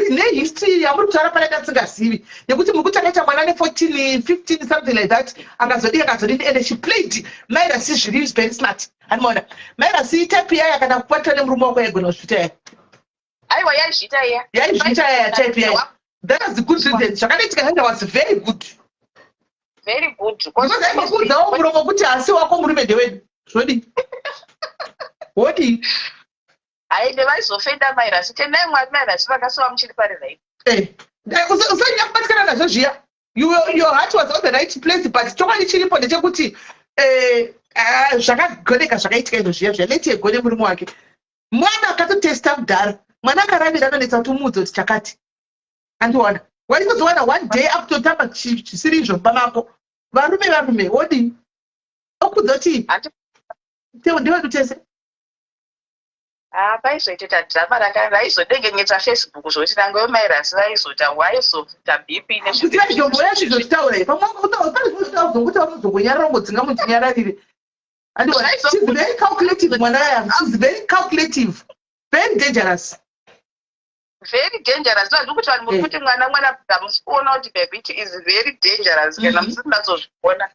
Speaker 5: nehistory yamuri kutaura pana ndasingazivi yekuti muri kuti akaita mwana ne14, 15, something like that, akazodii, akazodini, and she played mai Rasi zviri very smart. Anomaona mai Rasi type yaya, kana kubatwa nemurume wako yaigona kuzviita yaya.
Speaker 3: Aiwa, yaizviita iya.
Speaker 5: Yaizviita yaya, type yaya. That was the good reason zvakanoitika. Henda was very good.
Speaker 3: Very good.
Speaker 5: Because aimbokuudzawo muromo kuti hasi wako murume, ndewedu, zvodii, wodii?
Speaker 3: Haende vaizofenda mai Rasi. Tendai Mwari, mai Rasi vakasiwa muchiri pari right.
Speaker 5: Usanyanya kubatikana nazvo zviya. Your heart was on the right place, but chokwadi chiripo ndechekuti zvakagoneka zvakaitika izvo zviya zviya. Leti yegone murume wake, mwana akatotesta kudhara, mwana akaravira, anonetsa kuti umuudze kuti chakati. Andiona waitozowana one day akutotamba zvisiri izvo mumba mako. Varume, varume, wodii? Okudza kuti ndewedu tese.
Speaker 3: Ah, paizoitita drama raizodengenyetsa Facebook zvokuti nange mai Rasi vaizota waizoita BP.
Speaker 5: Kuti vaizomboya zvizozvitaura pamwe pane zvinozokuti vanozongonyarara, ngodzinga mundinyararire. Andiona she's very calculative, mwana aya. She's very calculative, very dangerous.
Speaker 3: Very dangerous. Zvazvi kuti vanhu muri kuti mwana, mwana, hamusi kuona kuti baby is very dangerous kana musisi natsozviona.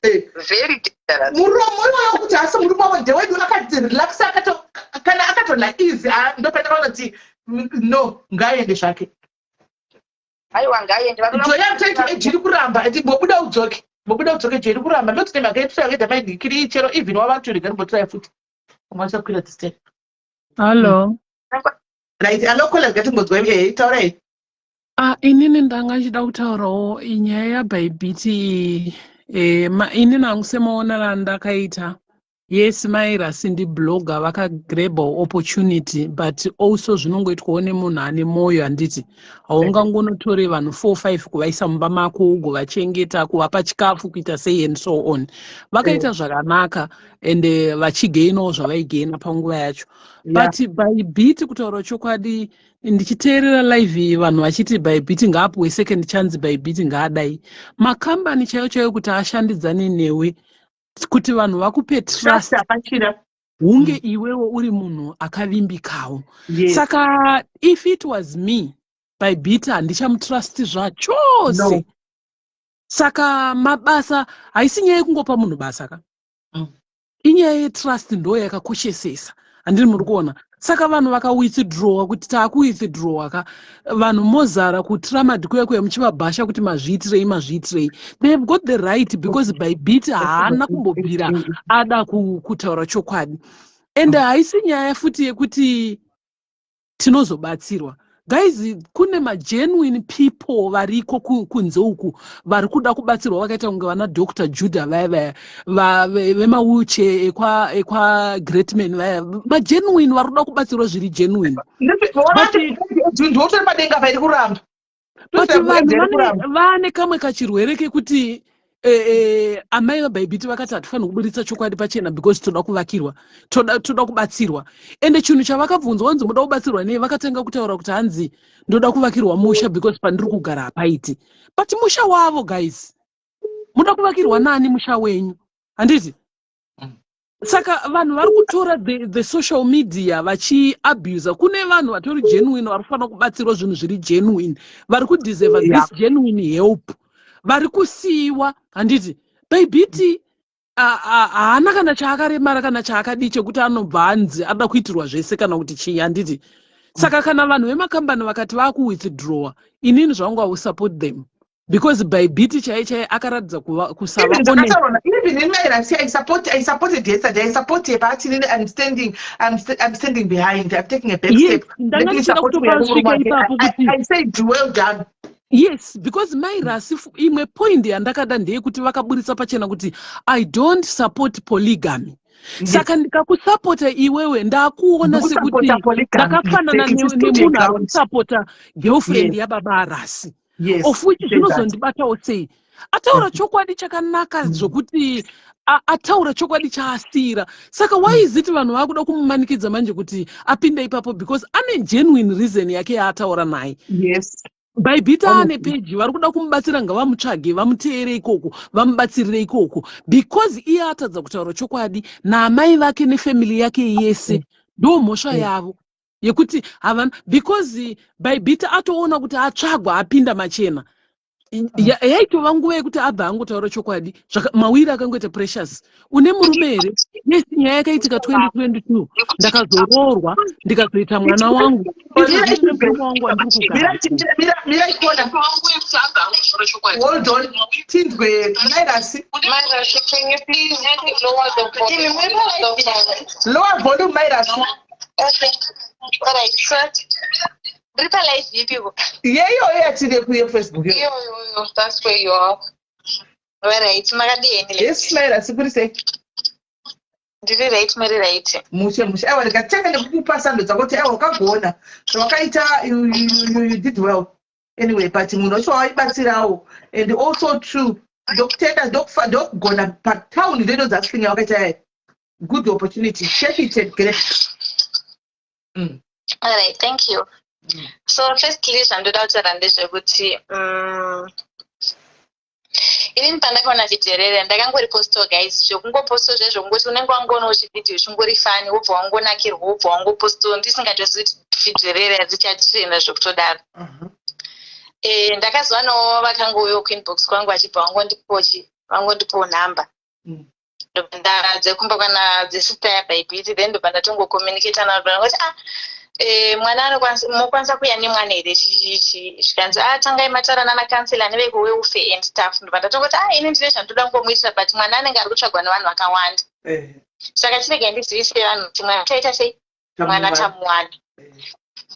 Speaker 3: Very dangerous.
Speaker 5: Muromo iwoyo kuti asi murume wavo ndewedu, akati relax, akato kana akatola easy. Ndopandakaona kuti no, ngaaende zvake.
Speaker 3: Aiwa, ngaaende.
Speaker 5: Joya kutoita ejiri kuramba ati mbobuda udzoke, mbobuda udzoke. Jeri kuramba ndoti nemhaka yetusa yakaita maidikiri chero even wavaturika ndimbotiraya futi umwanisa kukwira the step.
Speaker 16: Hallo.
Speaker 5: Right, hello caller, ngatingonzwa taurai.
Speaker 16: Ah, inini ndanga nchida kutaurawo inyaya yaBhaibhiti iyi. Inini hangu semaonero andakaita, yes, mai Rasi ndiblogger, vakagraba opportunity, but also zvinongoitwawo nemunhu ane mwoyo, handiti? Haungangonotore vanhu 4, 5 kuvaisa mumba mako, ugovachengeta, kuvapa chikafu, kuita sei and so on. Vakaita zvakanaka and vachigainawo zvavaigaina panguva yacho. But Bhaibhiti, kutaura chokwadi, ndichiteerera live iyi, vanhu vachiti Bhaibhiti ngaapiwe second chance, Bhaibhiti ngaadai, makambani chaiyo chaiyo kuti ashandidzane newe, kuti vanhu vakupe trust,
Speaker 5: Hapachina.
Speaker 16: Hunge iwewo uri munhu akavimbikawo. Saka if it was me, Bhaibhiti handichamutrust zvachose.
Speaker 5: No.
Speaker 16: Saka mabasa haisi nyaya yekungopa munhu basa ka. Inyaya yetrust ndo yakakoshesesa, handiri muri kuona? Saka vanhu vakawithdrawa kuti taakuwithdrawa ka, vanhu mozara kuTramad kuya kuya muchivabhasha kuti mazviitirei, mazviitirei. They have got the right because Bybit haana kumbobvira ada kutaura chokwadi. And haisi nyaya futi yekuti tinozobatsirwa. Guys, kune magenuine people variko kunze uku vari kuda kubatsirwa, vakaita kunge vana Dr Judah vaya vaya vemawheelchair ekwa Greatman vaya, magenuine vari kuda kubatsirwa zviri genuine.
Speaker 5: Ndiotori padenga pairi kuramba.
Speaker 16: But vanhu vane kamwe kachirwere kekuti amai vaBhaibhiti vakati hatifaniri kuburitsa chokwadi pachena because toda kuvakirwa, toda kubatsirwa. Ende chinhu chavakabvunzwa vanzi muda kubatsirwa nei, vakatanga kutaura kuti hanzi ndoda kuvakirwa musha because pandiri kugara hapaiti. But musha wavo, guys, muda kuvakirwa nani musha wenyu, handiti? Saka vanhu vari kutora the social media vachiabusa. Kune vanhu vatori genuine vari kufanira kubatsirwa zvinhu zviri genuine, vari kudeserva this genuine help, vari kusiyiwa, handiti? Bhaibhiti haana kana chaakaremara kana chaakadii chekuti anobva anzi anoda kuitirwa zvese kana kuti chii, handiti? Saka kana vanhu vemakambani vakati vaakuwithdrawa, inini zvangu I will support them. Because Bybit chaiye chaiye akaratidza kuva kusava
Speaker 5: Even
Speaker 16: honest.
Speaker 5: zvakataurwa even in Mairasi, I supported yesterday. I support her but I'm standing I'm standing behind. I'm taking a back
Speaker 16: Yes,
Speaker 5: step.
Speaker 16: ndanga
Speaker 5: Let me
Speaker 16: ndichida
Speaker 5: support uya nemurume
Speaker 16: kutopasvika
Speaker 5: wake.
Speaker 16: ipapo kuti
Speaker 5: I said well done.
Speaker 16: Yes, because Mai Rasi imwe point yandakada ndeyekuti vakaburitsa pachena kuti I don't support polygamy. Saka ndikakusapota iwewe ndakuona sekuti
Speaker 5: Ndikusapota polygamy.
Speaker 16: ndakafanana
Speaker 5: Exactly. It's still
Speaker 16: nemunhu ari
Speaker 5: ground.
Speaker 16: kusapota girlfriend yababa Arasi. Of which
Speaker 5: Say that.
Speaker 16: zvinozondibatawo sei. Ataura chokwadi chakanaka zvokuti ataura chokwadi chaasira. Saka why is it vanhu vakuda kumumanikidza manje kuti apinde ipapo because ane genuine reason yake yaataura naye. Bybit ane peji vari kuda kumubatsira ngavamutsvage vamuteere ikoko vamubatsirire ikoko because iye atadza kutaura chokwadi naamai vake nefamily yake yese ndo mhosva yavo yekuti havana because Bybit atoona kuti atsvagwa apinda machena. Yaitova nguva yekuti abva angotaura chokwadi. Mawiri akangoita Precious une murume here? Yes, nyaya yakaitika 2022 ndakazoroorwa ndikazoita mwana wangu. Izvozvi ndine murume wangu wandiri kugara.
Speaker 5: Mira ikona. Hold on. Tinzwe Mairasi.
Speaker 17: Mairasi, can you please lower the volume of the phone?
Speaker 5: Lower volume, Mairasi.
Speaker 17: Okay. All right. So, ndiri palive ipiko?
Speaker 5: Yeyo yatine kuye Facebook.
Speaker 17: Iyo, yo, that's where you are. All right. Makadini?
Speaker 5: Yes, Mairasi, kuri sei?
Speaker 17: Ndiri right, muri right.
Speaker 5: Mushe mushe. Aiwa, ndikatanga nekukupa sando dzako kuti aiwa wakagona. Zvawakaita you did well. Anyway, but munhu wacho waibatsirawo and also true. Ndokutenda ndokufa ndokugona patown ndoino dzaslinya wakaita yaya. Good opportunity. Take it and get it.
Speaker 17: All right, thank you. So firstly, zvandoda kutaura ndezvekuti inini pandakaona vhidhiyo rere ndakangoripostawo guys, zvekungopostawo zve zvekungoti unenge wangoonawo chivhidhiyo chingori funny wobva wangonakirwa wobva wangopostawo ndisingatozivi kuti vhidhiyo rere richatrenda zvekutodaro. Ndakazowanawo vakangouyawo kuinbox kwangu vachibva vangondipowo nhamba ndobva ndadzekumba kana dzesister yaBybit, then ndobva ndatongokommunicata navo ndangoti ah mwana anokwanisa mokwanisa kuuya nemwana here chichichi zvikanzi ah tangai mataura nana councillor nevekuwelfare and stuff. Ndobva ndatongoti ah ini ndine zvandoda kungomuitira but mwana anenge ari kutsvagwa nevanhu vakawanda saka chiregai ndizivise vanhu kuti mwana taita sei mwana
Speaker 5: Tamuwana.
Speaker 17: Tamuwana.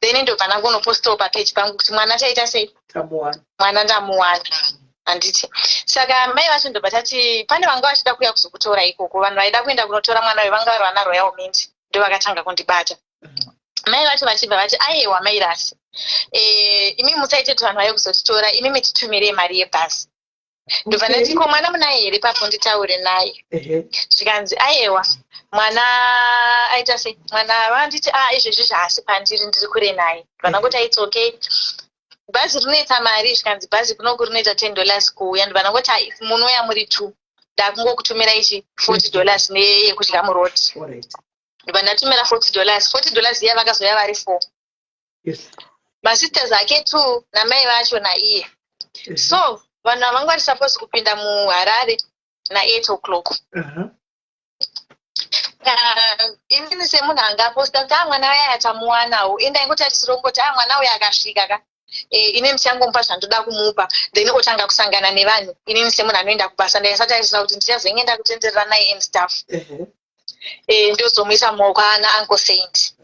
Speaker 17: Then ndobva ndangonopostawo papeji pangu kuti mwana taita sei
Speaker 5: Tamuwana.
Speaker 17: Mwana ndamuwana handiti. Saka mai vacho ndobva tati pane vanga vachida kuuya kuzokutora ikoko vanhu vaida kuenda kunotora mwana uyu vanga vari vana Royal Mint ndo vakatanga kundibata mai vacho vachibva vati aiwa Mairasi imi musaite kuti vanhu vauye kuzotitora imi mititumire mari yebhasi. Ndobva ndati ko mwana munaye here papo nditaure naye? Zvikanzi aiwa mwana aita sei mwana vanditi a izvezvi zvaasi pandiri ndiri kure naye. Ndobva ndangoti it's okay, bhazi rinoita mari? Zvikanzi bhazi kunoku rinoita $10 kuuya. Ndobva ndangoti "Ah, munouya muri two ndakungokutumira ichi $40 neyekudya muroad." Ndobva ndatumira $40, $40 iya vakazouya vari four masisters ake two namai vacho naiye. So vanhu ava vanga vari supposed kupinda muHarare na8 o'clock. Inini semunhu angaposta kuti a mwana waya tamuwanawo indaingotarisira kungoti a mwana uyo akasvika ka inini ndichangomupa zvandoda kumupa then otanga kusangana nevanhu. Inini semunhu anoenda kubasa ndaisatarisira kuti ndichazenge ndakutenderera naye and stuff ndozomuisa mumaoko ana Uncle Saint.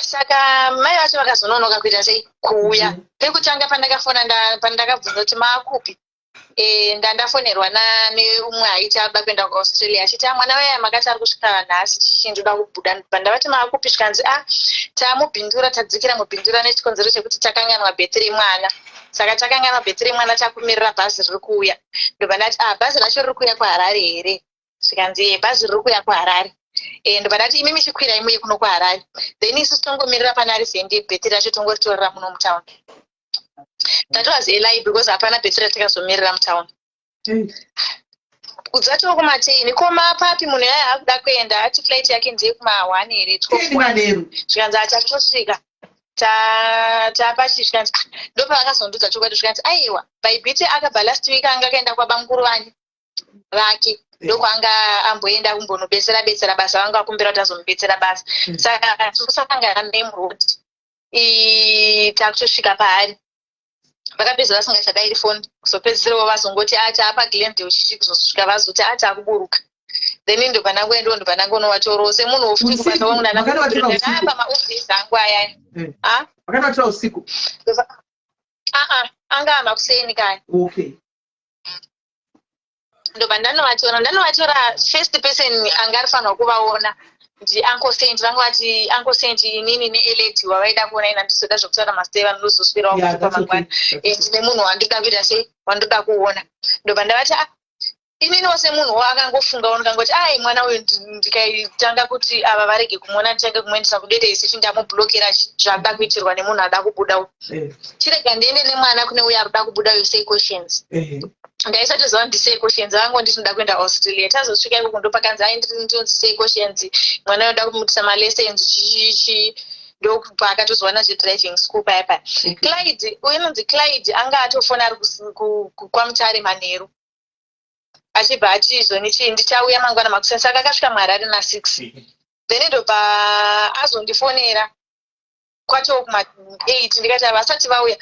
Speaker 17: Saka mai vacho vakazononoka kuita sei kuuya. Pekutanga pandakafona pandakabvunza kuti maakupi ndandafonerwa neumwe aiti akuda kuenda kuAustralia achiti a mwana waya makati ari kusvika nhasi chichi ndoda kubuda. Ndobva ndavati maakupi? Zvikanzi a tamuBindura tadzikira muBindura nechikonzero chekuti takanganwa bheti remwana saka takanganwa bheti remwana takumirira bhazi riri kuuya. Ndobva ndati a bhazi racho riri kuuya kuHarare here? Zvikanzi e bhazi riri kuuya kuHarare. Ndobva ndati imi michikwirai muye kuno kuHarare then isusu tongomirira pana Rizendi bheti racho tongoritorera muno mutauni. That was a lie because hapana bheti ratakazomirira mutauni. Kudzatiwo kumateini koma papi munhu yaya akuda kuenda ati flight yake ndeye kuma1 here
Speaker 5: 10 manheru.
Speaker 17: Zvikanzi achatosvika tapachi zvikanzi "Ah," ndopavakazondudza chokwadi zvikanzi aiwa Bybit akabva last week anga akaenda kwabamukuru vani vake ndokwanga amboenda kumbonobetsera betsera basa vanga vakumbira kuti azomubetsera basa saka tikusangana naye muroad takutosvika paari. Vakapedza vasingachadairi foni, kuzopedzisirawo vazongoti ati apa Glendale chichi, kuzosvika vazoti ati akuburuka. Then ndobva ndangoendawo, ndobva ndangonovatorowo semunhu wofuti kubasa wangu.
Speaker 1: Vakanovatora usiku?
Speaker 17: Ndanapa maofisi angu ayaya. Ah?
Speaker 1: Vakanovatora usiku?
Speaker 17: Aa, anga amakuseni kani. Ndobva ndanovatora. First person anga arifanirwa kuvaona ndiUncle Saint. Vanga vati Uncle Saint, inini neeledi wavaida kuona. Ina ndizoda zvekutaura mazita evanhu, ndozoswerawo
Speaker 1: Yeah, that's okay.
Speaker 17: mangwana. Ndine munhu wandoda kuita sei, wandoda kuona. Ndobva ndavati, ah, ininiwo semunhuwo akangofungawo, ndikangoti ai, mwana uyu ndikaitanga kuti ava varege kumuona, nditange kumuendesa kudete isichi, ndamublockera zvaada kuitirwa nemunhu ada kubuda uyu. Chirega ndiende nemwana kune uyo arikuda kubuda uyu, say questions. Ndaisatoziva kuti ndisay questions, vangonditi ndoda kuenda Australia. Tazosvika ikoko, ndopakanzi ai, ndinonzi say questions, mwana uyoda kumutisa malessons chichichi. Ndokupa akatozowana zvedriving school paya paya. Clyde uyu inonzi Clyde anga atofona ari kwaMutare manheru, achibva ati zvoni chii, ndichauya mangwana makuseni. Saka akasvika muHarare na6. Then ndobva azondifonera kwacho kuma8, ndikati havasati vauya.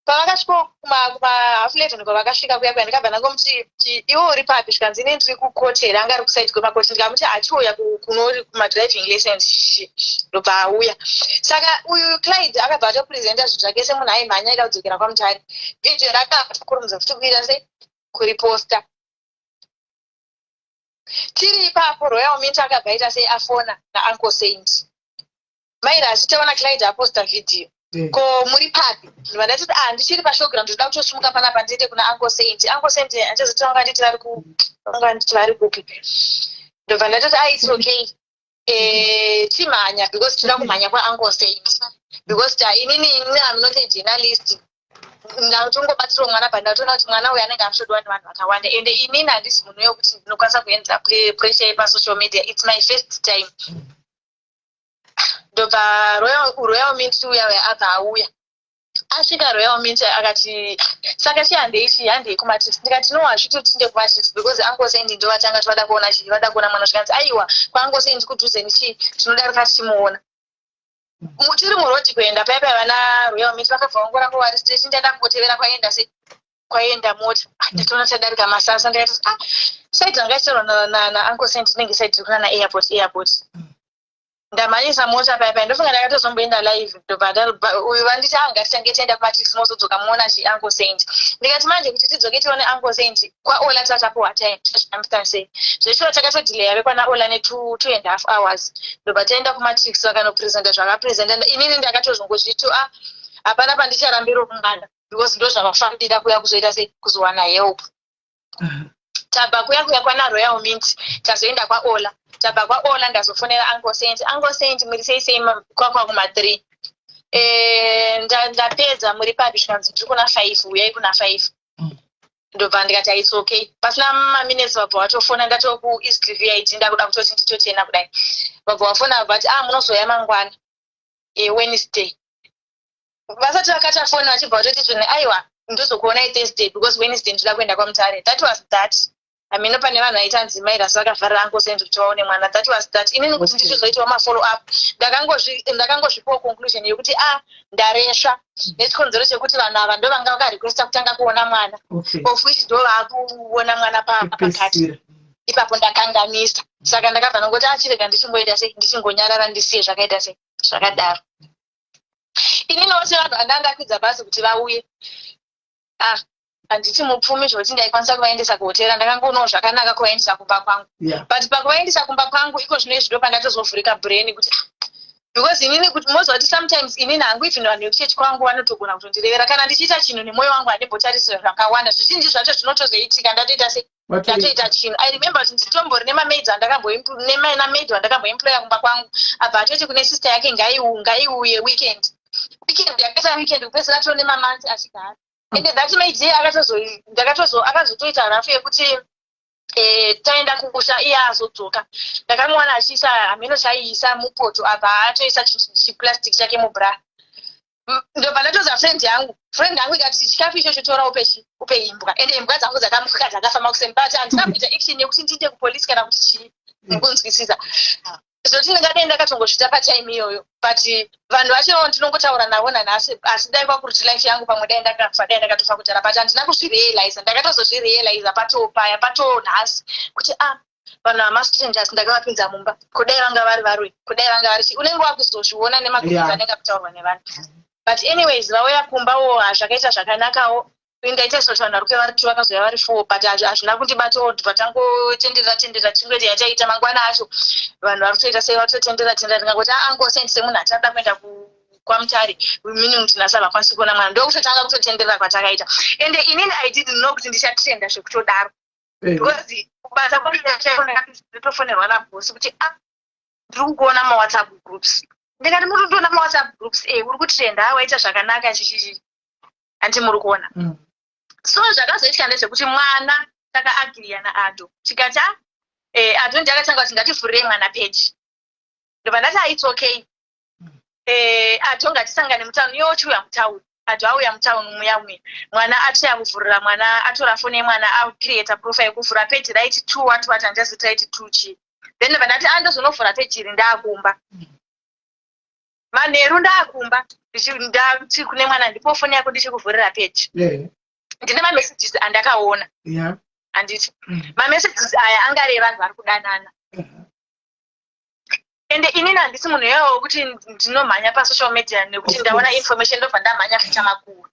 Speaker 17: Pavakasvika kuma half 11, kwavakasvika kuya kuya, ndikabva ndangomuti, iwe uri papi? Zvikanzi, ine ndiri kukotera. Anga ari kuside kwemakoti. Ndikamuti achiuya kunori kumadriving lessons chichi. Ndobva auya. Saka uyu Clyde akabva atopresenta zvinhu zvake semunhu aimhanya aida kudzokera kwaMutare. Vhidhiyo rakakurumidza futi kuita sei, kuriposta. Tiri ipapo, Royal Mint akabva aita sei, afona naUncle Saint, mairi achitaona Clyde aposta vhidhiyo. Ko muri papi? Ndobva ndati, ah, ndichiri pashowground, ndoda kutosimuka panapa ndiende kuna Uncle Saint. Uncle Saint achazoti vanga nditi vari ku vanga nditi vari kupi. Ndobva ndatoti, ah, it's okay, chimhanya, because tinoda kumhanya kwaUncle Saint, because ta inini am not a journalist. Ndatongobatsirawo mwana, but ndatoona kuti mwana uyu anenge achitodiwa nevanhu vakawanda, ende inini handisi munhu wekuti ndinokwanisa kuhandla pressure yepasocial media. It's my first time. Ndobva Royal Mint uya uya abva auya. Asvika Royal Mint akati, saka chihandei, chihandei kuMatrix. Ndikati, no, hazviti tinde kuMatrix, because Uncle Saint ndovatanga vada kuona chii, vada kuona mwana. Zvikanzi, aiwa, kwaUncle Saint kudhuze nechii, tinodarika tichimuona. Tiri murodhi kuenda paya paya, vana Royal Mint vakabva vangoramba vari straight. Ndaida kungotevera kwaenda sei, kwaenda mota. Ah, ndatoona tadarika Masasa. Ndikati, ah, side ranga ichitorwa naUncle Saint inenge side riri kunana airport airport. Ndamhanyisa mota paya paya, ndofunga ndakatozomboenda live. Ndobva uyu vanditi, ah, ngatitange tienda kuMatrix, mozodzoka muona chi Uncle Saint. Ndikati, manje kuti tidzoke tione Uncle Saint kwaOla, tatapuwa time, tazvifambisa sei? Zveshuwa takatodhileya vekwana Ola ne2 2 and half hours. Ndobva taenda kuMatrix, vakanopresenta zvakapresenta. Inini ndakatozongozviti, ah, hapana pandicharambiro mwana, because ndo zvavafambira kuya kuzoita sei, kuzowana help. Tabva kuya kuya kwana Royal Mint, tazoenda kwaOla. Tabva kwaOla, ndazofonera Uncle Saint. Uncle Saint, muri sei sei? Kwakwa kuma3. Ndapedza, muri papi? Zvikanzi, ndiri kuna 5, uyai kuna 5. Ndobva ndikati, it's okay. Pasina maminutes vabva vatofona, ndatoo kuEast VID, ndakuda kutoti nditotena kudai, vabva vafona, vabva vati, ah, munozoya mangwana, Wednesday. Vasati vakata foni, vachibva vatoti zvinhu, aiwa, ndozokuonai Thursday, because Wednesday ndinoda kuenda kwaMutare. That was that. Hamino pane vanhu vaita nzimai rasi vakavharira Uncle Saint kuti vaone mwana. That was that. Inini kuti ndichizoitawo mafollow up, ndakangozvipawo conclusion yekuti, ah, ndaresva nechikonzero chekuti vanhu ava ndo vanga vakarequesta kutanga kuona mwana, of which ndo vaakuona mwana pakati
Speaker 1: Kupedzisira.
Speaker 17: ipapo. Ndakanganisa, saka ndakabva ndangoti, achirega ndichingoita sei, ndichingonyarara, ndisiye zvakaita sei, zvakadaro. Ininiwo sevanhu vandanga ndakwidza bhazi kuti vauye, ah, handiti mupfumi zvokuti ndaikwanisa kuvaendesa kuhotera. Ndakangoonawo zvakanaka kuvaendesa kumba kwangu. But pakuvaendesa kumba kwangu iko zvino izvi, ndo pandatozovhurika brain kuti, ah, because inini kuti moziva kuti sometimes inini hangu, even vanhu vekuchechi kwangu vanotogona kutondirevera kana ndichiita chinhu nemwoyo wangu, handimbotarisira zvakawanda. Zvizhinji zvacho zvinotozoitika ndatoita sei, ndatoita chinhu. I remember kuti nditombori nemamaids nemaid wandakamboemploya kumba kwangu, abva atoti kune sister yake, ngaiuye weekend. Weekend yakaita weekend, kupedzisira tone mamonths achigara. Ende that maid iye ndakatozo akazotoita rafu yekuti taenda kumusha, iye azodzoka, ndakamuwana achiisa hameno chaiisa mupoto, abva atoisa chiplastic chake mubra. Ndobva ndatoza friend yangu. Friend yangu ikati, chikafu ichocho tora upe upe imbwa. Ende imbwa dzangu dzakamuka dzakafamba kuseni, but handina kuita action yekuti ndiinde kupolisi kana kuti chii, nekunzwisisa. Zvoti ndingadai ndakatongosvita patime iyoyo but vanhu vacho ndinongotaura navo nanhasi asi dai kwakuruti life yangu pamwe dai ndakafa dai ndakatofa kudhara but handina kuzvirealiza ndakatozozvirealiza patopaya patonhasi kuti ah vanhu vamastrangers ndakavapinza mumba kudai vanga vari varoyi kudai vanga vari chii unenge wakuzozviona nemaguruzi yeah. anenge akutaurwa nevanhu but anyways vauya kumba wo hazvakaita zvakanakawo ndaita izvo vanhu vari kuya vari two vakazouya vari four but hazvina kundibatawo ndibva tangotenderera tenderera tichingoita yataita mangwana acho vanhu vari kutoita sei vari kutotenderera tenderera ndingangoti aangosend semunhu achada kuenda kwamutare meaning kuti nhasi havakwanisi kuona mwana ndokutotanga kutotenderera kwatakaita ende inini i didn't know kuti ndichatrenda zvekutodaro eh. because kubasa kwandotofonerwa nabhosi kuti a ah, ndiri kukuona mawhatsapp groups ndikati muri kundiona mawhatsapp groups e uri kutrenda waita zvakanaka chichichi hanti muri kuona mm. so zvakazoitika ndezvekuti mwana takaagiriya naado tikati ah, eh, ado ndiye akatanga kuti ngativhurirei mwana peji ndobva ndati ah, its okay mm. eh, ado ngatisangane mutauni iye ochiuya mutauni ado auya mutauni muya muya mwana atoya kuvhurira mwana atora foni yemwana acreata profile kuvhura peji raiti two what what handichazivi raiti two chii then ndobva ndati andozonovhura ah, peji iri ndaakumba mm. Manheru ndaakumba ndati kune mwana ndipo foni yako ndichikuvhurira page. Yeah. Ndine mamessages andakaona.
Speaker 1: Yeah.
Speaker 17: Handiti. Mm. Mamessages aya anga ari evanhu vari kudanana. Uh -huh. Ende inini handisi munhu iyoyo wekuti ndinomhanya pasocial media nekuti ndaona information ndobva ndamhanya kuita makuhwa.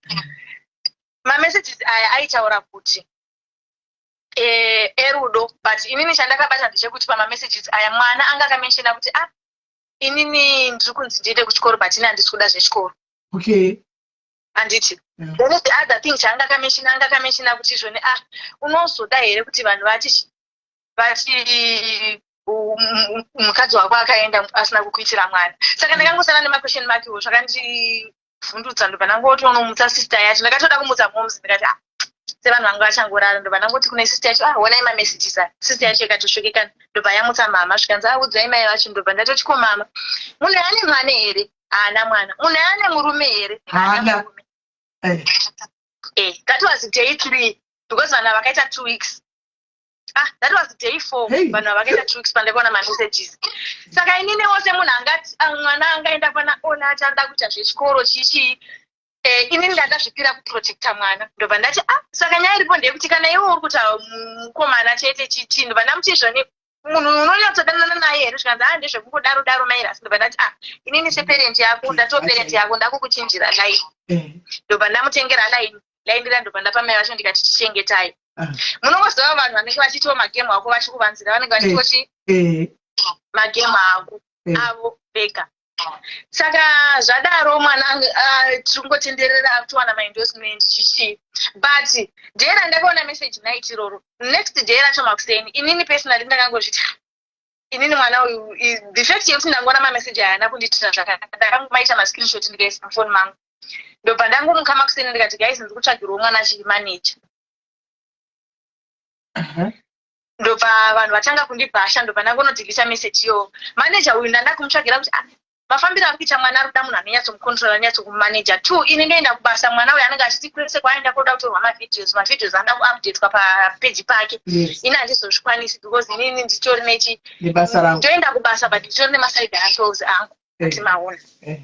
Speaker 17: Mamessages aya aitaura kuti eh, erudo but inini chandakabata ndechekuti pamamessages aya mwana anga akamenshena kuti ah inini ndiri kunzi ndiende kuchikoro but ini handisi kuda zvechikoro
Speaker 1: okay
Speaker 17: handiti yeah. then the other thing chaanga akameshina anga akameshina kuti izvoni ah unozoda here kuti vanhu vati vati mukadzi wako akaenda asina kukuitira mwana saka ndakangosara nemaquestion mark iwo zvakandi vhundutsa ndobva ndangotonomutsa sister yacho ndakatoda kumutsa moms ndikati ah sevanhu vanga vachangorara ndobva ndangoti kune sister yacho ah honai mamessages aya sister yacho ikatosvekekana ndobva yamutsa mama zvikanzi ah udzai mai vacho ndobva ndatoti ko mama munhu ane mwana here haana mwana munhu ane murume here
Speaker 1: haana
Speaker 17: eh. eh that was day three because vanhu vakaita two weeks ah that was day four vanhu hey. vakaita two weeks pandakaona mamessages saka inini wose munhu angati ah, mwana angaenda kwana ona achada kuita zvechikoro chichii eh, inini ndakazvipira kuprotecta mwana ndobva ndati ah saka nyaya iripo ndeyekuti kana iwe uri kuta mukomana chete chichii ndobva ndamuti izvoni munhu unonyatsodanana naye here zvikanzi ah ndezvekungodaro daro maira asi ndobva ndati ah inini separent yako ndatoo parent yako ndakukuchinjira line eh. ndobva ndamutengera line line rira ndobva ndapa mai vacho ndikati chichengetai ah. munongoziva vanhu vanenge vachitiwo magemu ako vachikuvanzira vanenge vachitiwo eh, chi
Speaker 1: eh.
Speaker 17: magemu ako eh. avo vega saka zvadaro mwana ah, tiri kungotenderera akutowana maendorsement chichii but day randakaona message night iroro next day racho makuseni inini personally ndakangozviti inini mwana uyu the fact yekuti ndangoona mameseji aya ana kundiitira zvakanaka ndakangomaita mascreenshot ndikaisa mufoni mangu ndobva ndangomuka makuseni ndikati guys ndiri kutsvagirwa mwana achiri manager ndobva vanhu vatanga kundibhasha ndobva ndangonodhilita message iyoyo manager uyu ndanda kumutsvagira kuti ah, mafambiro ari kuita mwana ari kuda munhu anonyatsomucontrola anonyatsokumanager two ini ndoenda kubasa mwana uyu anenge achiti kwese kwaaenda koda kutorwa mavideos mavideos anoda kuupdatwa papeji pake ini handizozvikwanisi because inini nditori nechi ndoenda kubasa but nditori nemaside hustles angu ati eh. maona eh.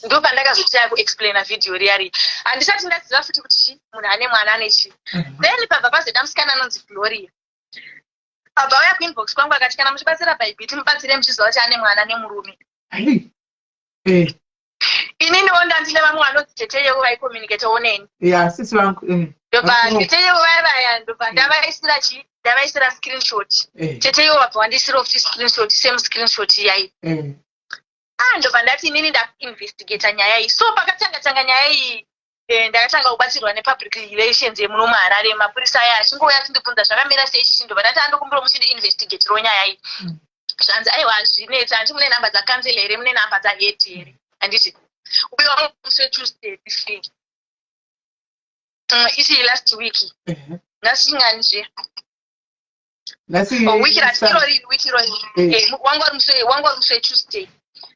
Speaker 17: ndopandakazotiya kuexplaina video riya riya handisati ndaziva futi kuti chi munhu ane mwana ane chii mhm. then pabva pazoita musikana anonzi gloria abva auya kuinbox kwangu akati kana muchibatsira bhaibhiti mubatsire muchiziva kuti ane mwana nemurume
Speaker 1: eh.
Speaker 17: ininiwo ndandine vamwe vanonzi tete yevo vaicommunicatawo neni
Speaker 1: ya sisi vangu eh.
Speaker 17: ndobva tete yevo vaya vaya ndobva ndavaisira chi ndavaisira screenshot eh. tete yevo vabva vandiisirawo futi screenshot same screenshot iyai ah ndobva ndati inini ndakuinvestigata nyaya iyi so pakatanga tanga nyaya iyi eh, ndakatanga kubatsirwa nepublic relations yemuno muharare mapurisa aya achingouya achindibvunza zvakamira sei chichi ndobva ndati andokumbira muchindiinvestigatiro nyaya iyi mm. zvanzi aiwa hazvinetsi hanti mune nhamba dzakanzela here mune nhamba dzahead here handiti uyo musi wetuesday this week mm, ichi last week nhasi chingani zviya
Speaker 1: Nhasi
Speaker 17: oh, wiki racho irori wiki irori eh. eh, wanga uri musi wanga uri musi wetuesday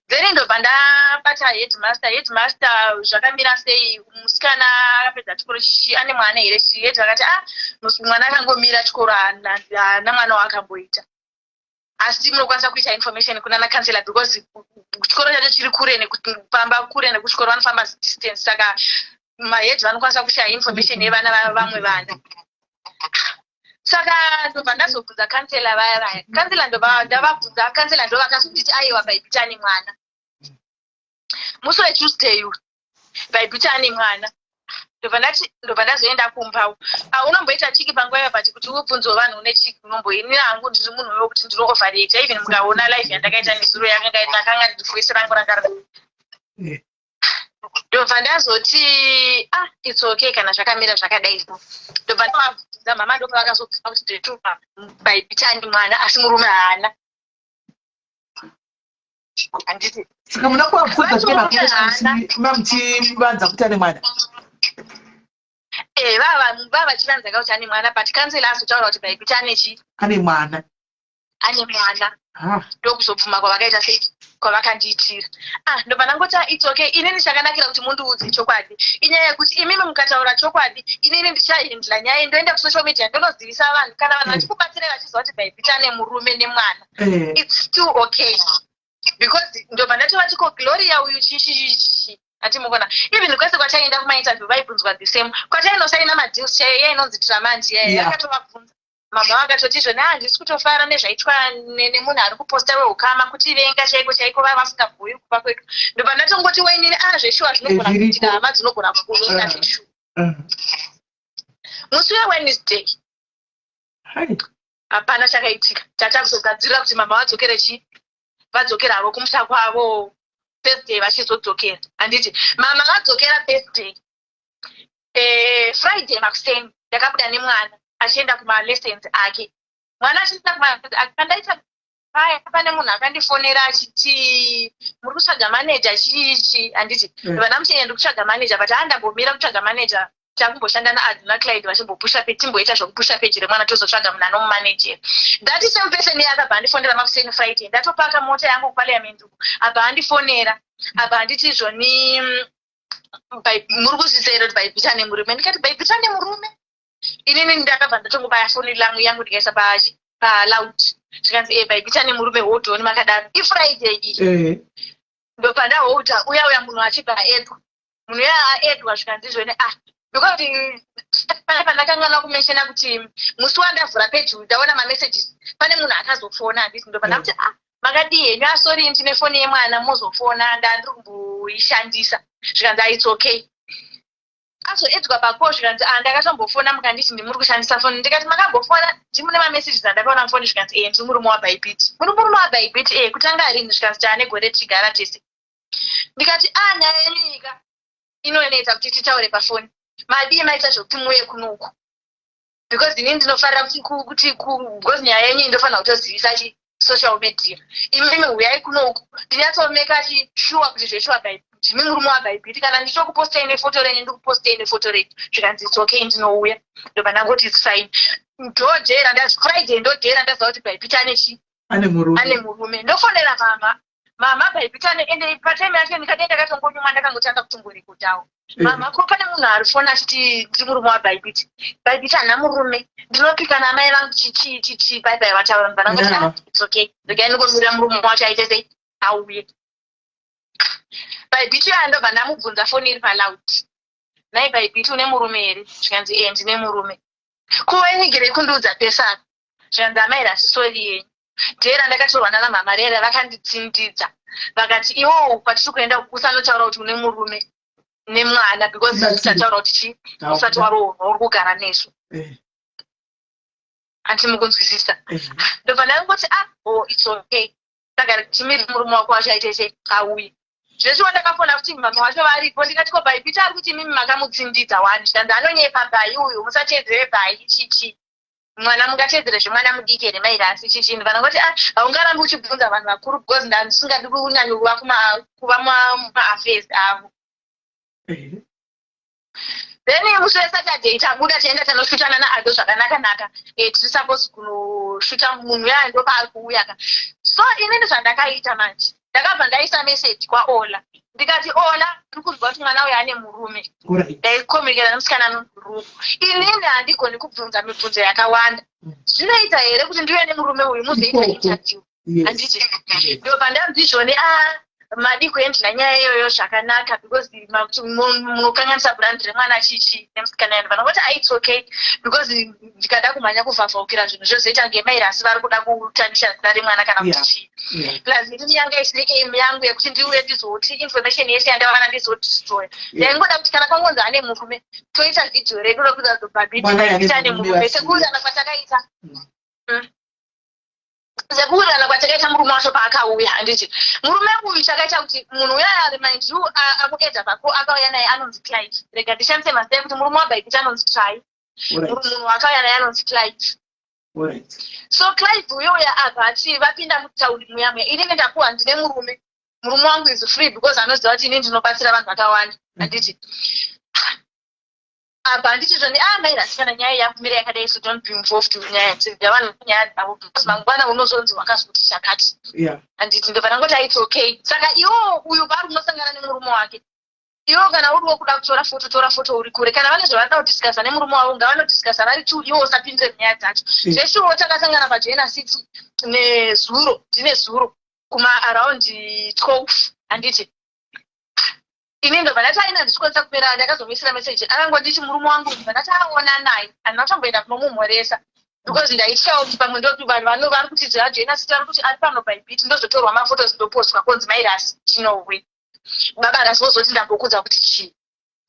Speaker 17: then ndobva ndabata headmaster headmaster zvakamira sei musikana akapedza chikoro chichi ane mwana here chi head akati ah mwana akangomira chikoro haana mwana waakamboita. Asi munokwanisa kuita information kunana councillor because chikoro chacho chiri kure nekufamba kure nekuchikoro, vanofamba distance, saka maheads vanokwanisa kushaya information yevana vamwe vana. Saka ndobva ndazobvunza councillor vaya vaya. Councillor, ndobva ndavabvunza councillor, ndo vakazonditi aiwa, Bhaibhiti ane mwana. Musi weTuesday uyu Bhaibhiti ane mwana. Ndobva ndati, ndobva ndazoenda kumba. Unomboita chiki panguva iyo, but kuti ubvunzewo vanhu une chiki unomboinini hangu ndiri munhu wekuti ndino overreacta. Even mukaona live yandakaita nezuro, yakanga ndakanga voice rangu ranga ndobva ndazoti, ah, it's okay kana zvakamira zvakadai. Ndobva ndavabvunza mama, ndobva vakazobvuma kuti ndetuma Bhaibhiti ane mwana asi murume haana, handiti?
Speaker 5: Saka muna kuvabvunza zvike mamuchivanza kuti ane mwana?
Speaker 17: Eh, vava vachivanza kuti ane mwana, but councillor azotaura kuti Bhaibhiti ane chi
Speaker 5: Ane mwana.
Speaker 17: Ane mwana. Ndokuzobvuma kwavakaita sei, kwavakandiitira. Ah, ndobva ndangoti, ah, it's okay. Inini chakanakira kuti mundiudze chokwadi inyaya yekuti imimi mukataura chokwadi, inini ndichahandla nyaya, ndoenda kusocial media, ndonozivisa vanhu. Kana vanhu vachikubatsirai vachiziva kuti Bhaibhiti ane murume nemwana, it's still okay, because ndobva ndatovati ko Gloria uyu chichichichi atimukona. Even kwese kwataienda kumainterview vaibvunzwa the same. Kwatainosaina madeals chaiyo yainonzi Tramanti yaya, yakatovabvunza mama, vakatoti izvoni, handisi kutofara nezvaitwa nemunhu ari kuposta weukama, kuti venga chaiko chaiko vava vasingabhuyi kupa kwedu. Ndobva ndatongoti wainini, ah, zveshuwa zvinogona
Speaker 5: Zviriko.
Speaker 17: kuitika, hama dzinogona kukuvenga. Zveshuwa. Musi weWednesday
Speaker 5: Hai.
Speaker 17: hapana chakaitika. Tatakuzogadzirira kuti mama vadzokere chi vadzokera havo kumusha kwavo Thursday vachizodzokera, handiti? Mama vadzokera Thursday. Friday makuseni ndakabuda nemwana achienda kumalessons ake. Mwana achienda kumalessons ake, pandaita paya pane munhu akandifonera achiti, "Muri kutsvaga manager chichi?" Handiti? Vana muchenya, ndiri kutsvaga manager, but handambomira kutsvaga manager. Takumboshanda naAdna Clyde vachimbopusha page, timboita zvokupusha page remwana, tozotsvaga munhu anomumanejera. That same person iye akabva andifonera makuseni Friday. Ndatopaka mota yangu kuparliament uku, abva andifonera, abva handiti izvoni, muri kuzvisa here kuti Bhaibhita nemurume?" Ndikati, "Bhaibhita nemurume?" Inini ndakabva ndatongobaya foni langu yangu, ndikaisa pachi paloud. Zvikanzi, "E, Bhaibhita nemurume, hold on." Makadaro, iFriday iyi. Ndobva ndaholda uya uya, munhu achibva aedwa, munhu uya aedwa. Zvikanzi izvoni, ah, because pane pandakangana kumentiona kuti musi wandavhura page ndaona mamessages, pane munhu akazofona, handiti? Ndobva ndakuti, "Ah, makadii henyu? Ah, sorry, ndine foni yemwana, mozofona, ndandiri kumboishandisa." Zvikanzi, "Ah, it's okay." Azoedzwa pako, zvikanzi, "Ah, ndakatombofona mukanditi ndimuri kushandisa foni." Ndikati, "Makambofona ndimune mamessages andakaona mufoni?" Zvikanzi, "E, ndiri murume waBhaibhiti." "Muri murume waBhaibhiti?" "E." "Kutanga rini?" Zvikanzi, "Taane gore tichigara tese." Ndikati, "A, nyaya yenyika inonetsa kuti titaure pafoni. Madii maita zvokuti muuye kunoku, because inini ndinofarira kuti because nyaya yenyu indofanira kutozivisa chi social media. Imimi huyai kunoku ndinyatsomeka chi sure kuti zveshuwa ndimi murume waBhaibhiti. Kana ndichokupostei nefoto renyu, ndikupostei nefoto renyu." Zvikanzi, "It's okay, ndinouya." Ndobva ndangoti, "It's fine." Ndodhera Friday, ndodhera ndaziva kuti Bhaibhiti ane chi
Speaker 5: Ane murume.
Speaker 17: Ane murume. Ndofonera mama, "Mama, Bhaibhiti ane." Ende patime yacho ndikadai ndakatongonyumwa, ndakangotanga kutongorekodhawo. "Mama, ko pane munhu ari fona achiti ndiri murume waBhaibhiti. Bhaibhiti hana murume, ndinopika namai vangu, chichi chichi." Bai bai vataura, ndobva ndangoti, "Ah, it's okay, regai ndingomira murume wacho aite sei, auye." Bhaibhiti uya ndobva ndamubvunza, foni iri paloud, "Nhai Bhaibhiti, une murume here?" Zvikanzi, "E, ndine murume." "Ko wainigirei kundiudza pesano?" Zvikanzi, "Amai Rasi, sorry yenyu, dhera ndakatorwa nana mama rera, vakanditsindidza vakati iwowo kwatiri kuenda usanotaura kuti une murume nemwana, because usataura kuti chi usati waroorwa uri kugara nesu." Hanti mukunzwisisa? Ndobva ndangoti, "Ah, oh, it's okay, saka timiri murume wako wacho aite sei, auye." Zveshuwa ndakafona kuti mama wacho varipo. Ndikati, "Ko Bhaibhiti ari kuti imimi makamutsindidza wani?" Zvikanzi, "Anonyepa Bhai uyu, musatedzere Bhai, chichi mwana, mungatedzere zvemwana mudiki here, mairasi chichi?" Ndobva ah, haungarambi uchibvunza vanhu vakuru, because ndandisingadi kunyanya kuva maaffairs avo. Then musi weSaturday tabuda, taenda tanoshutana naAdo zvakanaka naka. Tiri suppose kunoshuta, munhu uya ndopaari kuuya ka. So inini zvandakaita manje, ndakabva ndaisa message kwaOla, ndikati, "Ola, ndiri kunzwa kuti mwana uyu ane murume." Ndaicommunicata nemusikana anonzi, "Inini handigoni kubvunza mibvunzo yakawanda. Zvinoita here kuti ndiuye nemurume uyu muzoita interview?" Handiti ndobva ndanzi izvoni a ah, madi kuendla nyaya iyoyo zvakanaka because munokanganisa brand remwana chichi nemusikana yanu. Vanongoti ah, its okay because ndikada kumhanya kuvhavhaukira zvinhu zvozoita kunge mai Rasi vari kuda kutanisha zita remwana kana kuti chii. Plus inini yanga isiri aim yangu yekuti ndiuye ndizoti information yese yandawana ndizodestroya. Ndaingoda kuti kana kwangonzi ane murume, toita vhidhiyo redu rekuti azobhabhiti ane murume, sekuwirirana kwatakaita. Sekuwirirana kwatakaita murume wacho paakauya, handiti murume uyu chakaita kuti munhu uya ari, mind you, akuedza pako akauya naye anonzi Clive. Rega ndishandise mazita ekuti murume waBhaibhiti anonzi Try, munhu wakauya naye anonzi Clive. So Clive uyoya abva ati vapinda mutaundi muya muya, inini ndapuwa ndine murume, murume wangu is free because anoziva kuti inini ndinobatsira vanhu vakawanda, handiti? Apa handiti zvoni, ah, mai Rasikana, nyaya yakumira yakadai, so don't be involved munyaya yavanhu, nyaya dzavo, because mangwana unozonzi wakazoti chakati, handiti? Ndobva ndangoti ah, it's okay. Saka iwo uyu vari unosangana nemurume wake iwo, kana uri wokuda kutora foto, tora foto uri kure. Kana vane zvavanoda kudiscussa nemurume wavo, ngavanodiscussa vari two, iwo usapindire munyaya dzacho. Zveshuwo takasangana paJoina City nezuro, ndine zuro kuma around 12, handiti? Ini ndobva ndati aina ndichikwanisa kupera. Ndakazomuisira meseji, akangonditi murume wangu. Ndobva ndati aona naye, handina kutomboenda kunomumhoresa because ndaityawo kuti pamwe ndo vanhu vano vari kuti zvaJoina City, vari kuti ari pano Bybit, ndozotorwa mafotos, ndopostwa konzi mai Rasi chinowe, baba Rasi vozoti ndambokudza kuti chii.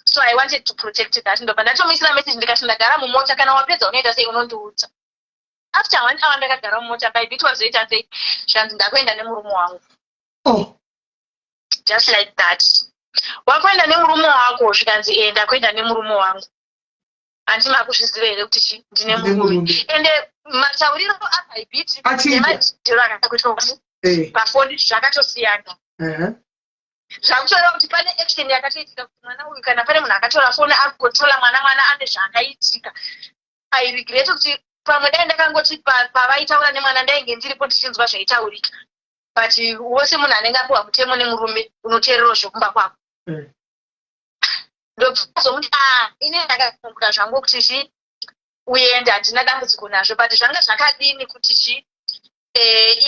Speaker 17: So I wanted to protect that. Ndobva ndatomuisira message ndikati ndagara mumota, kana wapedza unoita sei, unondiudza. After one hour ndakagara mumota, Bybit wazoita sei, zvanzi ndakuenda nemurume wangu.
Speaker 1: Oh.
Speaker 17: Just like that, wakuenda nemurume wako? Zvikanzi e, ndakuenda nemurume wangu. Handiti makuzviziva here kuti chi ndine murume? Ende matauriro aBybit nemadhiro akakuitwa pafoni zvakatosiyana. Zvakutoreva kuti pane action yakatoitika kuti mwana uyu, kana pane munhu akatora foni akucontrola mwana, mwana ane zvaakaitika. I regret kuti pamwe dai ndakangoti pavaitaura nemwana ndainge ndiripo ndichinzwa zvaitaurika, but wose munhu anenge apiwa mutemo nemurume unoteererawo zvekumba kwako. Ndozomuti ah, ini ndakafunguka zvangu kuti chi uende, handina dambudziko nazvo, but zvanga zvakadini kuti chi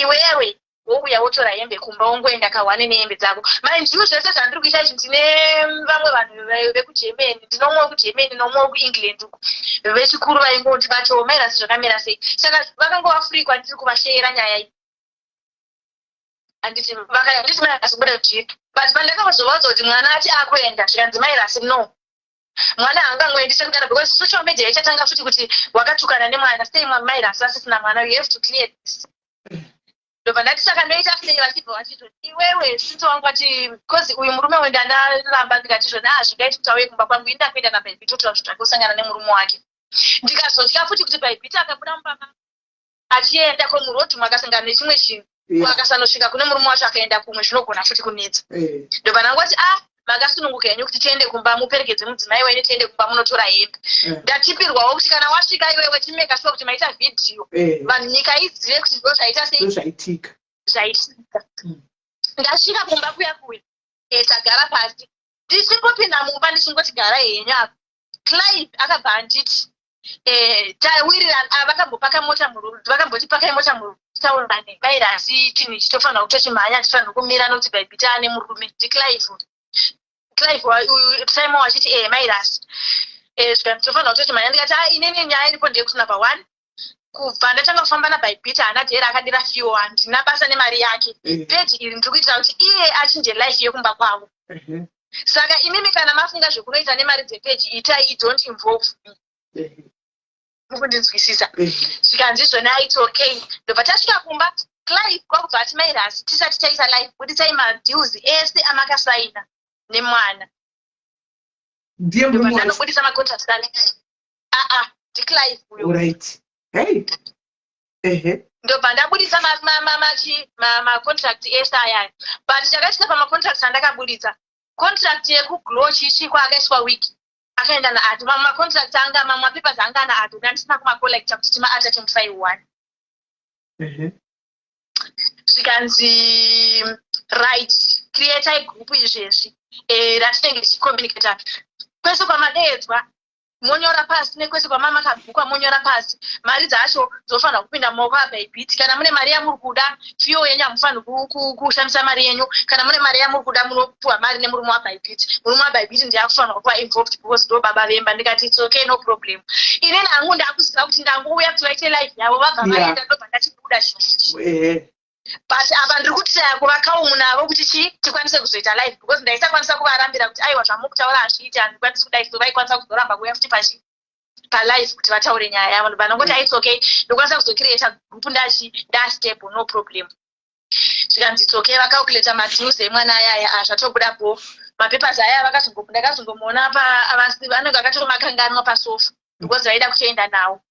Speaker 17: iwewe wouya wotora hembe kumba, wongoenda kahwane nehembe dzako? Mind you, zvese zvandiri kuita izvi, ndine vamwe vanhu vekuGermany, ndinomwe wekuGermany nomwe wekuEngland uku, vechikuru vaingondibatawo, mairasi zvakamira sei. Saka vakangova free kwandiri kuvasheyera nyaya iyi, handiti? Vakanditi mairasi buda jiri, but pandakavazovaudza kuti mwana ati akuenda, zvikanzi mairasi no, mwana haangangoendi sekudaro because social media ichatanga futi kuti wakatukana nemwana sei, mairasi asisina mwana, you have to clear this. Ndobva ndati saka ndoita sei? Vachibva vachiti iwewe since wangu ati, because uyu murume wenda ndaramba, ndikati zvona hazvingaiti kuti auye kumba kwangu, ini ndakuenda naBhaibhiti totora zvinhu zvake kusangana nemurume wake. Ndikazotya futi kuti Bhaibhiti akabuda mumba mangu achienda komurodhi akasangana nechimwe chinhu, akasanosvika kune murume wacho akaenda kumwe, zvinogona futi kunetsa. Ndobva ndangoti ah, makasununguka henyu kuti tiende kumba, muperekedze mudzimai wenyu, tiende kumba munotora hembe. Ndatipirwawo kuti kana wasvika iwewe chimeka sure kuti maita vhidhiyo, vanhu nyika izive kuti ndo zvaita sei.
Speaker 1: Zvaitika.
Speaker 17: Zvaitika. Ndasvika kumba kuya kuya, tagara pasi, ndichingopinda mumba, ndichingoti gara henyu apa, Clive akabva anditi tawirirana, vakambopaka mota muroad, vakamboti pakai mota muroad taurane mairasi, chinhu ichi tofanira kutochimhanya, tifanira kumira nokuti Bhaibhiti ane murume. NdiClive, Clive uyu Simon wachiti mairasi, zvikanzi tofanira kutochimhanya. Ndikati a, inini nyaya iripo ndeyekuti number one, kubva ndatanga kufamba naBhaibhiti haana dhera akadira fiwo, handina basa nemari yake. Peji iri ndiri kuitira kuti iye achinje life yekumba kwavo. Saka imimi kana mafunga zvekunoita nemari dzepeji, itai, don't involve me. Mukundinzwisisa? Zvikanzi zvona its okay. Ndobva tasvika kumba, Clive kwakubva ati mairasi, tisati taisa live, budisai madeals ese amakasaina nemwana.
Speaker 1: Ndiye murume wacho?
Speaker 17: Ndanobudisa macontract ane, aa, ndiClive uyo.
Speaker 1: Right, hey, ehe.
Speaker 17: Ndobva ndabudisa macontract ese ayaya, but chakaitika pamacontract andakabudisa, contract yekuglow chichi kwaakaiswa week akaenda naado, mamwe macontract anga, mamwe mapapers anga ana ado, ndandisina kumacollecta kuti timaattache mufile one. Zvikanzi right, creatai group izvezvi ratinenge tichicommunicata kwese kwamadeedzwa. Monyora pasi nekwese kwamamakabhukwa, monyora pasi mari dzacho dzofanira kupinda mumaoko aBhaibhiti. Kana mune mari yamuri kuda, fiyo yenyu, hamufaniri kushandisa mari yenyu. Kana mune mari yamuri kuda, munopiwa mari nemurume waBhaibhiti. Murume waBhaibhiti ndiye akufanirwa kuva involved because ndo baba vemba. Ndikati, "It's okay, no problem." Inini hangu ndakuziva kuti ndangouya kuti vaite live yavo, vabva vaenda, ndobva ndachibuda. But apa ndiri kutraya kuva calm navo kuti chii, tikwanise kuzoita live, because ndaisakwanisa kuvarambira kuti aiwa, zvamukutaura hazviiti, handikwanisi kudai. So vaikwanisa kuzoramba kuuya futi pachi palive kuti vataure nyaya yavo. Ndobva ndangoti, "It's okay, ndokwanisa kuzocreata group ndachi ndastable, no problem." Zvikanzi, "It's okay." Vacalculata madues emwana ayaya, zvatobuda bo mapapers aya. Ndakazongomuona vanenge vakatomakanganwa pasofa because vaida kutoenda nawo.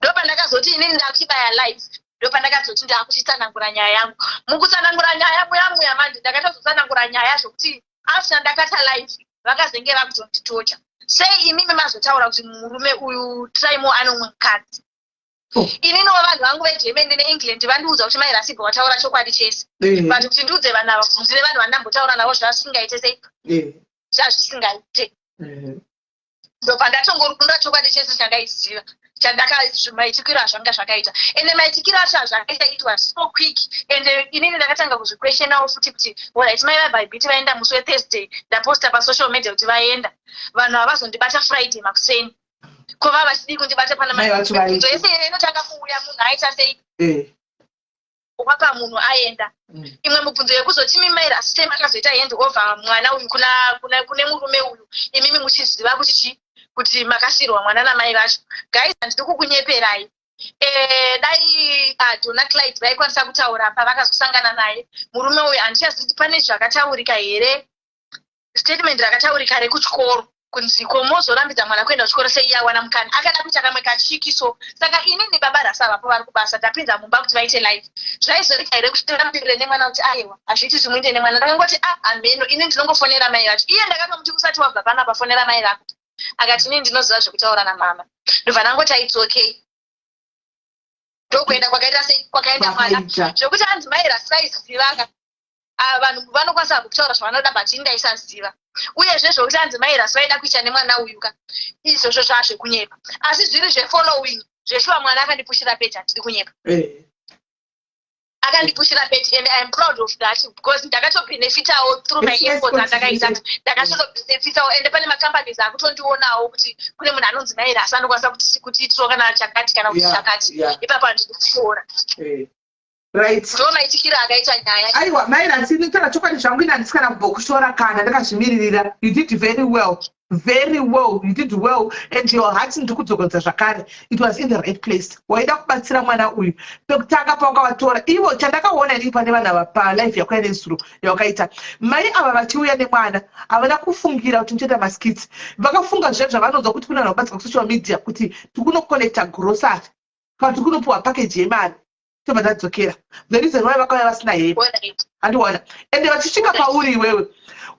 Speaker 17: Ndopandakazoti inini ndakuchibaya live, ndopandakazoti ndakuchitsanangura nyaya yangu. Mukutsanangura nyaya muya muya manje, ndakatozotsanangura nyaya zvokuti after ndakata live, vakazenge vakuzonditocha, sei imimi mazotaura kuti murume uyu Traimo anomwe mukadzi? Ininiwo vanhu vangu veGermany neEngland vandiudza kuti Mai Rasibwa wataura chokwadi chese, but kuti ndiudze vanhu ava kuti ndine vanhu vandambotaura navo, zvazvisingaite sei, zvazvisingaite. Ndobva ndatongorukundura chokwadi chese chandaiziva, maitikiro azvanga zvakaita. Ende maitikiro acho azvakaita, it was so quick. And inini ndakatanga kuzviquestionawo futi kuti alright, mai vaBhaibhiti vaenda musi weThursday, ndaposta pasocial media kuti vaenda, vanhu havazondibata Friday makuseni, ko vava vachidii kundibata pana
Speaker 5: Mai vacho vaiti.
Speaker 17: Mibvunzo yese inotanga kuuya munhu aita sei, wapa munhu aenda. Imwe mibvunzo yekuzoti mimaira sei makazoita hand over mwana uyu kune murume uyu, imimi muchiziva kuti chi kuti makasiyirwa mwana namai vacho? Guys, handidi kukunyeperai. Dai Dona Clyde vaikwanisa kutaura pavakazosangana naye murume uyu, handichazivi kuti pane zvakataurika here, statement rakataurika rekuchikoro kunzi ko mozorambidza mwana kuenda kuchikoro sei, yawana mukana akada kuita kamwe kachikiso. Saka inini baba Rasa vapo vari kubasa, ndapinza mumba kuti vaite live, zvaizoita here kuti tirambirire nemwana kuti aiwa, hazviiti zvimuinde nemwana? Ndakangoti, "A, hameno, ini ndinongofonera mai vacho." Iye ndakatomuti, "Usati wabva panapa, fonera mai vako." Akati, "Inini ndinoziva zvekutaura namama." Ndobva ndangoti, "It's okay." Ndokuenda kwakaita sei, kwakaenda mwana.
Speaker 5: Kwakaita.
Speaker 17: Zvekuti anzi mai Rasi vaizivaka, vanhu vanokwanisa kutaura zvavanoda, but ini ndaisaziva. Uyezve zvokuti anzi mai Rasi vaida kuita nemwana uyu ka, izvozvo zvazvekunyepa, asi zviri zvefollowing zveshuwa. Mwana akandipushira page, handidi kunyepa. Akandipushira page and I am proud of that because ndakatobhenefitawo through my efforts andakaita. Ndakatobhenefitawo, ende pane macompanies akutondionawo kuti kune munhu anonzi mai Rasi anokwanisa kutiitirawo kana chakati kana kuti chakati. Ipapo handidi kushora.
Speaker 5: Right.
Speaker 17: Ndo maitikiro akaita nyaya.
Speaker 5: Aiwa, mai Rasi, inotaura chokwadi zvangu, ini handisi kana kumbokushora kana ndakazvimiririra. You did very well, very well, you did well, and your heart, ndiri kudzokodza zvakare, it was in the right place. Waida kubatsira mwana uyu pekutanga pawakavatora ivo. Chandakaona inini pane vanhu ava palive yakuya nezuro yawakaita, mai ava vachiuya nemwana, havana kufungira kuti muchaita maskits. Vakafunga zviya zvavanonzwa kuti kune vanhu vabatsirwa kusocial media, kuti tikunocollecta grocery kana tiri kunopiwa package yemari, tobva tadzokera. The reason why vakauya vasina hembe, handiwana, ende vachisvika pauri iwewe,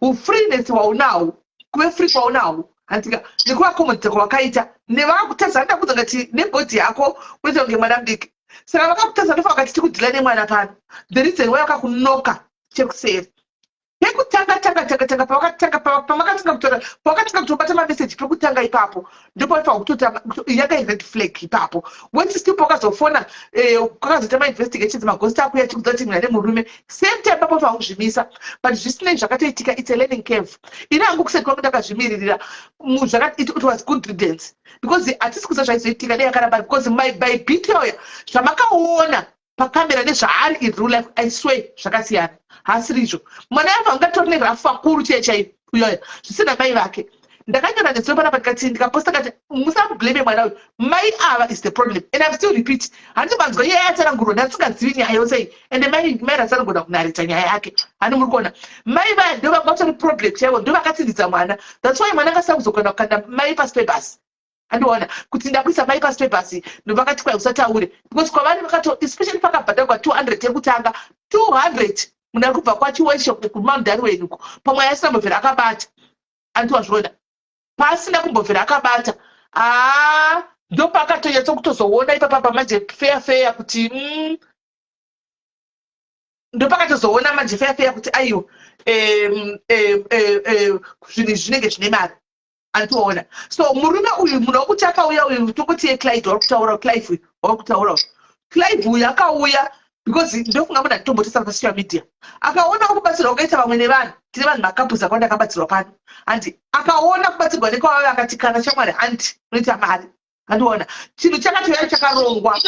Speaker 5: ufreeness hwaunahwo, kuve free kwaunahwo, handika, nekuaccommodata kwawakaita nevakakutadza, handida ngati nebody yako unoita kunge mwana mudiki, saka vakakutadza, ndofa vakati tikudeala nemwana pano. The reason why vakakunoka chekuseri pekutanga tanga tanga tanga, pavakatanga, pamakatanga kutora, pavakatanga kutobata mameseji pekutanga ipapo, ndopaifanwa kutota yanga ired flag ipapo. Weti still pawakazofona, kwakazoita mainvestigations, magosti akuya achikudza kuti mina nemurume same time, papofanwa kuzvimisa. But zvisinei, zvakatoitika, it's a learning curve. Ini hangu kuseti kwangu ndakazvimiririra, it was good riddance because hatisi kuziva zvaizoitika dei yakaramba, because by bitoya zvamakaona pakamera nezvaari in real life, I swear, zvakasiyana, haasiri izvo. Mwana yafa ungatori nerafu vakuru chaiyo chaiyo uyoyo, zvisina mai vake. Ndakanyora nezuro panapa, ndikati, ndikaposta kati, musamublame mwana uyu, mai ava is the problem. And I'm still repeat, handiti manzwa iye yatsanangurwa, ndandisingazivi nyaya yose iyi, ende mai ratsanangurwa kunareta nyaya yake. Hani muri kuona mai vaya ndo vanga vatori problem chaivo, ndo vakatsindidza mwana. That's why mwana akasina kuzogona kukanda mai pasi pebhasi. Andiona kuti ndakuisa mai pasi pebhasi, ndovakati kwai usataure, because kwavari vakato, especially pakabhadharwa 200 yekutanga, 200 munhu ari kubva kwaChiweshe kumamudhari wenuko, pamwe asina kumbobvira akabata, andiwazviona, paasina kumbobvira akabata, haa, ndopakatonyatso kutozoona ipapa manje feya feya kuti ndopakatozoona manje feya feya kuti aiwa, zvinhu izvi zvinenge zvine mari. Andiona. So murume uyu munhu wekuti akauya uyu tongoti yeClyde wari kutaura Clive uyu wari kutaura uyu. Clive uyu akauya because ndofunga munhu anditombotesa pasocial media. Akaona kubatsirwa kwakaita vamwe nevanhu. Tine vanhu macouples akawanda akabatsirwa pano. Handi akaona kubatsirwa nekwavave akati kana shamwari handi unoita mari. Andiona. Chinhu chakatouya chakarongwa.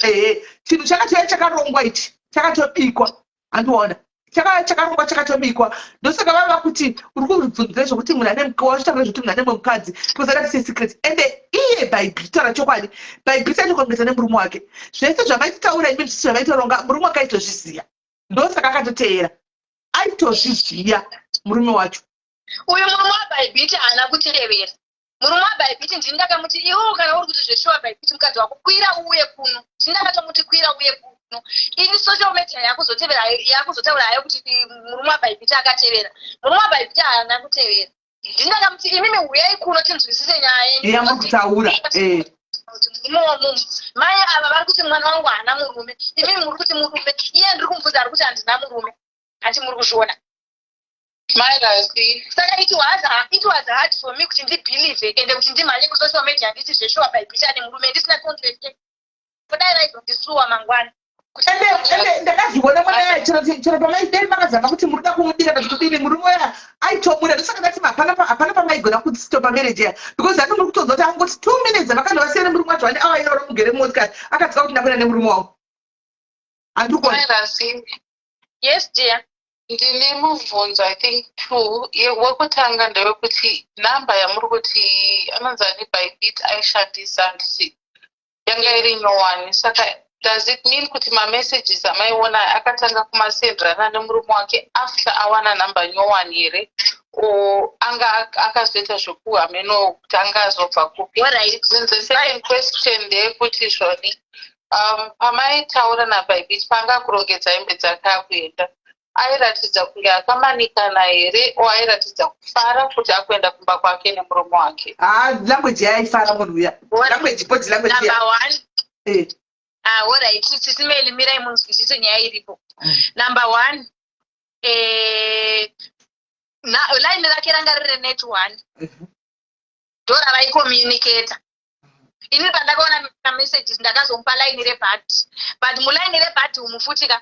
Speaker 5: Ehe, chinhu chakatouya chakarongwa ichi. Chakatobikwa. Andiona. Chakauya chakarongwa chakatobikwa. Ndosaka vava kuti uri kubvunzira zvekuti munhu ane wachitaura zvekuti munhu ane mumwe mukadzi because akati se secret. Ende iye Bhaibheri taura chokwadi. Bhaibheri aitokomesa nemurume wake. Zvese zvamaitaura imi zvese zvamaitoronga murume wake aitozviziya. Ndosaka akatoteera. Aitozviziya murume wacho.
Speaker 17: Uyu murume waBhaibhiti haana kutevera. Murume waBhaibhiti ndini ndakamuti iwewe kana uri kuti zveshuwa Bhaibhiti mukadzi wako kwira uuye kuno. Ndini ndakatomuti kwira uuye kuno. Ini social media yakuzotevera yakuzotaura hayo kuti murume waBhaibhiti akatevera. Murume waBhaibhiti haana kutevera. Ndini ndakamuti imimi huyai kuno tinzwisise nyaya yenyu.
Speaker 5: Yamuri kutaura. Eh.
Speaker 17: Murume wamunhu. Mai ava vari kuti mwana wangu haana murume. Imimi muri kuti murume. Iye ndiri kumubvunza ari kuti handina murume. Hanti muri kuzviona.
Speaker 18: Mai Rasi.
Speaker 17: Saka it was, it was hard for me kuti ndibelieve ende kuti ndimhanye kusocial media nditi zveshuwa Bhaibhiti ane murume ndisina contract. Kudai vaizondisuwa mangwana.
Speaker 5: Ende ende ndakazviona mwana yaya chero chero pamaidei makazama kuti muri kuda kumudira kana kudini murume uya aitomuda ndosaka ndati hapana hapana pamaigona kustopa marriage iya because ati muri kutonzwa kuti angoti 2 minutes vakandovasiya nemurume wacho vane awa iroro mugere mumotikari akadzoka kuti ndakuenda nemurume wangu handikuona
Speaker 18: Mai Rasi.
Speaker 17: Yes dear.
Speaker 18: Ndine mubvunzo I think two. Wekutanga ndewekuti number yamuri kuti anonzi ani Bybit aishandisa handiti yanga iri nyowani saka does it mean kuti mamessages amaiona akatanga kumasendrana nemurume wake after awana number nyowani here or anga akazoita zvekuhameno kuti anga azobva kupi? Then the second question ndeyekuti zvoni Um, pamaitaura naBybit paanga akurongedza hembe dzake akuenda, airatidza kunge akamanikana here o airatidza kufara kuti akuenda kumba kwake nemurume wake?
Speaker 5: Ah, language yaifara munhu uya. Language, body language.
Speaker 17: Number one.
Speaker 5: Eh.
Speaker 17: Ah, alright, sisi Meli mirai munzwisise nyaya iripo. Number one. Eh, na, line rake ranga riri net one. Ndoravaikommunicata. Ini pandakaona mamessages ndakazomupa line rebhadhi, but muline rebhadhi umu futi ka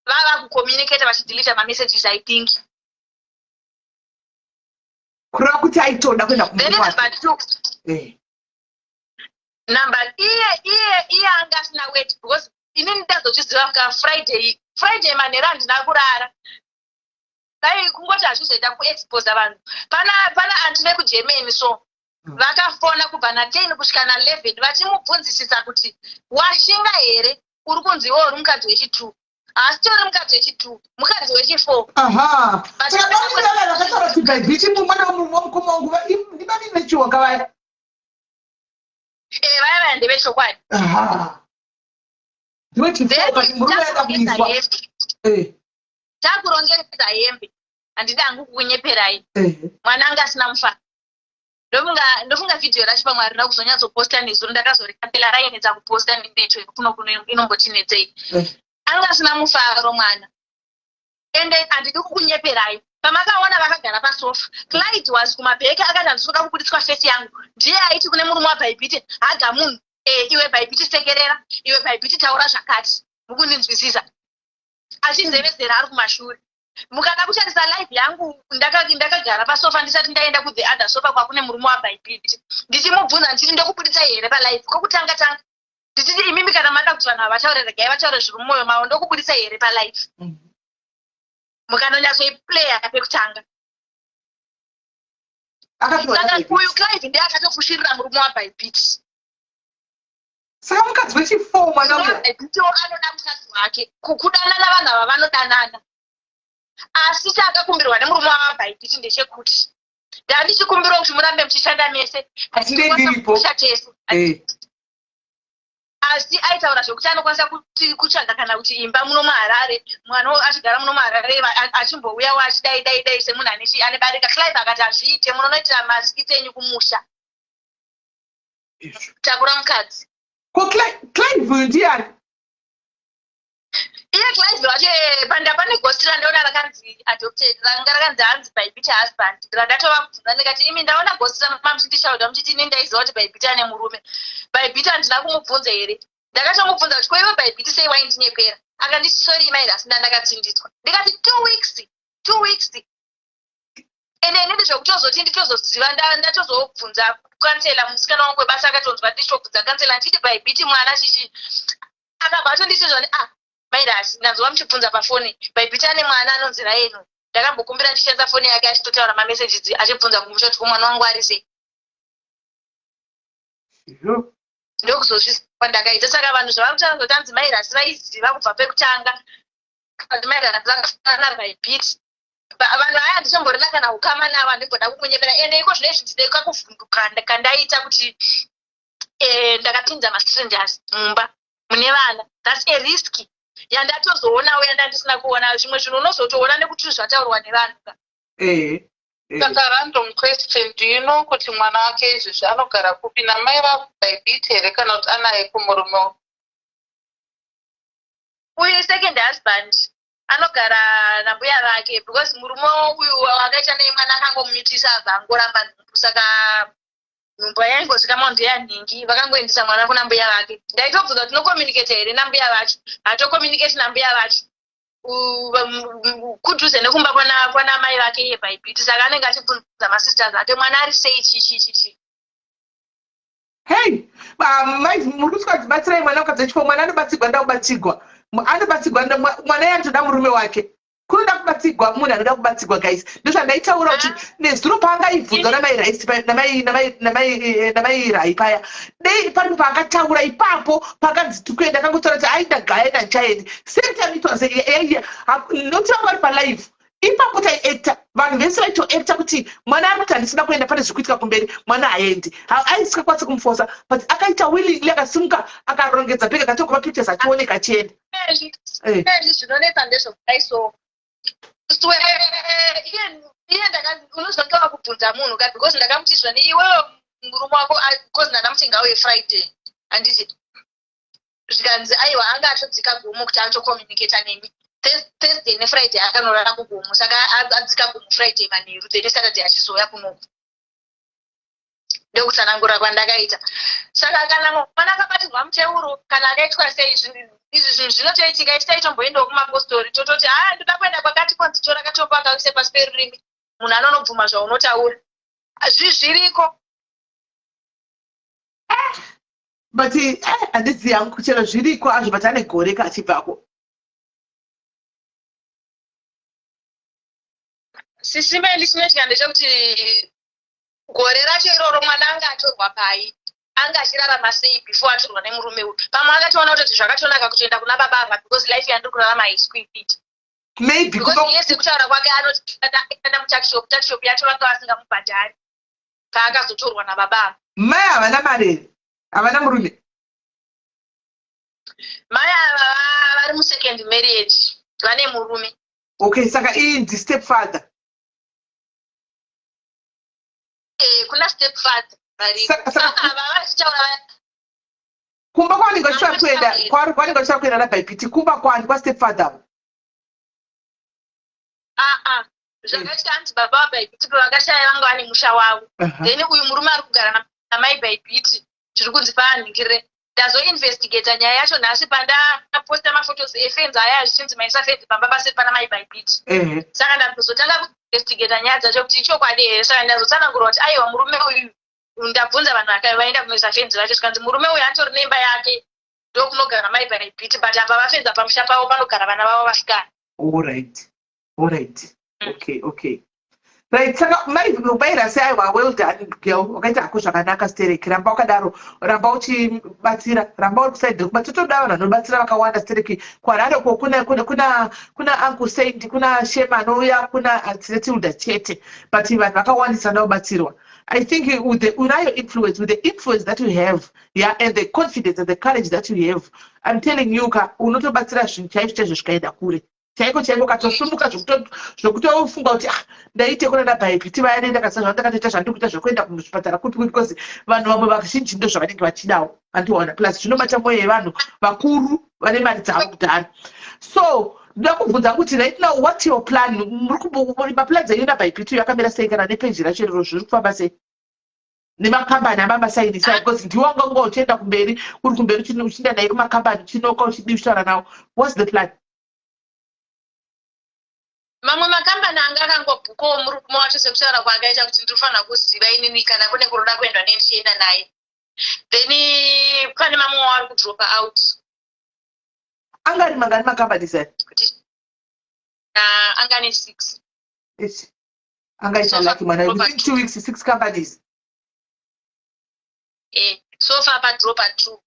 Speaker 17: vava kucommunicata vachidelita mamessages I think.
Speaker 5: Kureva kuti aitoda kuenda
Speaker 17: Then number two.
Speaker 5: Eh.
Speaker 17: Number iye iye iye anga asina wet because ini ndazozviziva ka Friday Friday manheru handina kurara. Dai kungoti hazvizoita kuexposa vanhu. Pana pana anti vekuGermany so Vakafona kubva na 10 kusvika na 11 vachimubvunzisisa kuti washinga here uri kunzi iwe uri mukadzi wechi 2. Haasitori mukadzi wechi 2, mukadzi wechi 4.
Speaker 5: Aha. Saka bamnini vaya vakataura kuti Bhaibhiti mwana wemukoma wangu ndibamnini vechiwaka vaya.
Speaker 17: Eh, vaya vaya ndevechokwadi.
Speaker 5: Aha. Ndiwe chifour but murume aida kuiswa. Eh.
Speaker 17: Takurongedza hembe. Handidi hangu kukunyeperai.
Speaker 5: Eh.
Speaker 17: Mwana anga asina mufaro. Ndofunga ndofunga video racho pamwe harina kuzonyatsoposta nezuro ndakazorikapela rainetsa kuposta network kuno kuno inombotinetsei. Anga asina mufaro mwana. Ende handidi kukunyeperai. Pamakaona vakagara pasofa, Clyde was kumabheke akati handisi kuda kubuditswa face yangu. Ndiye aiti kune murume waBhaibhiti haga munhu. Eh, iwe Bhaibhiti sekerera, iwe Bhaibhiti taura zvakati. Mukundinzwisisa? Achizevezera ari kumashure. Mukada kutarisa live yangu ndakagara pasofa ndisati ndaenda ku the other sofa kwakune murume waBhaibhiti ndichimubvunza ndichiti ndokubuditsai here palive kokutanga tanga ndichiti imimi kana mada kuti vanhu havataure regai vataure zviri mumwoyo mavo ndokubuditsai here palive mukanonyatsoiplayer pekutanga saka uyu Clive ndiye akatofushirira murume waBhaibhiti.
Speaker 5: Saka mukadzi wechi4 mwana uya.
Speaker 17: Bhaibhitiwo anoda mukadzi wake. Kudanana vanhu ava vanodanana. Asi chaakakumbirwa nemurume waVaBhaibhiti ndechekuti ndandichikumbirawo kuti murambe muchishanda mese.
Speaker 5: Asi ndiripo.
Speaker 17: Tese.
Speaker 5: Eh.
Speaker 17: Asi aitaura zvekuti anokwanisa kuti kutsvaga kana kuti imba muno muHarare, mwana achigara muno muHarare achimbouyawo achidai dai dai semunhu ane barika. Clive akati hazviite munonoitira maskits enyu kumusha. Takura mukadzi.
Speaker 5: Ko Clive uyu ndiyani?
Speaker 17: Iye Clive wacho panda pane ghost randaona rakanzi adopted, ranga rakanzi hanzi Bybit husband. Randatovabvunza ndikati imi ndaona ghost ramamuchindishauda muchiti ini ndaiziva kuti Bybit ane murume. Bybit handina kumubvunza here? Ndakatomubvunza kuti ko iwe Bybit sei waindinyepera? Akanditi sorry mai Rasi ndandakatsindidzwa. Ndikati 2 weeks, 2 weeks. Ende inini zvekutozoti nditozoziva ndatozobvunza counsellor, musikana wangu webasa akatonzwa ndichobvunza counsellor nditi Bybit mwana chichi, akabva atonditi zvoni, "Ah, mairasi, ndanzwa muchibvunza pafoni, Bybit ane mwana anonzi Raenu. Ndakambokumbira ndichishandisa foni yake achitotaura mamessages achibvunza kumusha kuti mwana wangu ari sei." Ndokuzozvisiwa ndakaita. Saka vanhu zvavari kutaura kuti anzi mairasi vaiziva kubva pekutanga, anzi mairasi vakafanana naBybit, vanhu aya handitomborina kana ukama navo, handimboda kukunyepera. Ende iko zvino izvi ndine kakuvhunduka kandaita kuti ndakapinza mastrangers mumba mune vana. That's a risk yandatozoonawo yandandisina kuona. Zvimwe zvinhu unozotoona nekuti zvataurwa nevanhu ka.
Speaker 18: Saka random question, do you know kuti mwana wake izvezvi anogara kupi, namai vaBybit here kana kuti anaye kumurume?
Speaker 17: Uyu second husband anogara nambuya vake because murume uyu wakaita naye mwana akangomumitisa, abva angoramba nhumbu. Saka nhumbu yaingozvikamwa ndeyanhingi, vakangoendesa mwana kuna mbuya vake. Ndaitobvunza kuti tinocommunicate here nambuya vacho. Hatocommunicate nambuya vacho. Kudhuze nekumba kwana mai vake iye Bybit, saka anenge achibvunza masisters ake mwana ari sei, chichi chichi.
Speaker 5: Hei, mai, muri kusvika kuti batsirai mwana ukadzi wechifo. Mwana anobatsigwa, nda kubatsigwa, anobatsigwa mwana yanotoda murume wake. Kunoda kubatsigwa munhu anoda kubatsigwa. Guys, ndozvandaitaura kuti nezuro paangaibvunzwa namai Raisi, namai Rai paya, dei paripo paakataura ipapo pakanzi tikuenda, akangotaura kuti aida gaya nandichaendi. Same time it was noti vanga vari palive ipapo, taiacta, vanhu vese vaitoacta kuti mwana ari kuti handisina kuenda, pane zviri kuitika kumberi, mwana haendi. Aisikakwanisi kumufosa, but akaita willingly, akasimuka, akarongedza bhegi, akatoka mapictures achioneka achienda.
Speaker 17: Zvinonetsa ndezvekudai so swe iye unozonge wakubvunza munhu ka, because ndakamuti zvoni iwewe murume wako, because ndandamuti ngauye Friday, handiti? Zvikanzi aiwa, anga atodzika gomo kuti atocommunicata nemi. Thursday neFriday akanorara kugomo, saka adzika gomo Friday manheru, then Saturday achizouya kunoku. Ndokutsanangura kwandakaita. Saka kana mwana akabatirwa muteuro kana akaitwa sei, izvi zvinhu zvinotoitika. Iti taitomboendawo kumapostori, tototi haa, ndoda kuenda kwakati, kwanzi tora katombo akauise pasi perurimi, munhu anonobvuma zvaunotaura. Zviriko.
Speaker 5: But handizivi hangu chero zviriko azvo, but ane gore kachibvako.
Speaker 17: Sisi Meli, chinoitika ndechekuti gore racho iroro mwana anga atorwa pai, anga achirarama sei before atorwa nemurume uyu? Pamwe akatoona kutoti zvakatonaka kutoenda kuna baba ava because life yandiri kurarama haisi kuipita.
Speaker 5: Maybe.
Speaker 17: Because iye sekutaura kwake anoti anda mutuckshop, tuckshop yacho vanga vasingamubhadhari paakazotorwa nababa ava.
Speaker 5: Mai havana mari here? Havana murume?
Speaker 17: Mai ava vari musecond marriage, vane murume.
Speaker 5: Okay, saka iyi ndi step father.
Speaker 17: Kuna step father variko. Ava vachitaura.
Speaker 5: Kumba kwavanenge vachida kuenda, kwavanenge vachida kuenda naBybit, kumba kwani, kwastep father?
Speaker 17: Aa, zvakaita hanzi baba vaBybit pavakashaya vanga vane musha wavo. Then uyu murume ari kugara namai Bybit, zviri kunzi paanhingirire. Ndazoinvestigata nyaya yacho nhasi pandaposta maphotos efenzi aya, zvichinzi maisa fenzi pamba pasiri pana mai Bybit. Saka ndazotanga kuinvestigata nyaya dzacho kuti ichokwadi here. Saka ndazotsanangura kuti aiwa, murume uyu, ndabvunza vanhu vaenda kunoisa fenzi vacho, zvikanzi murume uyu atori neimba yake, ndokunogara mai Bybit, but apa vafenza pamusha pavo panogara vana vavo vasikana.
Speaker 5: Alright, okay, right. Saka maira sei? Aiwa, well done girl, wakaita hako zvakanaka stereki. Ramba wakadaro, ramba uchibatsira, ramba uri kuside rekubatsira. Totoda vanhu vanobatsira vakawanda stereki. KuHarare uko kuna Uncle Saint, kuna Shema anouya, kuna Tilda chete, but vanhu vakawandisa vanoda kubatsirwa. I think with the unayo influence, with the influence that you have, yeah, and the confidence and the courage that you have, I'm telling you ka, unotobatsira zvinhu chaizvo chaizvo zvikaenda kure. Chaiko chaiko katosumuka zvokutofunga kuti ah, ndaite kuna ndabhaibhiti vaya nendakasa zvandakatoita zvandiri kuita zvekuenda kuzvipatara kupi kupi because vanhu vamwe vazhinji ndo zvavanenge vachidawo andiona plus zvinobata mwoyo yevanhu vakuru vane mari dzavo kudhara. So ndoda kubvunza kuti right now what's your plan? Muri maplans enyu nabhaibhiti yakamira sei kana nepeji racho iroro zviri kufamba sei? Nemakambani amamasainisa because ndiwo wanga unga uchienda kumberi uri kumberi uchienda naye kumakambani uchinoka uchidii uchitaura nawo. What's the plan?
Speaker 17: Mamwe makambani anga akangobhukawo murume wacho sekutaura kwaakaita kuti ndinofanira kuziva inini kana kune kuroda kuendwa nei ndichienda naye. Then pane mamwe waari kudropa out.
Speaker 5: Anga ari mangani makambani aya?
Speaker 17: Kuti anga ane 6.
Speaker 5: Ichi. Angaita lucky mwana within 2 weeks 6 companies.
Speaker 17: So far padropa 2.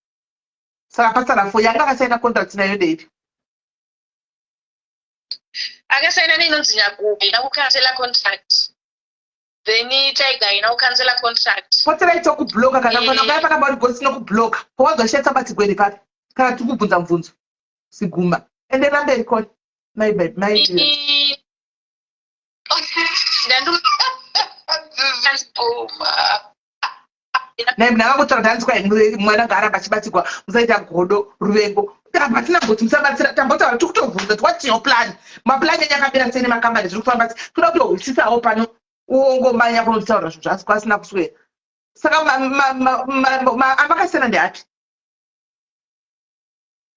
Speaker 5: Saka pasara 4 yanga akasaina contract nayo ndeipi?
Speaker 17: Akasaina neinonzi Nyaguve ina kucancela contract. Then Tiger ina kucancela contract.
Speaker 5: Poterai tokubloka kana kana kaya pakamba uri gosi nokubloka. Powanzwa shetsa batigweni papi? Kana tiri kubvunza mubvunzo. Siguma. Enderera mberi koni. Mai mai mai. Naye munhu akangotaura kuti hanzi kwai mwana ngaaramba achibatsirwa musaita godo ruvengo. Hatina kuti musabatsira tambotaura tiri kutobvunza kuti what's your plan? Maplan enyu akamira sei nemakambani zviri kufamba sei? Toda kutohwisisawo pano uongomanya kunotaura zvinhu zvasi kwasina kuswera. Saka amakasiyana ndeapi?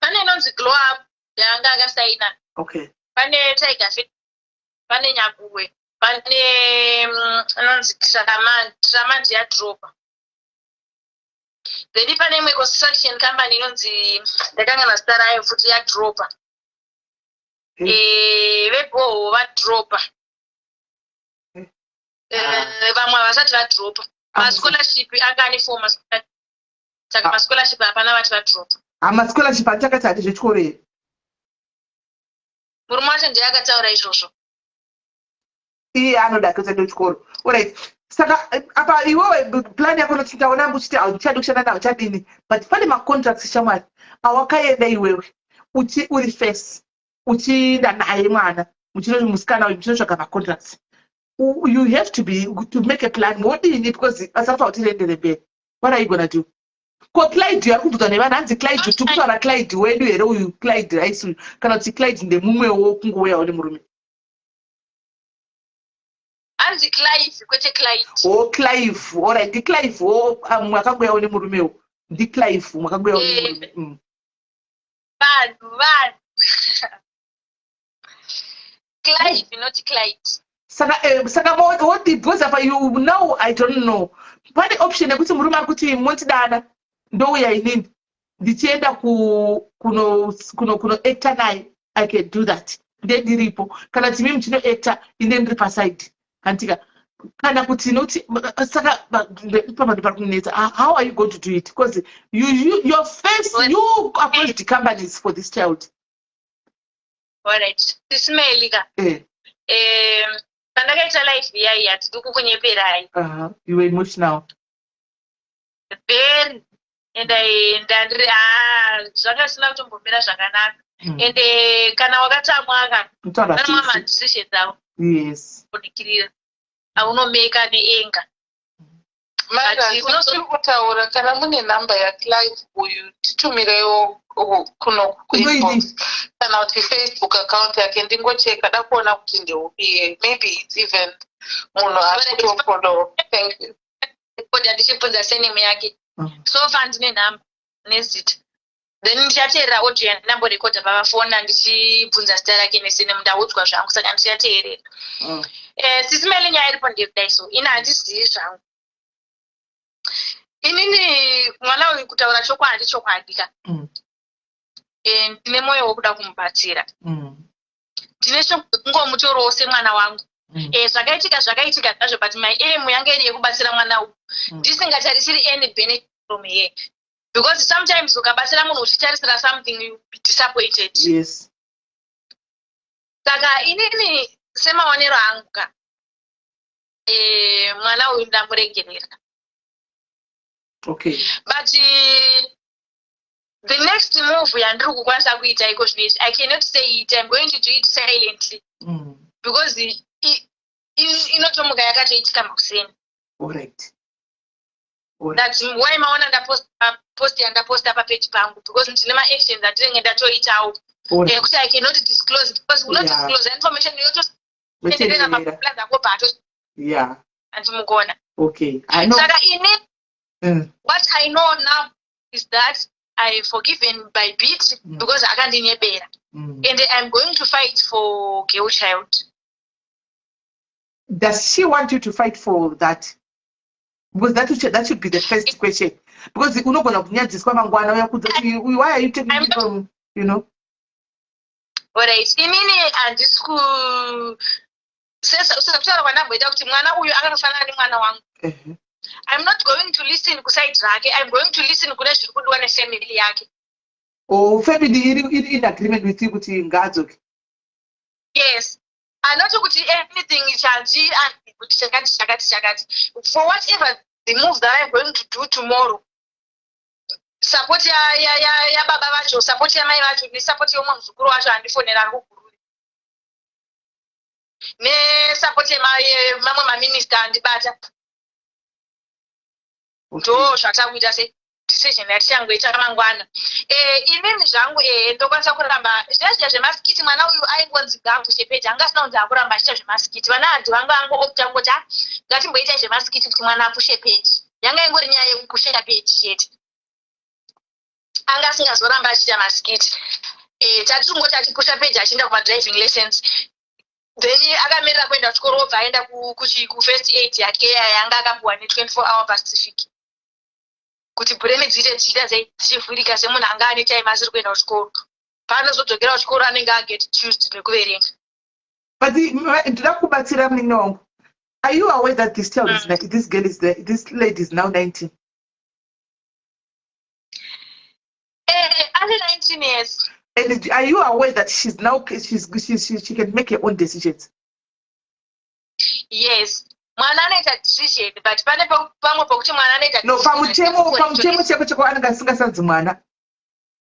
Speaker 17: Pane inonzi Glow Up yaanga akasaina.
Speaker 5: Okay.
Speaker 17: Pane Tiger Fit, pane Nyaguwe, pane inonzi Tramand, Tramand yadropa. Then pane imwe construction company inonzi ndakangana zita rayo futi yadropa. Vebhoho vadropa. Vamwe havasati vadropa. Mascholarship anga ane 4 mascholarship. Saka mascholarship hapana vati vadropa.
Speaker 5: Mascholarship atakati hati zvechikoro here?
Speaker 17: Murume wacho ndiye akataura izvozvo.
Speaker 5: Iye anoda kuita ndochikoro. Alright. Saka apa iwewe plan yako unoti ndaona hangu uchiti hauchadi kushanda nawo chadini but pane macontracts shamwari awakaenda iwewe uchi uri face uchienda naye mwana muchino musikana uyu muchinotsvaga macontracts. You have to be to make a plan wodini because basa rofanira kuti riendere mberi. What are you gonna do? Ko Clyde ari kubvunzwa nevanhu hanzi Clyde tiri kutaura Clyde wedu here uyu Clyde Rice uyu kana kuti Clyde ndemumwewo kungouyawo nemurume?
Speaker 17: Hanzi Clive kwete Clyde.
Speaker 5: Oh Clive, alright ndiClive wo mumwe akangouyawo nemurumewo. NdiClive mumwe akangouyawo nemurume.
Speaker 17: Vanhu vanhu. Clive not Clyde.
Speaker 5: Saka saka wodi because apa you now I don't know. Pane option yekuti murume ari kuti mondidana ndouya inini ndichienda ku kuno kuno kuno actor naye I can do that. Ndiye ndiripo kana kuti mimi muchino actor ine ndiri paside hantika kana kuti noti saka papa ndipari kunetsa how are you going to do it because you your face you approached companies for this child.
Speaker 17: Alright. Sismail ka. Pandakaita live iya iya handidi kukunyeperai.
Speaker 5: You were emotional.
Speaker 17: Very. And I ndandiri zvanga zvisina kutombomira zvakanaka. And kana wakatsamwa ka.
Speaker 5: Kutaura
Speaker 17: Pane mamwe
Speaker 5: zvese.
Speaker 17: madecisions avo.
Speaker 5: Yes.
Speaker 17: Kunikirira. Aunomeka neenga.
Speaker 18: Mara, tiri kutaura kana mune namba yaClive uyu titumireiwo kuno kuinbox kana kuti Facebook account yake ndingocheka da kuona kuti ndeupi iye. Maybe it's even munhu ari kutofollow. Thank you.
Speaker 17: Rekoda ndichibvunza surname yake. So far ndine nhamba nezita. Then ndichateerera audio yandamborekodha pavafona ndichibvunza zita rake nesurname ndaudzwa zvangu saka ndichateerera. Sisi Meli nyaya iripo ndeyekudai so ini handizivi zvangu. Inini mwana uyu kutaura chokwadi chokwadi ka. Ndine moyo wekuda kumubatsira. Ndine shungu dzekungomutorowo semwana wangu. Zvakaitika zvakaitika zvazvo but my aim yanga iri yekubatsira mwana uyu. Ndisingatarisiri any benefit from here. Because sometimes ukabatsira munhu uchitarisira something you be disappointed.
Speaker 5: Yes.
Speaker 17: Saka inini semaonero angu ka mwana uyu ndamuregerera.
Speaker 5: Okay.
Speaker 17: But The next move yandiri kukwanisa kuita iko zvino izvi, I cannot say it. I'm going to do it silently because inotomuka yakatoitika makuseni. That's why maona ndaposta post yandaposta papeji pangu, because ndine maactions andinenge ndatoitawo ekuti I cannot disclose, because unodisclose information yotoenderera maplan ako pato. Andimukona.
Speaker 5: Okay, I know.
Speaker 17: Saka ini what I know now is that I forgiven Bybit because akandinyebera and I'm going to fight for girl child.
Speaker 5: Does she want you to fight for that? Because that should be the first question, because unogona kunyadziswa mangwana uyakudza kuti, "Why are you taking me from?"
Speaker 17: Alright, inini handisi ku sekutaura kwandamboita kuti mwana uyu akatofanana nemwana wangu. I'm not going to listen kuside rake. I'm going to listen kune zviri kudiwa nefamily yake.
Speaker 5: Oh, family iri in agreement with you kuti ngaadzoke?
Speaker 17: Yes, anoti kuti anything chanzi kuti chakati chakati chakati, for whatever the move that I'm going to do tomorrow, support yababa vacho, support yamai vacho, nesupport yeumwe muzukuru wacho andifonera ari kuGuruve, nesupport yemamwe maminista andibata, ndo zvatakuita se decision yatichangoita mangwana. Inini zvangu ndokwanisa kuramba zviya zviya zvemaskiti. Mwana uyu aingonzi ngaapushe peji, anga asina kunzi akuramba achiita zvemaskiti. Vana handi vanga vangoopta kungoti, "Ah, ngatimboitai zvemaskiti kuti mwana apushe peji." Yanga ingori nyaya yekupushera peji chete, anga asingazoramba achiita maskiti. Tatiri kungoti achipusha peji achienda kumadriving lessons, then akamirira kuenda kuchikoro, obva aenda kufirst aid yake yanga akapiwa ne24 Hour Pacific kuti brain dziite dzichiita sei, dzichivhurika, semunhu anga ane time asiri kuenda kuchikoro. Paanozodzokera kuchikoro anenge aget used nekuverenga.
Speaker 5: But ndoda kubatsira munin'ina wangu. Are you aware that this child is this girl is the, this lady is now 19?
Speaker 17: Ane 19 years.
Speaker 5: And are you aware that she's now she's, she's she, she can make her own decisions?
Speaker 17: Yes, mwana anoita decision, but pane pamwe pokuti mwana anoita
Speaker 5: No,
Speaker 17: decision
Speaker 5: pamutemo
Speaker 17: achikona.
Speaker 5: Pamutemo cheko cheko anenge asingasanzi mwana.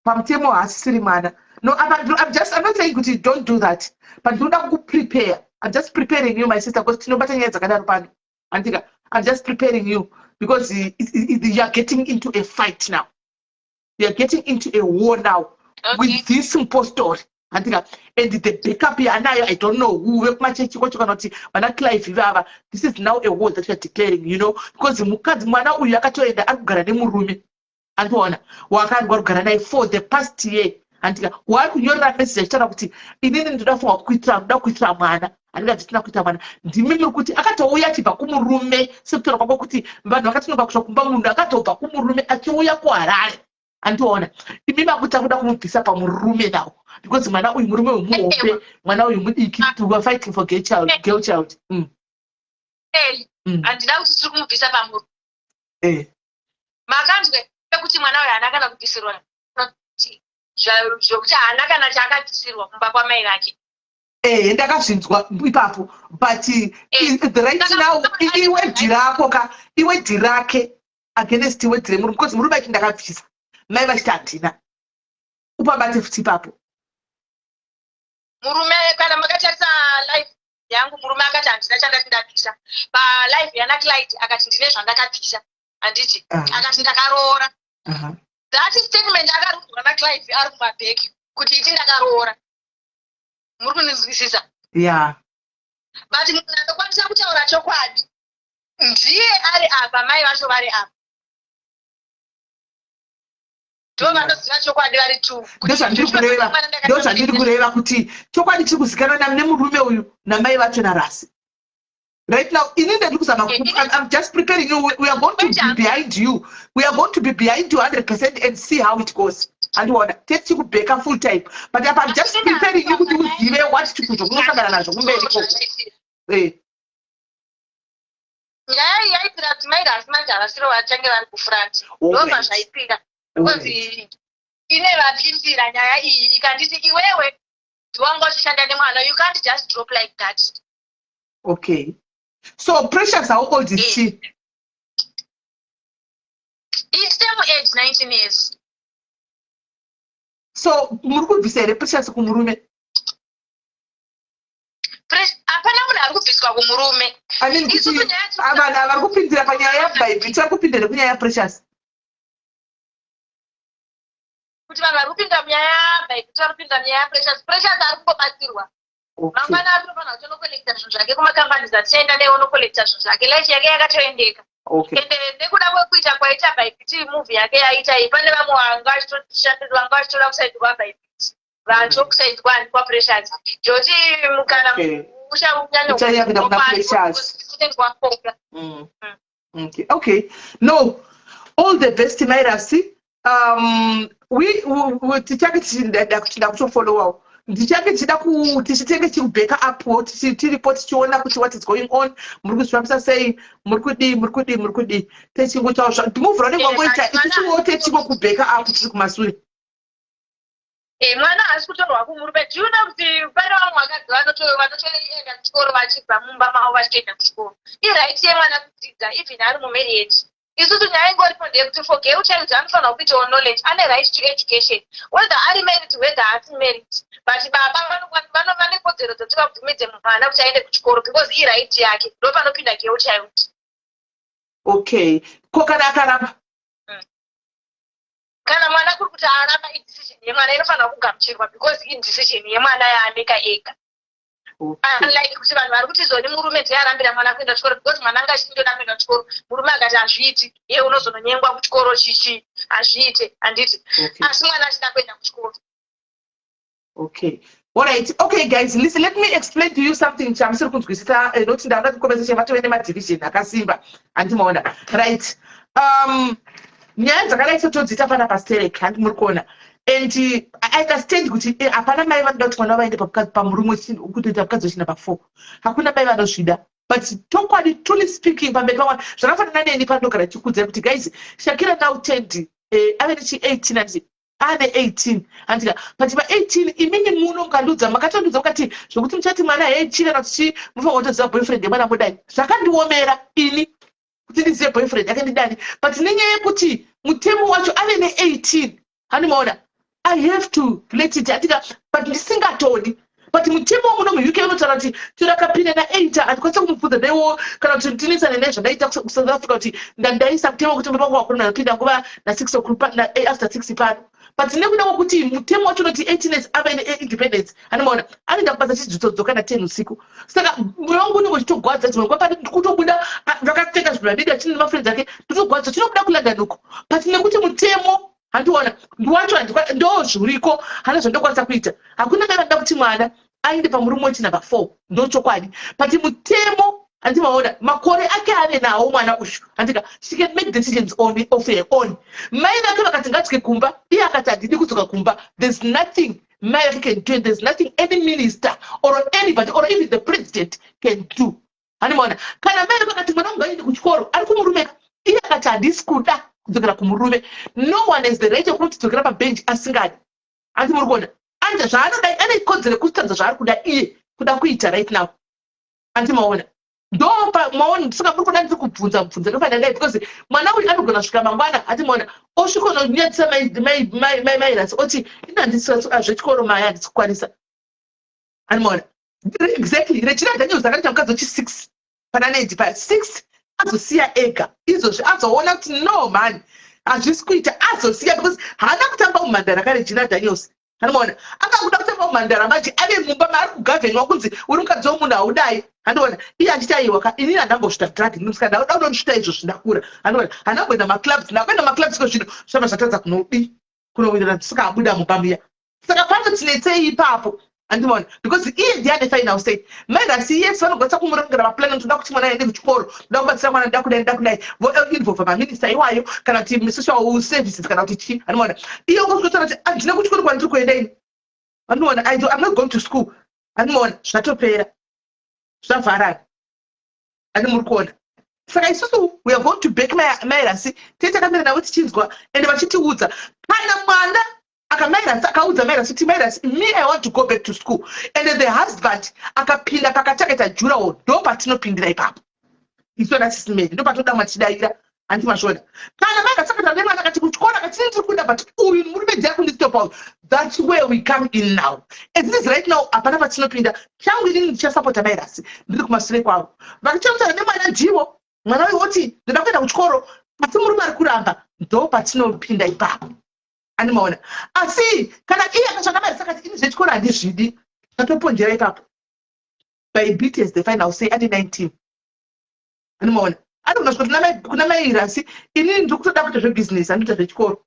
Speaker 5: Pamutemo haasisiri mwana. No, I'm not saying kuti don't do that, but ndinoda kukuprepare. I'm just preparing you, my sister, because tinobata nyaya dzakadaro pano, andika. I'm just preparing you because you are getting into a fight now. You are getting into a war now with this impostor, andika, and the backup yaanayo, I don't know who, vekumachechi kwacho kana kuti vana Clive ivava. This is now a war that you are declaring because mukadzi, mwana uyu akatoenda ari kugara nemurume, andikuona wakarwa kugara naye for the past year, andika, waari kunyorera message achitaura kuti, "Inini ndoda funga kuitira, ndoda kuitira mwana." Andika dzitina kuita mwana, ndimi muri kuti akatouya achibva kumurume, sekutaura kwako kuti vanhu vakatinoka kusvika kumba, munhu akatobva kumurume achiuya kuHarare, andiona. Imi makuti akuda kumubvisa pamurume now because mwana uyu, murume uyu muhope, mwana uyu mudiki. We are fighting for girl child, girl child.
Speaker 17: Handina kuti tiri kumubvisa pamurume. Makanzwa kuti mwana uyu haana kana kubvisirwa, zvokuti haana kana chaakabvisirwa kumba kwamai vake.
Speaker 5: Ndakazvinzwa ipapo, but the right now iword rako ka, iword rake against word remurume, because murume achi ndakabvisa, mai vachiti handina. Upabate futi ipapo.
Speaker 17: Murume, kana makatarisa live yangu, murume akati handina chandati ndabvisa. Palive yana Clyde akati ndine zvandakabvisa, handiti? Akati ndakaroora. That statement akarudzwa naClive ari kumabheki kuti iti ndakaroora. Muri kundinzwisisa?
Speaker 5: Yeah.
Speaker 17: But munhu anokwanisa kutaura chokwadi ndiye ari apa. Mai vacho vari apa, ndo vanoziva chokwadi vari two.
Speaker 5: Ndozvandiri kureva, ndozvandiri kureva kuti chokwadi chiri kuzikanwa nemurume uyu namai vacho naRasi right now. Ini ndiri kuzama, I'm just preparing you. We are going to be behind you. We are going to be behind you 100% and see how it goes. Andiona tetichikubheka full time, but apa I'm just preparing you kuti uzive what chikuzvo kunosangana nazvo kumberi ikoko.
Speaker 17: Nyaya iyi yaitira kuti mai Rasi manje havasiro vachange vari kufront. Ndobva zvaitika because ine vapindira nyaya iyi ikanditi, "Iwewe ndiwanga uchishanda nemwana, you can't just drop like that."
Speaker 5: Okay, so Precious, how old is she?
Speaker 17: Same age, 19 years.
Speaker 5: So muri kubvisa here Precious kumurume?
Speaker 17: Hapana munhu ari kubviswa kumurume.
Speaker 5: I mean kuti vanhu ava vari kupindira panyaya yaBaby, tiri kupindira kunyaya yaPrecious.
Speaker 17: Kuti vanhu vari kupinda munyaya yaBaby, vari kupinda munyaya yaPrecious. Precious ari kungobatsirwa. Mangwana ari kutofanira kuti onokolekta zvinhu zvake kumacompanies atichaenda naye, onokolekta zvinhu zvake. Life yake yakatoendeka. Ende nekuda kwekuita kwaita Bybit, movie yake yaita iyi, pane vamwe vanga vachitoshandira, vanga vachitoda kuside kwaBybit, vanhu kuside kwani, kwaPrecious, joti mukana
Speaker 5: uchanyanya kuenda kuna Precious.
Speaker 17: Wakoka.
Speaker 5: Okay. No, all the best, Mairasi. We tichange tichida kutofollowawo, ndichange tichida kuti tichitenge chikubacka up, tiripo tichiona kuti what is going on, muri kuzvifambisa sei, muri kudii, muri kudii, muri kudii, techingotaura muvhura unenge wangoita, isusuwo techingokubacka up tiri kumasure.
Speaker 17: Mwana haasi kutorwa kumurume. Do you know kuti pane vamwe vakadzi vanotoenda kuchikoro vachibva mumba mavo vachitoenda kuchikoro? Iright yemwana kudzidza even ari mumarriage. Isusu nyaya ingoripo ndeyekuti for girl child anofanira kuitawo knowledge, ane right to education whether ari married, whether haasi married, but baba vane kodzero dzekuti vabvumidze mwana kuti aende kuchikoro because iright yake. Ndo panopinda girl child.
Speaker 5: Okay, ko kana akaramba?
Speaker 17: Kana mwana kuri kuti aramba, idecision yemwana, inofanira kugamuchirwa because idecision yemwana yaameka ega, unlike kuti vanhu vari kuti zoni murume ndiye arambira mwana kuenda kuchikoro, because mwana anga achindoda kuenda kuchikoro, murume akati hazviiti, iye unozononyengwa kuchikoro, chichi hazviite, handiti? Asi mwana achida kuenda kuchikoro.
Speaker 5: Okay, alright. Okay guys, listen, let me explain to you something chamusiri kunzwisisa, noti ndauda kuconversation vatove nemadivision akasimba, handimaona? Right, nyaya dzakadai setodziita pana pasterek, handi muri kuona? And I understand kuti hapana mai vanoda kuti mwana vaende pamurume kutoita mukadzi wechinumber 4. Hakuna mai vanozvida, but tokwadi, truly speaking, pamberi pamwana zvakafanana neni pandogara chikudzai kuti guys, Shakira now turned, ave nechi 18, handiti? Ane 18, handika? But pa18 imini muno mukandiudza, makatondiudza mukati zvokuti muchati mwana hei chi kana kuti chi, mufanira kutoziva boyfriend yemwana mudai. Zvakandiomera ini kuti ndizive boyfriend yake ndidani, but nenyaya yekuti mutemo wacho ave ne18, handimaona? I have to let it, handika? But ndisingatodi, but mutemo wamuno muUK unotaura kuti chero akapinda na8 handikwanisa kumubvunza naiwo kana kuti ndinesane naye zvandaita kuSouth Africa, kuti ndandaisa mutemo wekuti mba pangu wakuru ndapinda nguva na6 o'clock, after 6 pano. But nekuda kwekuti mutemo wacho unoti 18 years ava neindependence, anomaona anoenda kubasa chidzodzoka na10 usiku, saka mwoyo wangu unenge uchitogwadza. Dzimwe nguva pati kutobuda vakapfeka zvinhu vadidi achine nemafriends ake, ndotogwadza tinobuda kuLondon uko, but nekuti mutemo, handiona, wacho ndo zviriko, hana zvandokwanisa kuita. Hakuna mai vanoda kuti mwana aende pamurume wechinumber 4, ndo chokwadi, but mutemo, handimaona, makore ake ave nawo mwana uyu, handika? She can make decisions of her own. Mai vake vakati ngadzoke kumba, iye akati handidi kudzoka kumba, there's nothing mai vake can do and there's nothing any minister or anybody or even the president can do, handimaona? Kana mai vake vakati mwana wangu ngaende kuchikoro ari kumurumeka, iye akati handisi kuda kudzokera kumurume, no one has the right yekuti dzokera pabhenji asingadi, handi muri kuona? Anda zvaanoda, ane kodzero yekutadza zvaari kuda iye kuda kuita right now, handi maona? Ndo maona, saka muri kuda ndiri kubvunza mubvunzo yakafanira dai, because mwana uyu anogona kusvika mangwana, hati maona, osvika unonyadzisa mairasi, oti ino handisi zvechikoro, mai handisi kukwanisa, handimaona? Exactly. Regina Daniels akaita mukadzi wechi6 pana 95 azosiya ega izvozvi, azoona kuti no man, hazvisi kuita, azosiya because haana kutamba mumhandara kaRegina Daniels, handimaona? Akakuda kutamba mumhandara manje ave mumba maari kugavhenwa kunzi uri mukadzi wemunhu, haudai, handiona? Iye achiti aiwa ka, inini handambosvita drug, ndinosika ndauda unondisvita izvozvi, ndakura, handiona? Handamboenda maclubs, ndakuenda maclubs ko zvino zvaba zvatadza kunodi kunowirirana, saka abuda mumba muya. Saka panotinetsei ipapo, handimaona? Because iye ndiye ane final say. Mairasi, yes, vanogwanisa kumurongera maplan, toda kuti mwana aende kuchikoro, toda kubatsira mwana, nda kudai, nda kudai, voinvolva maminista iwayo kana kuti social services kana kuti chii, handimaona? Iye ungosvikotaura kuti handina kuchikoro kwandiri kuenda ini, handimaona? I'm not going to school, handimaona? Zvatopera, zvavharana, andi muri kuona? Saka isusu we are going to back Mairasi, tee takamira navo tichinzwa ende vachitiudza. Kana mwana akamairasi akaudza Mairasi kuti Mairasi, me, I want to go back to school, and the husband akapinda pakati akaita durawall, ndo patinopindira ipapo isu ana Sisimeni, ndo patoda mwachidayira. Hanti mazviona? Kana mai vasakataura nemwana akati kuchikoro akati ndiri kuda but uyu murume ndiye akunditopa uyu. That's where we come in now. As it is right now hapana patinopinda. Changu inini ndichasapota mai Rasi ndiri kumasure kwavo. Vakichataura nemwana ndivo. Mwana uyu oti ndoda kuenda kuchikoro asi murume ari kuramba ndo patinopinda ipapo. Ani maona? Asi kana iye akatsvaka mari saka ini zvechikoro handizvidi. Tatoponjera ipapo. By beat is the final say ane 19. Anomaona anogona kusvika kuna mai kuna mai Rasi inini ndiri kutoda kuita zvebusiness handikuita zvechikoro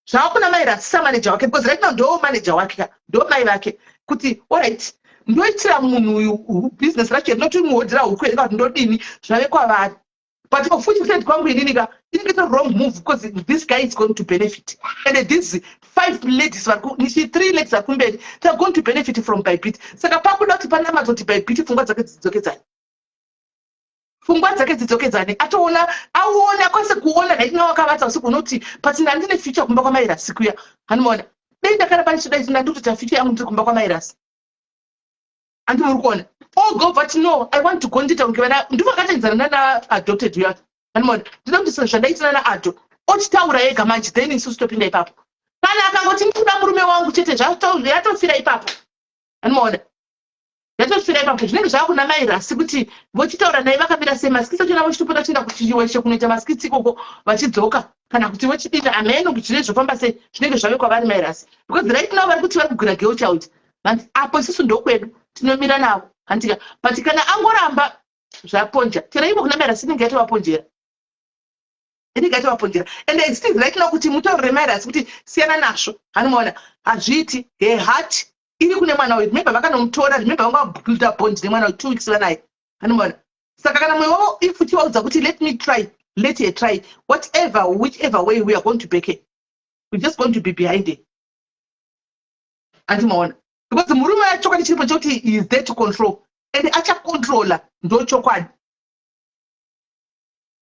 Speaker 5: zvava kuna mai Rasi samanager wake because right now ndo manager wake ka ndo mai vake kuti alright ndoitira munhu uyu business racho rinoti muhodhera huku here kana kuti ndodini zvave kwavari but of which said kwangu inini ka inenge itori wrong move because this guy is going to benefit and these five ladies vari ku three ladies vari kumberi they are going to benefit from bybit saka pakuda kuti panamadzo kuti bybit pfungwa dzake dzidzokedzane pfungwa dzake dzidzokedzane atoona aona kwese kuona right now akavata usiku unoti but ndandine future kumba kwamairasi kuya anomaona dei ndakaramba ndichidai ndandikutoita future yangu ndiri kumba kwamairasi andi muri kuona oga obva ati no i want to go ndiita kunge vana ndivo akatoenzana nana adopted uya anomaona ndinoda kuti zvandaita nana ado ochitaura ega manje then isusu topinda ipapo kana akangoti ndikuda murume wangu chete yatofira ipapo anomaona Yatosvira ipapo zvinenge zvava kuna mai Rasi kuti vochitaura naye vakamira sei maskits achona vochitopota vachienda kuchiweshe kunoita maskits ikoko vachidzoka kana kuti vochidini hameno kuti zvinenge zvofamba sei zvinenge zvave kwavari mai Rasi because right now vari kuti vari kugwira girl child hanti apo isusu ndokwedu tinomira navo hantika but kana angoramba zvaponja chero ivo kuna mai Rasi inenge yatovaponjera inenge yatovaponjera and it is right now kuti mutaurire mai Rasi kuti siyana nazvo hanomaona hazviiti her heart iri kune mwana uyu remember vakanomutora remember vanga vabuilda bond nemwana uyu two weeks vanaye anomaona saka kana mwoyo wavo if uchivaudza kuti let me try let her try whatever whichever way we are going to back her we're just going to be behind her andimaona because murume chokwadi chiripo chekuti he is there to control and achacontrola ndochokwadi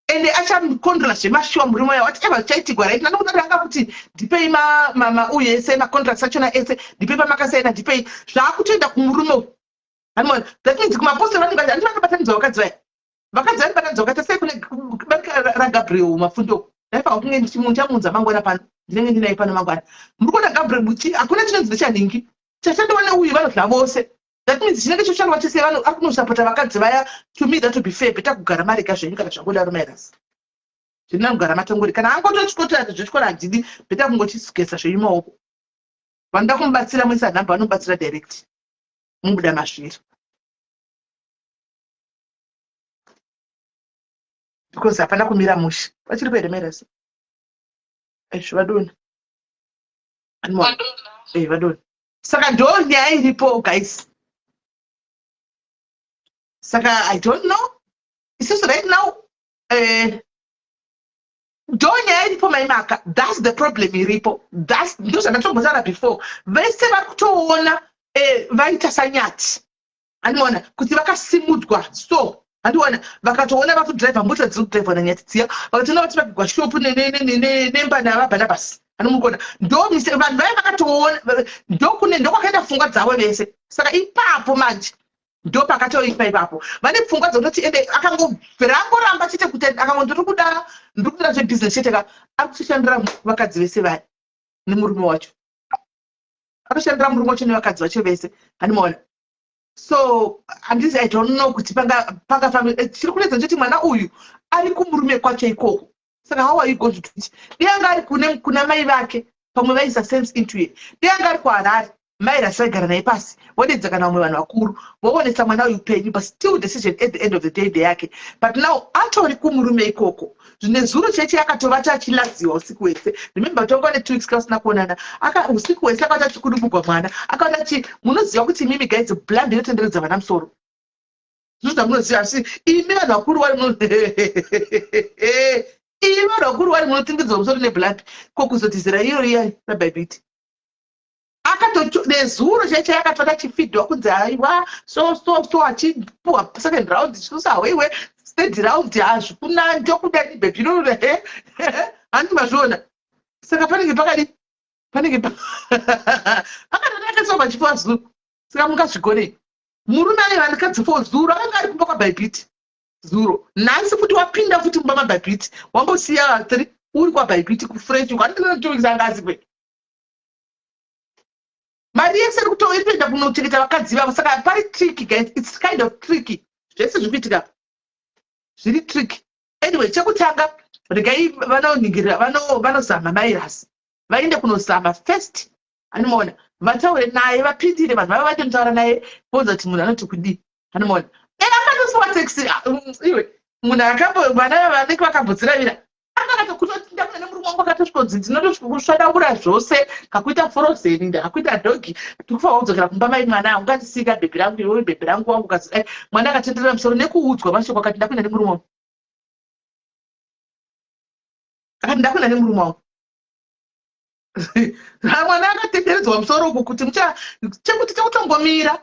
Speaker 5: ende achakontrola zvemashuwa murume uya whatever zvichaitigwa right nanokuda ranga kuti ndipei mauyu ese macontracts achona ese ndipei pamakasaina ndipei zvaakutoenda kumurume uyu anoona that means kumapostori vanenge vati vanobatanidza vakadzi vaya vakadzi vanobatanidza vakaita sei kune barika ragabriel mafundo ndaifanira kunge ndichamuunza mangwana pano ndinenge ndinaye pano mangwana muri kuona gabriel hakuna chinonzi ndechanhingi chashandiwa neuyu vanodya vose that means chinenge choshandwa chese vanhu ari kunosapota vakadzi vaya to me that would be fair better kugara marega zvenyu kana zvangodaro mairasi zvina kugara matongori kana angotochikotora zvechikoro handidi better kungochigesa zvenyu maoko vanoda kumubatsira muisa nhamba vanomubatsira direct mubuda mazviri because hapana kumira mushe vachiri kuhere mairasi aizvo vadona eh, vadona saka ndo nyaya iripo guys saka i don't know isusu right now eh, ndo nyaya iripo maimaka thats the problem iripo thats ndo zvandatombotaura before vese vari kutoona eh, vaita sanyati andiona kuti vakasimudzwa so andiona vakatoona vakudriver mota dziri kudriver nanyati dziya vakatoona vati vapigwa shop nemba navabhanabhasi anomukona ndomise vanhu vaya vakatoona ndokune ndokwakaenda pfungwa dzavo vese saka ipapo manje ndopakatoipa ipapo vane pfungwa dzekutoti ende akangobvira angoramba chete kuti akango ndiri kuda ndiri kuda zvebusiness chete ka ari kutoshandira vakadzi vese vaya nemurume wacho akashandira murume wacho nevakadzi vacho vese handimaona so handizi i don't know kuti pangafambi eh, chiri kunetsa ndechoti mwana uyu ari kumurume kwacho ikoko saka how are you going to do it dei anga ari kune kuna mai vake pamwe vaisa sense into it dei anga ari kuharare mai rasi vaigara naye pasi vodedza kana vamwe vanhu vakuru voonesa mwana uyu upenyu but still decision at the end of the day ndeyake but now atori kumurume ikoko zvine zuro cheche akatovata achilaziwa usiku hwese remember kuti wanga ne two weeks kasina kuonana aka usiku hwese akavata achikudubugwa mwana akavata chi munoziva kuti imimi guys bland inotenderedza vana musoro zvinhu zvamunoziva asi imi vanhu vakuru wari imi vanhu vakuru wari munotenderedzwa musoro nebland ko kuzotizira iro riya rabhaibhiti akatonezuro chaicho yakatoda achifidwa kunzi aiwa so so so achipuwa second round chikusahweiwe third round hazvikuna ndokuda bhebhi iroro he hanti mazviona saka panenge pakadi panenge akatoda akaiswa pachifuva zuro saka mungazvigonei murume ane vanhukadzi fo zuro akanga ari kumba kwabhaibhiti Zuro. Nhasi futi wapinda futi mumba maBhaibhiti. Wambosiya 3 uri kwaBhaibhiti kuFrench uko. Handinotoisa ngazi kwe. Mari yese iri kuto iri kuenda kunochengeta vakadzi vavo. Saka pari tricky guys. It's kind of tricky. Zvese zviri kuitika. Zviri tricky. Anyway, chekutanga regai vanoningirira vanozama mairasi. Vaende kunozama first. Anomaona vataure naye vapindire vanhu vava vaitonotaura naye voza kuti munhu anoti kudii. Anomaona. Eh akatosiwa taxi ah, iwe munhu akambo vana vanenge vakambodziravira akakatokutotinda nemurume wangu akatosvikonzi ndinotosvikokusvadabura zvose kakuita frozen ndakakuita dhogi ndikufanira kudzokera kumba mai mwana ungandisika bhebhi rangu iwe bhebhi rangu wangu kazi eh, mwana akatenderera musoro nekuudzwa mashoko akati ndakuenda nemurume wangu akati ndakuenda nemurume wangu mwana akatenderedzwa musoro uku kuti mucha chekuti chekutongomira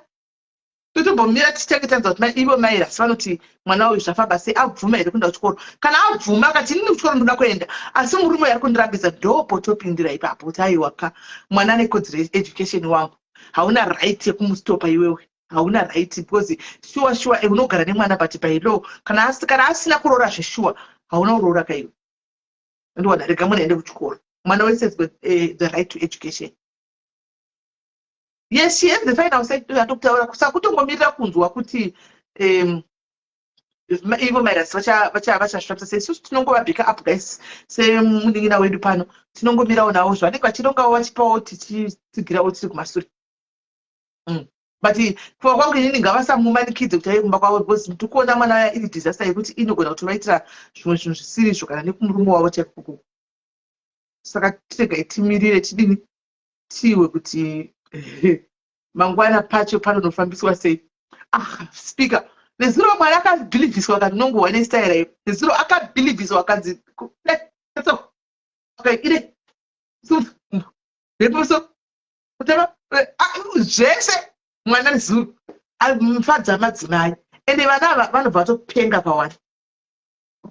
Speaker 5: totombomira tichange tanzwa kuti ivo mai rasi vanoti mwana uyu zvafamba sei abvuma here kuenda kuchikoro kana abvuma akati inini kuchikoro ndoda kuenda asi murume uyu ari kundirambidza ndopotopindira ipapo kuti aiwa ka mwana ane kodzero yeeducation wangu hauna right yekumustopa iwewe hauna right because shuwa shuwa eh, unogara nemwana but by law kana asi, kana asina kuroora zveshuwa hauna kuroora kaiwe ndowana rega mwana aende kuchikoro mwana wese has got eh, the right to education Yes, she has the final say ndokutaura saka kutongomirira kunzwa kuti um, ivo mairasi vachazvifambisa sei isusu tinongovabheka up guys semunin'ina wedu pano tinongomirawo navo zvavanenge vachirongawo vachipawo tichitsigirawo tiri kumasure mm. but kuva kwangu inini ngavasamumanikidze kuti aiye kumba kwavo because tikuona mwana vaya iri disaster yekuti inogona kutovaitira zvimwe zvinhu zvisiri izvo kana nekumurume wavo chaiko saka tiregai timirire tidini tiwe kuti mangwana pacho panonofambiswa sei ah speaker nezuro mwana akabhilivhiswa akati nongowa nestaira iyo nezuro akabhilivhiswa akanzi ire reposo kutema ah, zvese mwana nezuro amufadza madzimai ende vana ava vanobva vatopenga pawani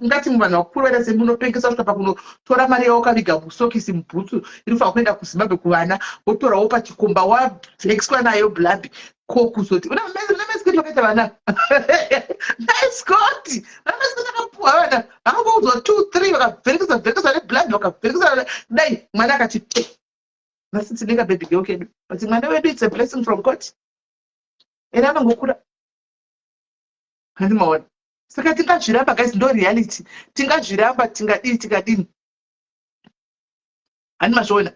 Speaker 5: Ungati muvanhu vakuru vaita semi unopengesa kusvika pakunotora mari yawakaviga musokisi mubhutsu iri kufanira kuenda kuZimbabwe kuvana wotora wopa chikomba wavhexwa nayo blabhi ko kuzoti una masikoti vakaita vana masikoti vana masikoti vakapuwa vana vakangoudzwa two three vakavherekesa vherekesa neblabhi vakavherekesa dai mwana akati te nhasi tinenge baby girl kedu but mwana wedu it's a blessing from God ene anongokura handimaona saka tingazviramba guys ndo reality tingazviramba tingadii tingadini hani mazviona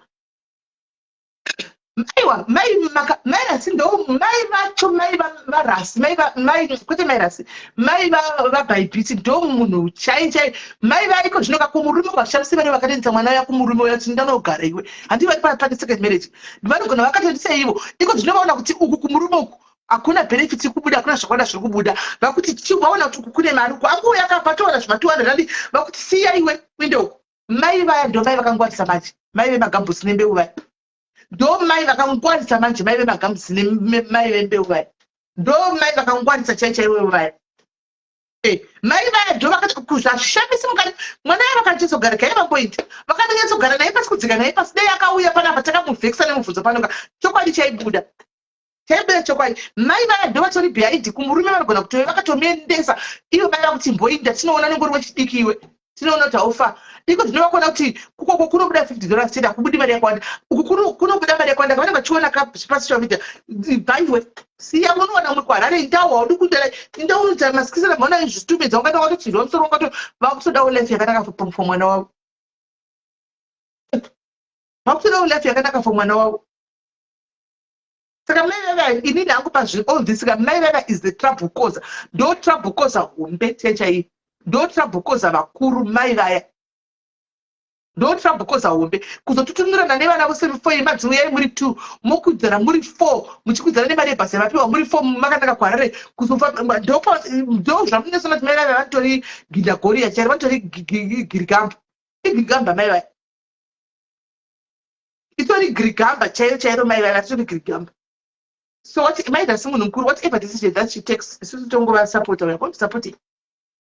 Speaker 5: aiwa mai maka mai rasi ndo mai vacho mai varasi mai mai kwete mai rasi mai vabhaibhiti ndo munhu chai chai mai vaiko zvino ka kumurume vashandisi vari vakatoendesa mwana uya kumurume uya kuti ndanogara iwe handi vari pane second marriage vanogona vakatoendesa ivo iko zvino vaona kuti uku kumurume uku Hakuna benefit iri kubuda, hakuna zvakawanda zviri kubuda. Vakuti chi vaona kuti uku kune mari uku. Angouya akabva towana zvima 200 rand vakuti siya iwe uende uku. Mai vaya ndo mai vakangwarisa manje. Mai vemagambutsi nembeu vaya. Ndo mai vakangwarisa manje mai vemagambutsi nemai vembeu vaya. Ndo mai vakangwarisa chai chaivo vaya. Eh, mai vaya ndo vakati kuzvashamisi mukati mwana ya vakanyatsogarika kai vamboita vakanonyatsogara naye pasi kudzika naye pasi dai akauya panapa takamuvhekisa nemubvunzo panoka chokwadi chaibuda Chaibuda chokwadi. Mai vaya ndovatori behind kumurume vanogona kutove vakatomuendesa iyo mai vakuti mboinda tinoona nengori wechidiki iwe tinoona kuti haufa iko zvino vakuona kuti kukoko kunobuda 50 dollars chete hakubudi mari yakawanda uku kunobuda mari yakawanda vanenge vachiona ka pasocial media bhaiwe siya unowana mumwe kuharare indawo haudi kuita indawo unoita masikisana maona zvistumidza ungada watochinjwa musoro ungato vakutodawo life yakanaka for mwana wavo vakutodawo life yakanaka for mwana wavo saka mai vava inini hangu pazvi all this ka mai vava is the trouble causer ndo trouble causer hombe chaichaiyi ndo trouble causer vakuru mai vaya ndo trouble causer hombe kuzotutunurana nevana vose four yemadzi uyai muri two mokwidzana muri four muchikwidzana nemari yebhasi yavapiwa muri four makanaka kuharare kuzofa ndo zvamunosona kuti mai vava vanotori gindagoriya chairo vanotori girigamba igirigamba mai vaya itori girigamba chaiyo chairo mai vaya vatori girigamba so what mai that's munhu mukuru whatever decision that she takes isusu tongova supporter we are going to support it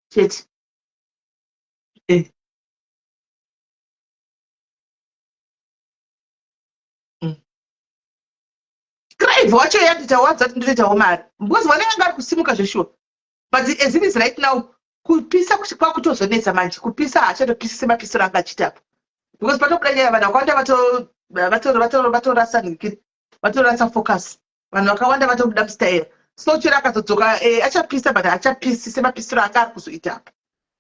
Speaker 5: chete eh. mm. Clive wacho yanditawadza kuti ndotoitawo mari because mwana yanga ari kusimuka zveshuwa but as it is right now Kupisa kwakutozonetsa manje. Kupisa haachatopisi semapisiro anga achiita apa. Because patobuda nyaya vanhu vakawanda vatorasa nhikiri. Vatorasa focus. Vanhu vakawanda vatobuda mustaira. So chero akazodzoka eh, achapisa but haachapisi semapisiro anga ari kuzoita apa.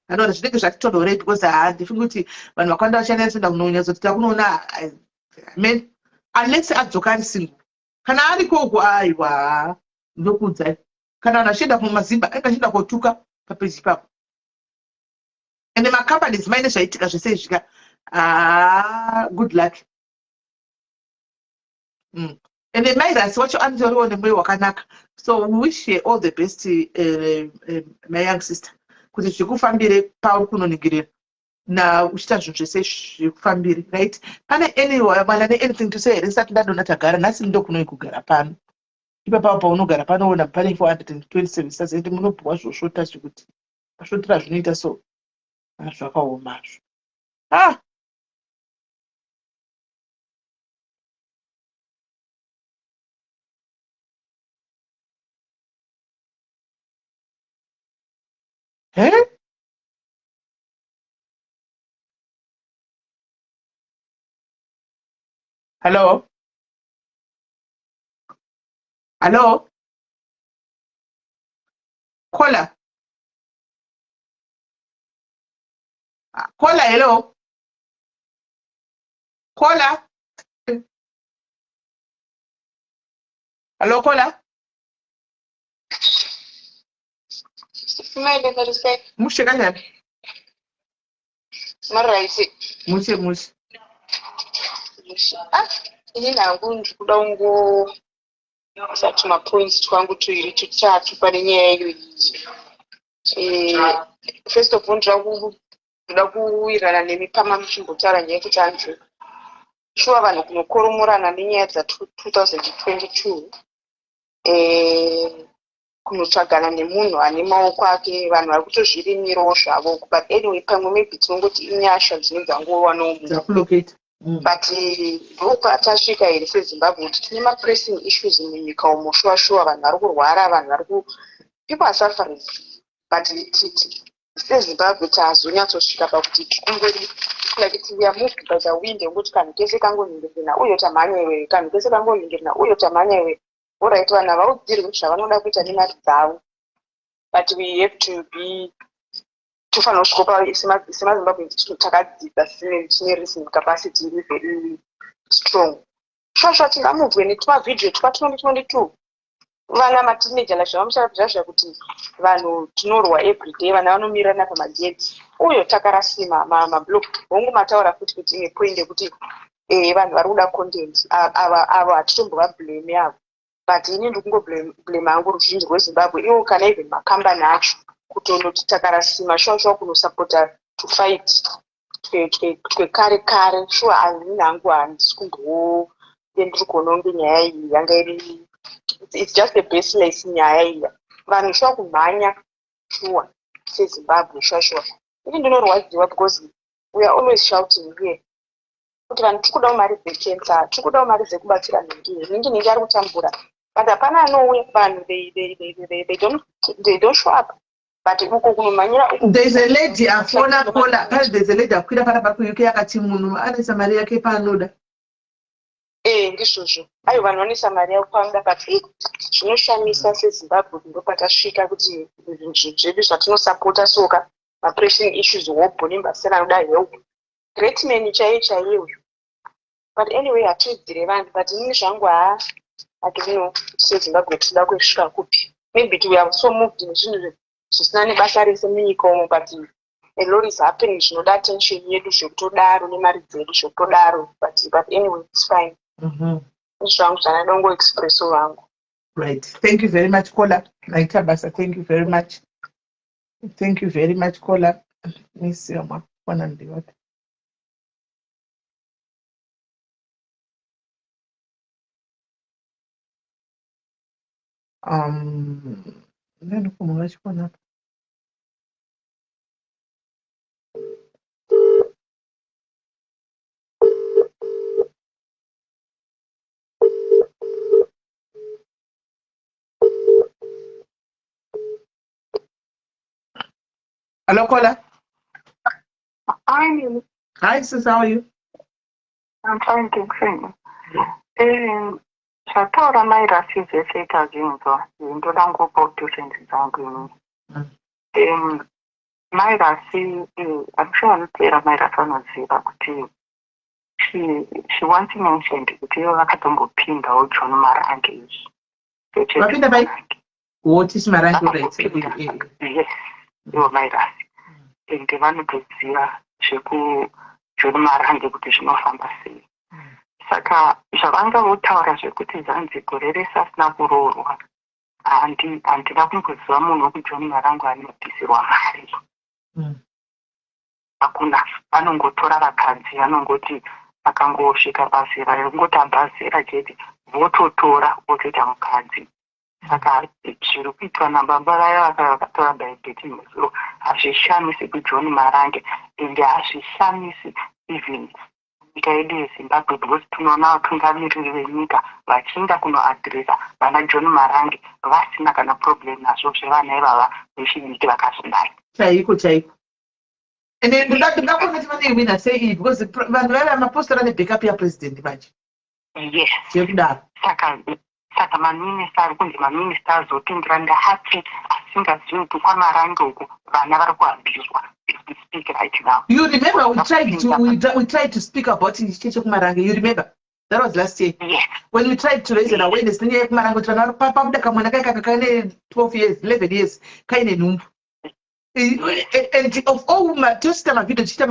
Speaker 5: Anoona zvinenge zvati tonhorei because handifungi kuti vanhu vakawanda vachanyatsonda kunonyatsoti takunoona amen unless adzoka ari single. Kana ariko uko aiwa ndokuudzai. Kana vanhu vachienda kumazimba anenge achienda kotuka papeji ipapo. Ende macompanies maine zvaitika zvese izvi ka haa good luck. Ende mai Rasi wacho anotoriwo nemwoyo wakanaka. So we wish her all the best my young sister kuti zvikufambire pauri kunoningirira na uchiita zvinhu zvese zvikufambire right. Pane any mwana ne anything to say here ndisati ndadona tagara nhasi ndokunoi kugara pano. Ipapa paunogara panoona pane 427 stars ende munobhuwa zvosvota zvekuti pasvotera zvinoita so zvakaoma zvo. Ah! He? Hello? Hello? Caller? Caller, hello? Caller? Hello, caller?
Speaker 17: Smile, Marise.
Speaker 5: Mushe kanjani?
Speaker 17: Maraisi.
Speaker 5: Mushe, mushe.
Speaker 17: Mushe. Ah, ini hangu ndikuda kungo sati mapoints twangu tuiri tutatu pane nyaya iyoyi. First of all, ndoda kuwirirana nemi pama muchimbotaura nyaya yekuti hanzi shuwa vanhu kunokoromorana nenyaya dza 2022 kunotsvagana nemunhu ane maoko ake, vanhu vari kutozvirimirawo zvavo. But anyway, pamwe maybe tinongoti inyasha dzinenge dzangowanawo munhu.
Speaker 5: Dzakulocate.
Speaker 17: But ndokwatasvika here seZimbabwe kuti tine mapressing issues munyika umo, shuwa shuwa vanhu vari kurwara, vanhu vari ku people are suffering, but seZimbabwe tazonyatsosvika pakuti tikungori like we are moved by the wind, yekuti kanhu kese kangoningirina uyo tamhanya iwe, kanhu kese kangoningirina uyo tamhanya iwe. Alright, vanhu havaudzirwi kuti zvavanoda kuita nemari dzavo, but we have to be tofanira kusvika semaZimbabwe takadzidza, tine reasoning capacity iri very strong. Shuwa shuwa tingamubwe netumavhidhiyo twa 2022 vana mateenager like zvavamuchara zva kuti vanhu tinorwa everyday, vana vanomirana pamagedhi uyo takarasima mablock. Hongu mataura futi kuti imwe point yekuti vanhu vari kuda content avo hatitombova-blame avo, but ini ndiri kungoblame hangu ruzhinji rweZimbabwe iwo, kana even makambani acho kutonoti takarasima shuwa shuwa kunosapota to fight twekare kare shuwa. Inini hangu handisi kumbo ndiri kuona kunge nyaya iyi yanga iri, it's just a baseless nyaya iya. Vanhu shuwa kumhanya shuwa seZimbabwe shuwa shuwa, ini ndinorwadziwa because we are always shouting here kuti vanhu tiri kudawo mari dzecancer, tiri kudawo mari dzekubatsira nhingi nhingi nhingi ari kutambura, but hapana anouya. Vanhu they don't show up, but uko kunomhanyira uko.
Speaker 5: There's a lady afona kola pane, there's a lady akwira panapa kuUK akati munhu anoisa mari yake paanoda.
Speaker 17: Ndizvozvo, aiwa, vanhu vanoisa mari yavo panoda, but zvinoshamisa seZimbabwe ndopatasvika kuti zvinhu zvedu zvatinosapota soka mapressing issues hobho nembasera anoda help, great man chaiye chaiye uyu. But anyway, hatiudzire vanhu, but inini zvangu haa, I don't know seZimbabwe tinoda kusvika kupi. Maybe we are so moved nezvinhu zvisina nebasa rese munyika umo, but a lot is happening zvinoda attention yedu zvekutodaro nemari dzedu zvekutodaro, but anyway, it's fine. Zvangu zvandada kungoexpresso vangu.
Speaker 5: Right, thank you very much, Kola. Maita basa, thank you very much, thank you very much, Kola. Misiyo makufona ndiwapi? Ndinokumwa vachifona. Hello, caller.
Speaker 19: Hi.
Speaker 5: Hi, sis, how are you?
Speaker 19: I'm fine, thanks. Zvataura mai Rasi zvese tazvinzwa. Ndoda ngopa two cents dzangu inini. Mai Rasi, I'm sure vanoteera mai Rasi vanoziva kuti she once mentioned kuti ivo vakatombopindawo John Marange izvi.
Speaker 5: Vapinda pai? Wotisi Marange, right.
Speaker 19: Yes, ivo mai Rasi. Ende vanotoziva zveku John Marange kuti zvinofamba sei. Saka zvavanga votaura zvekuti zanzi gore rese asina kuroorwa, handina kumboziva munhu wekuJohn Marange anobvisirwa mari. Hakuna. Vanongotora vakadzi, vanongoti akangosvika pazera rekungoti abva zera chete, vototora votoita mukadzi. Saka zviri kuitwa nababa vaya vakatora Bhaibheti muzuro hazvishamisi kuJohn Marange, ende hazvishamisi even nyika yedu yeZimbabwe, because tinoona vatungamiriri venyika vachienda kunoadhiresa vana John Marange vasina kana problem nazvo zvevana ivava vechidiki vakazodai.
Speaker 5: Chaiko chaiko. Ende ndoda kuona kuti vanoiwina sei iyi, because vanhu vaiva mapostori ane backup yapresident manje.
Speaker 19: Yes.
Speaker 5: Chekudaro.
Speaker 19: Saka maminista ari kunzi maminista azopindura ndaapi asingazivi kuti kwaMarange uku vana vari kuabhuswa as we speak right now?
Speaker 5: You remember we tried to speak about cheche kuMarange. You remember? That was last year.
Speaker 19: Yes.
Speaker 5: When we tried to raise an awareness nenyaya yekuMarange kuti vana pabuda kamwana kai kane 12 years, 11 years kaine nhumbu. And of all tosita mavhidhio tichiita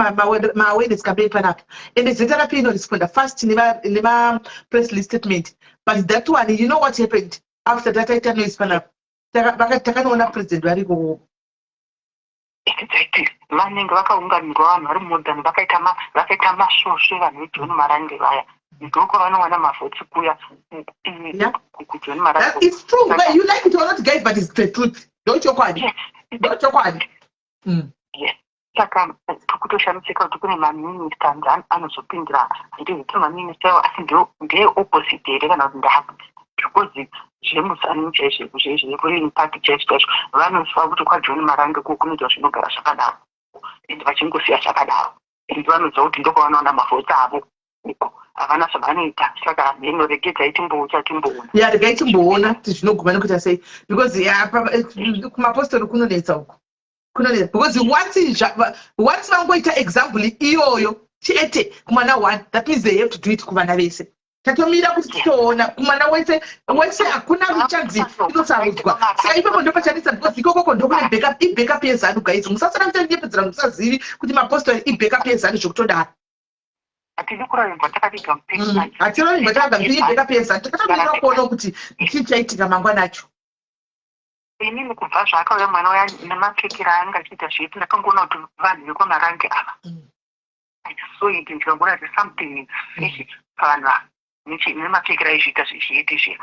Speaker 5: ma-awareness campaign panapa, and ZRP inoresponda fast nema-press release statement, but that one, you know what happened after tataita noise panapa? Takanoona president variko.
Speaker 19: Exactly, vanenge vakaunganirwa vanhu vari mumodhani, vakaita masvosve vanhu veJohn Marange vaya, ndoko vanowana mavhotsi kuya kuJohn Marange.
Speaker 5: It's true, but you like it or not, guys, but it's the truth. Ndochokwadi, ndochokwadi.
Speaker 19: Yes, saka tikutoshamisika kuti kune maminista anozopindira, handiziti maminista iwo asi ndeeopposite here kana kuti ndapi, because zvemuZanu chaizvo zveruling party chaizvo chaizvo vanoziva kuti kwaJohn Marange ko kunoitwa zvinogara zvakadaro, ende vachingosiya zvakadaro, ende vanoziva kuti ndokwavanowana mavhoti avo uko, havana zvavanoita. Saka heno, regedzai timboucha timboona.
Speaker 5: Ya, regai timboona kuti zvinoguma nekuita sei, because kumapostori kunonetsa uku, kunonetsa, because once vangoita example iyoyo chete kumwana one, that means they have to do it kuvana vese. Tatomira kuti titoona kumwana wese wese, hakuna richanzi inosarudzwa. Saka ipapo ndo pachanetsa, because ikokoko ndokune backup, ibackup yeZanu. Guys, musasara muchanyepedzera, musazivi kuti mapostori ibackup yeZanu zvekutodaro.
Speaker 19: Hatidi kurayirwa takaviga mupeni.
Speaker 5: Hatirayirwa takaviga mupeni, ibackup yeZanu. Takatomira kuona kuti chii chaitika mangwanacho.
Speaker 19: Inini kubva zvaakauya mwana uya nemapfekero aanga achiita zveti, ndakangoona kuti vanhu vekwaMarange ava, I saw it, ndikangoona kuti something is fishy pavanhu ava nemapfekero aizviita zvezviiti zviya.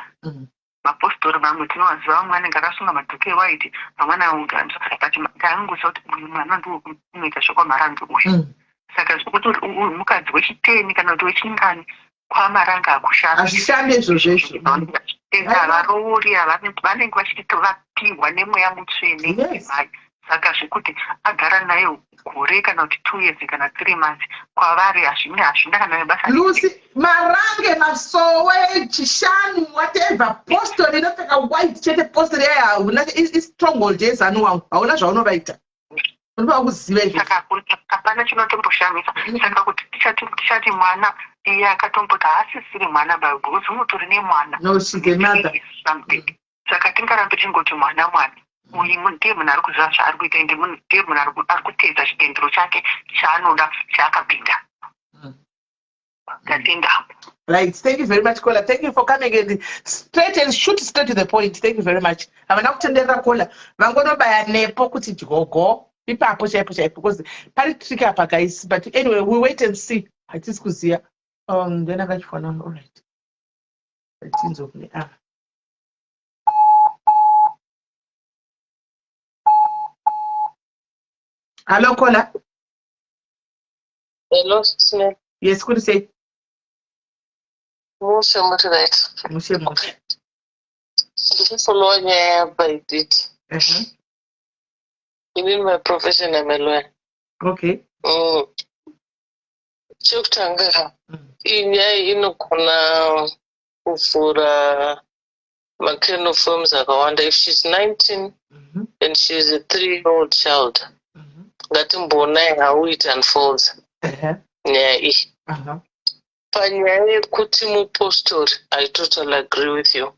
Speaker 19: Mapostori mamwe tinovaziva, vamwe anenge akasunga madhuku ewhite, vamwe anaunganzwa, but ndakangoziva kuti uyu mwana ndiwo unoita zvekwaMarange uyu. Saka zvekuti uyu mukadzi wechiteni kana kuti wechingani kwaMarange hakushandi.
Speaker 5: Hazvishandi izvozvo izvo.
Speaker 19: Ende havaroori, vanenge vachiti vapihwa nemweya mutsvene mai. Saka zvekuti agara naye gore kana kuti 2 years kana 3 months kwavari hazvina kana nebasa.
Speaker 5: Lucy, Marange, Masowe, Chishanu, whatever, postori inopfeka white chete, postori yayo hauna istronghold yeZanu wangu, hauna zvaunovaita, unofanira kuziva izvozvo.
Speaker 19: Saka hapana chinotomboshamisa. Saka kuti tichati mwana iye akatomboti haasisiri mwana ba, because unotori nemwana.
Speaker 5: No, she's a mother.
Speaker 19: Something. Saka tingarambe tingoti mwana mwana uyu, ndiye munhu ari kuziva zvaari kuita, ende ndiye munhu ari kuteedza chitendero chake chaanoda chaakapinda. Ndatenda.
Speaker 5: Right, thank you very much, caller. Thank you for coming and straight and shoot straight to the point. Thank you very much. Havana kutenderera caller, vangonobaya nepo kuti dyogo ipapo chaipo chaipo, because pari trick apa, guys. But anyway, we wait and see. Hatisi kuziva. Then akachifona. All right, tinzwe kune ava. Hello, caller.
Speaker 18: Hello, Smith.
Speaker 5: Yes, kuri sei?
Speaker 18: Mushe, muri right?
Speaker 5: Mushe mushe.
Speaker 18: Ndichifollowa nyaya yaBybit. Inini my profession, I'm a lawyer.
Speaker 5: Okay.
Speaker 18: Chekutanga ka, iyi nyaya inogona kuvhura macan of worms akawanda. If she's 19 and she's a 3-year-old child, ngatimboonai how it unfolds nyaya iyi. Panyaya yekuti mupostori, I totally agree with you,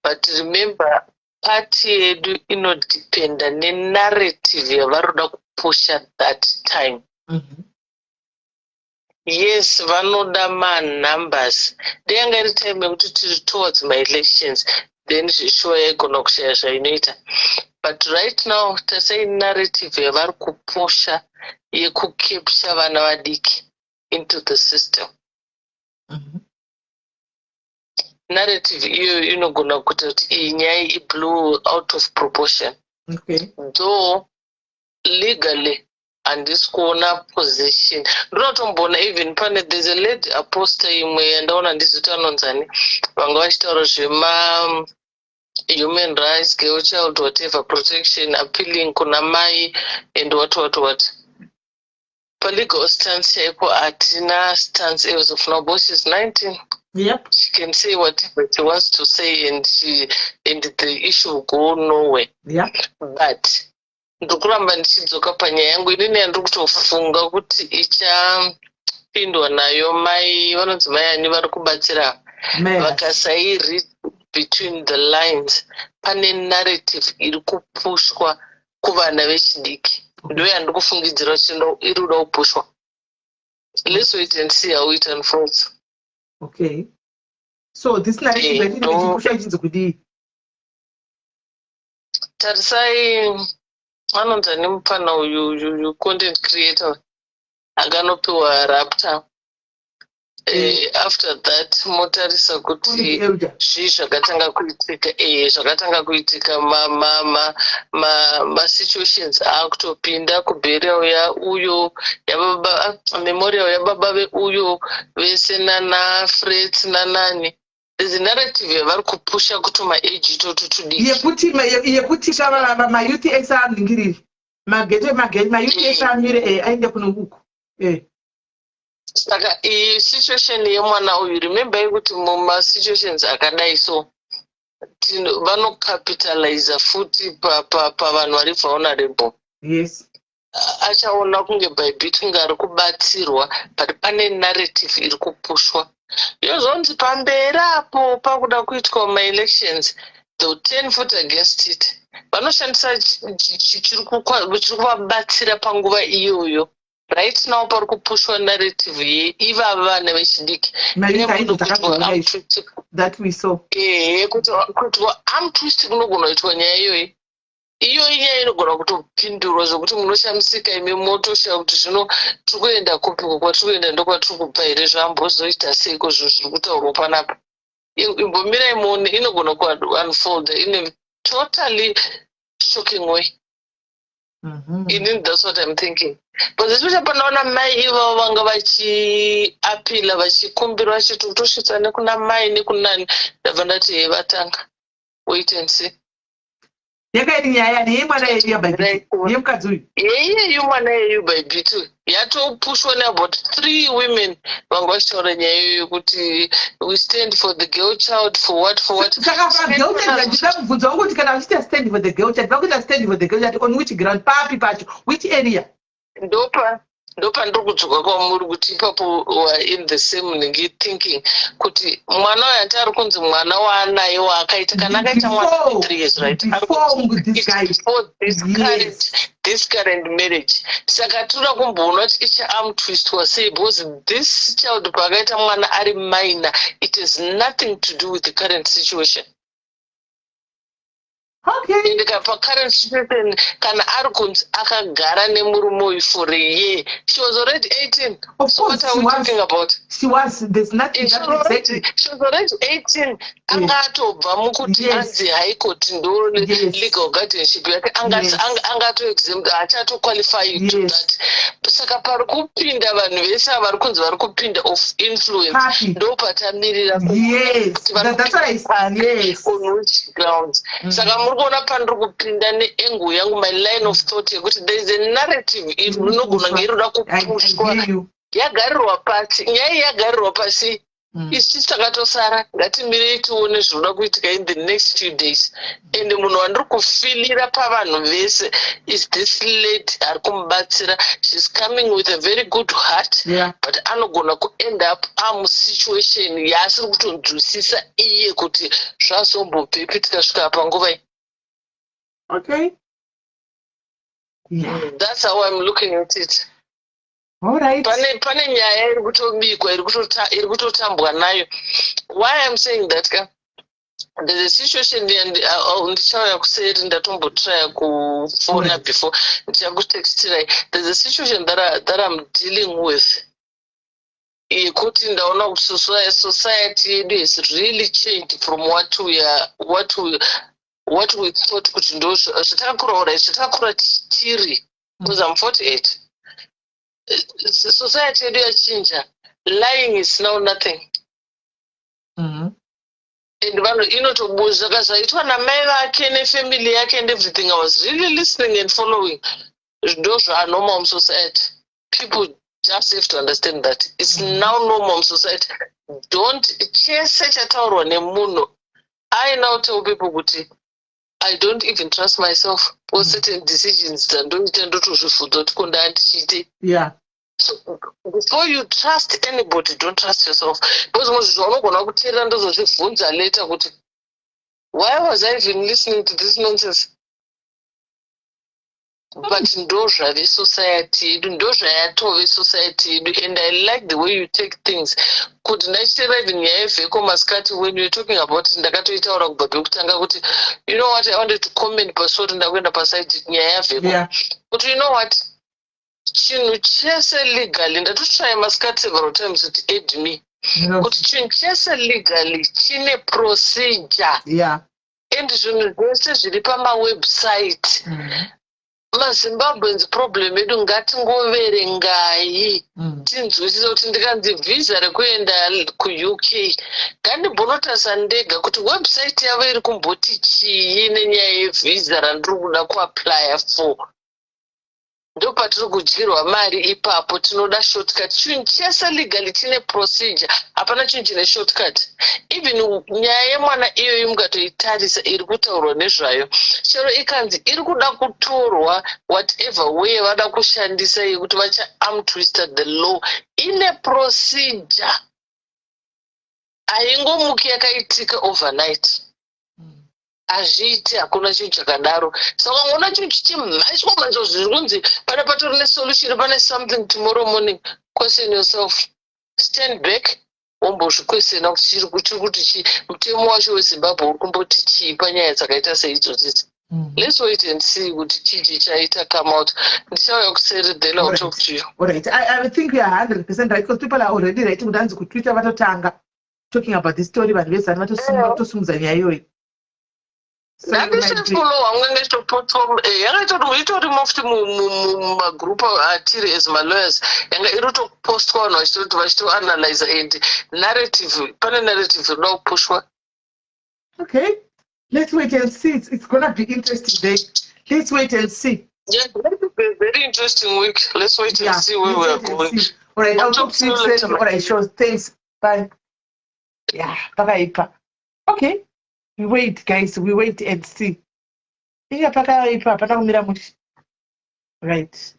Speaker 18: but remember, party yedu inodependa nenarrative yavaroda kupusha that time. Yes, vanoda manumbers. Deyanga iri time yekuti tiri towards maelections, then zveshuwa yaigona kushaya zvainoita. But right now, tasai narrative yavari kupusha yekucapture vana vadiki into the system. Narrative iyoyo inogona kuita kuti iyi nyaya iblow out of proportion. Though legally handisi kuona position. Ndoda even pane, there's a lady aposta imwe yandaona, ndizoti anonzani, vanga vachitaura zvema human rights, girl child, whatever protection, appealing kuna mai and what what what. Palegal stance chaipo hatina stance as of now, because she's 19. She can say whatever she wants to say and the issue will go nowhere. But ndikuramba ndichidzoka panyaya yangu inini yandiri kutofunga kuti ichapindwa nayo mai vanonzi mai ani vari kubatsira.
Speaker 5: Mai.
Speaker 18: Vakasai between the lines, pane narrative iri kupushwa kuvana vechidiki, ndo yandiri kufungidzira kuti iri kuda kupushwa. Let's wait and see how it unfolds.
Speaker 5: Okay, so this narrative yatinenge ichipushwa ichinzi kudii?
Speaker 18: Tarisai, anonzi ane mupfana uyu uyu content creator akanopiwa Raptor. After that motarisa kuti zvii zvakatanga kuitika, zvakatanga kuitika, masituations akutopinda kuburial yauyo yababa, memorial yababa veuyo vese nana Frets nanani. There's a narrative yavari kupusha kuti maage itoto tudiki.
Speaker 5: Yekuti mayouth ese anhingiriri magete, mayouth ese amire, aende kuno uku.
Speaker 18: Saka iyi situation yemwana uyu, remember kuti mumasituations akadai so vanocapitaliza futi pavanhu vari vulnerable. Achaona kunge Bybit kunge ari kubatsirwa, but pane narrative iri kupushwa. Yozonzi pamberi apo pakuda kuitwa maelections, they will turn foot against it. Vanoshandisa chiri kuvabatsira panguva iyoyo. Right now pari kupushwa narrative yeivava vana vechidiki.
Speaker 5: Mayouth aizo takazviona izvi that we saw.
Speaker 18: Ehe, kuitwa arm twist kunogona kuitwa nyaya iyoyi. Iyoyi nyaya inogona kutopindurwa zvokuti munoshamisika imi, motoshaya kuti zvino tiri kuenda kupiko, kwatiri kuenda ndokwatiri kubva here, zvambozoita seiko zvinhu zviri kutaurwa panapa. Imbomirai muone, inogona kuunfold in a totally shocking way. Inini that's what I'm thinking, but especially panaona mai ivavo vanga vachiapila, vachikumbira, vachiti kutosvitsa nekuna mai nekunani, ndabva ndati he, vatanga, wait and see.
Speaker 5: Yakairi nyaya yani yemwana yaBybit, yemukadzi uyu?
Speaker 18: Yeiyeyu mwana yeyu Bybit yatopushwa neabout three women vanga vachitaura nyaya iyoyo kuti we stand for the girl child, for what, for what.
Speaker 5: Saka pagirl child, ndida kubvunza wangu kuti kana vachiita stand for the girl child, vakuita stand for the girl child on which ground, papi pacho, which area?
Speaker 18: Ndopa ndiri kudzoka kwamuri kuti ipapo we're in the same nhingi thinking kuti mwana uyu ati ari kunzi mwana waanaye waakaita, kana akaita mwana
Speaker 5: Before-
Speaker 18: 3 years, right? Ari
Speaker 5: before this guy.
Speaker 18: Before this current marriage. Saka toda kumboona kuti ichaarmtwistwa sei, because this child paakaita mwana ari minor, it has nothing to do with the current situation. Ende pacurrent situation, kana ari kunzi akagara nemurume uyu for a year, she was already 18.
Speaker 5: Of
Speaker 18: So
Speaker 5: course
Speaker 18: what are
Speaker 5: she
Speaker 18: we
Speaker 5: was.
Speaker 18: talking about?
Speaker 5: She was, there's nothing
Speaker 18: She
Speaker 5: that
Speaker 18: was already,
Speaker 5: exactly.
Speaker 18: she was already 18. Anga atobva mukuti anzi High Court ndo legal guardianship yake. Anga atoexempt, haachatoqualify to that. Saka pari kupinda vanhu vese ava vari kunzi vari kupinda of influence,
Speaker 5: Papi.
Speaker 18: ndo patamirira
Speaker 5: Yes,
Speaker 18: kuti vari
Speaker 5: that's what I
Speaker 18: kupinda
Speaker 5: yes.
Speaker 18: on which grounds. Saka muri
Speaker 20: Muri kuona pandiri kupinda neangle yangu, my line of thought yekuti there is a narrative inogona kunge iri kuda kupushwa, yagarirwa pasi nyaya iyi, yagarirwa pasi. Isu takatosara, ngatimirei tione zvinoda kuitika in the next few days. And munhu wandiri kufeelira pavanhu vese is this lady ari kumubatsira. She's coming with a very good heart, but anogona kuend up amusituation yaasiri kutonzwisisa iye kuti zvazombobvepi tikasvika panguva iyi. That's how I'm looking at it.
Speaker 5: All right.
Speaker 20: Pane nyaya iri kutobikwa, iri kutotambwa nayo. Why I'm saying that ka, there's a situation and ndichauya kuseri, ndatombotraya kufona before, ndichakutextirai. There's a situation that I'm dealing with yekuti ndaona kuti society yedu has really changed from what we thought kuti ndo zvatakakura, ora zvatakakura tiri, because I'm 48. Society yedu yachinja. Lying is now nothing. And vanhu inotobuza zvaitwa namai vake nefamily yake and everything. I was really listening and following. Ndo zvanormal musociety. People just have to understand that it's now normal musociety. Don't chese chataurwa nemunhu. I now tell people kuti I don't even trust myself for certain decisions dzandoita, ndotozvibvunza kuti ko ndandichiite. So before you trust anybody, don't trust yourself, because muzvinhu zvaunogona kuteerera, ndozozvibvunza later kuti why was I even listening to this nonsense? But ndo zvave society yedu, ndo zvayatove society yedu. And I like the way you take things, kuti ndachiteera even nyaya yevheko masikati when you were talking about it, ndakatoitaura kubva pekutanga kuti, you know what, I wanted to comment pasori, ndakuenda paside nyaya yavheko, kuti you know what, chinhu chese legally, ndatotraya masikati several times kuti add me, kuti chinhu chese legally chine procedure. And zvinhu zvese zviri pamawebsite. MaZimbabweans, problem yedu, ngatingoverengai tinzwisise kuti ndikanzi vhisa rekuenda kuUK, ngandimbonotarisa ndega kuti website yavo iri kumboti chii nenyaya yevhisa randiri kuda kuapplya for. Ndopatiri kudyirwa mari ipapo. Tinoda shortcut. Chinhu chese legally chine procedure, hapana chinhu chine shortcut. Even nyaya yemwana iyoyi, mukatoitarisa iri kutaurwa nezvayo, chero ikanzi iri kuda kutorwa, whatever way vada kushandisa yekuti vacha arm-twista the law, ine procedure, haingomuki yakaitika overnight. Hazviiti, hakuna chinhu chakadaro. Saka ungoona chinhu chichimhanyiswa mhanyiswa, zviri kunzi pane patori nesolution, pane something tomorrow morning, question yourself, stand back, wombozviquestiona kuti chiri kuti chii, mutemo wacho weZimbabwe uri kumboti chii panyaya dzakaita seidzodzidzi. Let's wait and see kuti chii chichaita come out. Ndichauya kuseri, then I'll talk to you.
Speaker 5: All right. I think we are 100% right, because people are already writing kuti hanzi kuTwitter vatotanga talking about this story, vanhu vezanu vatosimudza nyaya iyoyi. So you might be-
Speaker 20: Ndandichifollow wangu, yanga yanga itorimo futi mumagroup atiri as malawyers, yanga iri kutopostwa, vanhu vachitoti vachitoanalyza, and narrative, pane narrative inoda kupushwa.
Speaker 5: Okay, let's wait and see. It's gonna be interesting day. Let's wait and see.
Speaker 20: Yeah, very, very interesting week. Let's wait and see where
Speaker 5: Let's
Speaker 20: we are
Speaker 5: wait and
Speaker 20: going.
Speaker 5: See. All right, I'll
Speaker 20: I'll
Speaker 5: talk
Speaker 20: talk
Speaker 5: to
Speaker 20: to
Speaker 5: you
Speaker 20: you later.
Speaker 5: soon. All right, sure. Thanks. Bye. Yeah, pakaipa. Okay, we wait, guys. We wait and see. Inga pakaipa, hapana kumira mushe. Right.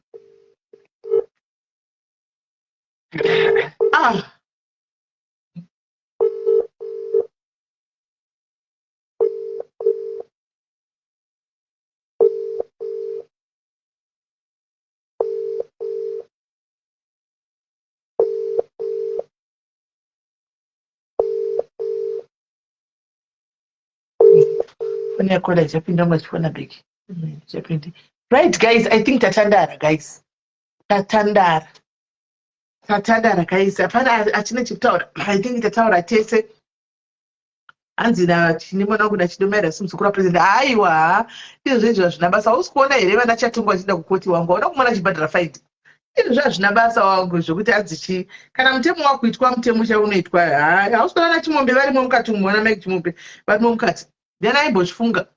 Speaker 5: Ah. Foni yako ichapinda machifona beki. Ichapinda. Right, guys, I think tatandara, guys. Tatandara. Tatandara, guys. Hapana achine chekutaura. I think tataura tese. Hanzi nachine mwana wangu nachidomaira simuzukuru wapresident. Aiwa, izvo izvo hazvina basa. Hausi kuona here vana Chatungwa vachienda kukoti wangu? Hauna kumona achibhadhara fine. Izvo hazvina basa wangu, zvokuti hanzi chii. Kana mutemo wakuitwa, mutemo chaunoitwa. Hausi kuona Chimombe varimo mukati umu, vana Mike Chimombe varimo mukati. Ndiani aimbozvifunga?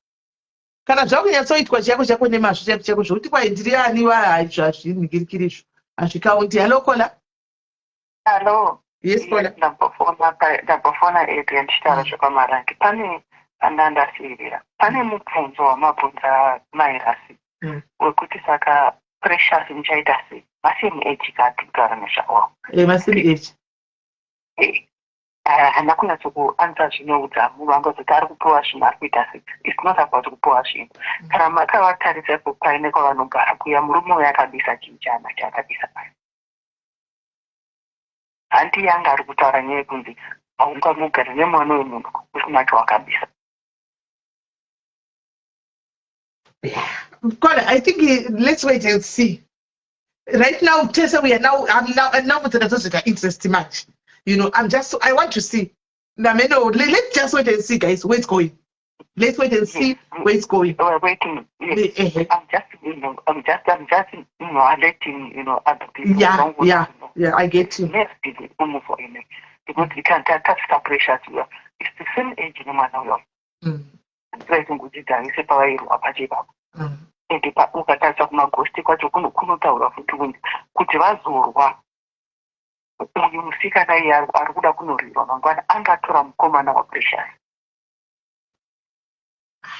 Speaker 5: Kana zvakunyatsoitwa chako chako nemazvo chako chako zvokuti kwai ndiri ani vazvinhingirikiri izvo hazvikaunti. Hello caller.
Speaker 19: Hello.
Speaker 5: Yes caller.
Speaker 19: Ndambofona ndambofona Adrian ndichitaura zvekwamarange. Pane pandandasiirira. Pane mubvunzo wamabvunza mai Rasi wekuti saka Precious muchaita sei? Masame age ka atiri kutaura nezvawo.
Speaker 5: Eh, masame age.
Speaker 19: Eh, haana kunyatsokuansa zvine udzamu vangazoti ari kupiwa zvinhu ari kuita sei. It's not about kupiwa zvinhu. Kana makavatarisa ipo paine kwavanogara kuya murume uyo akabisa chinhu chaanacho akabisa paya. Hanti yanga ari kutaura nyaya yekunzi haungamugari nemwana wemunhu usina chawakabisa.
Speaker 5: Kola, I think let's wait and see. Right now, Tessa, we are now, I'm now, I'm now with the interest much. I'm just, I want to see. Nameno, let's just wait and see, guys, where it's going. Let's wait and see where it's going.
Speaker 19: We're waiting. Yes. I'm just, you know, I'm just, you know, alerting, you know, other people. Don't want to know.
Speaker 5: Yeah, I get you.
Speaker 19: Let's be the move for him. Because we can't touch the pressure. It's the same age, no matter what. Vaizongodzidzavise pavairwa pacho ipapo. Ende ukatarisa kumagosti kwacho kunotaurwa futi kunzi kuti vazorwa uyu musikana iye ari kuda kunorwirwa mangwana angatora mukomana waPrecious.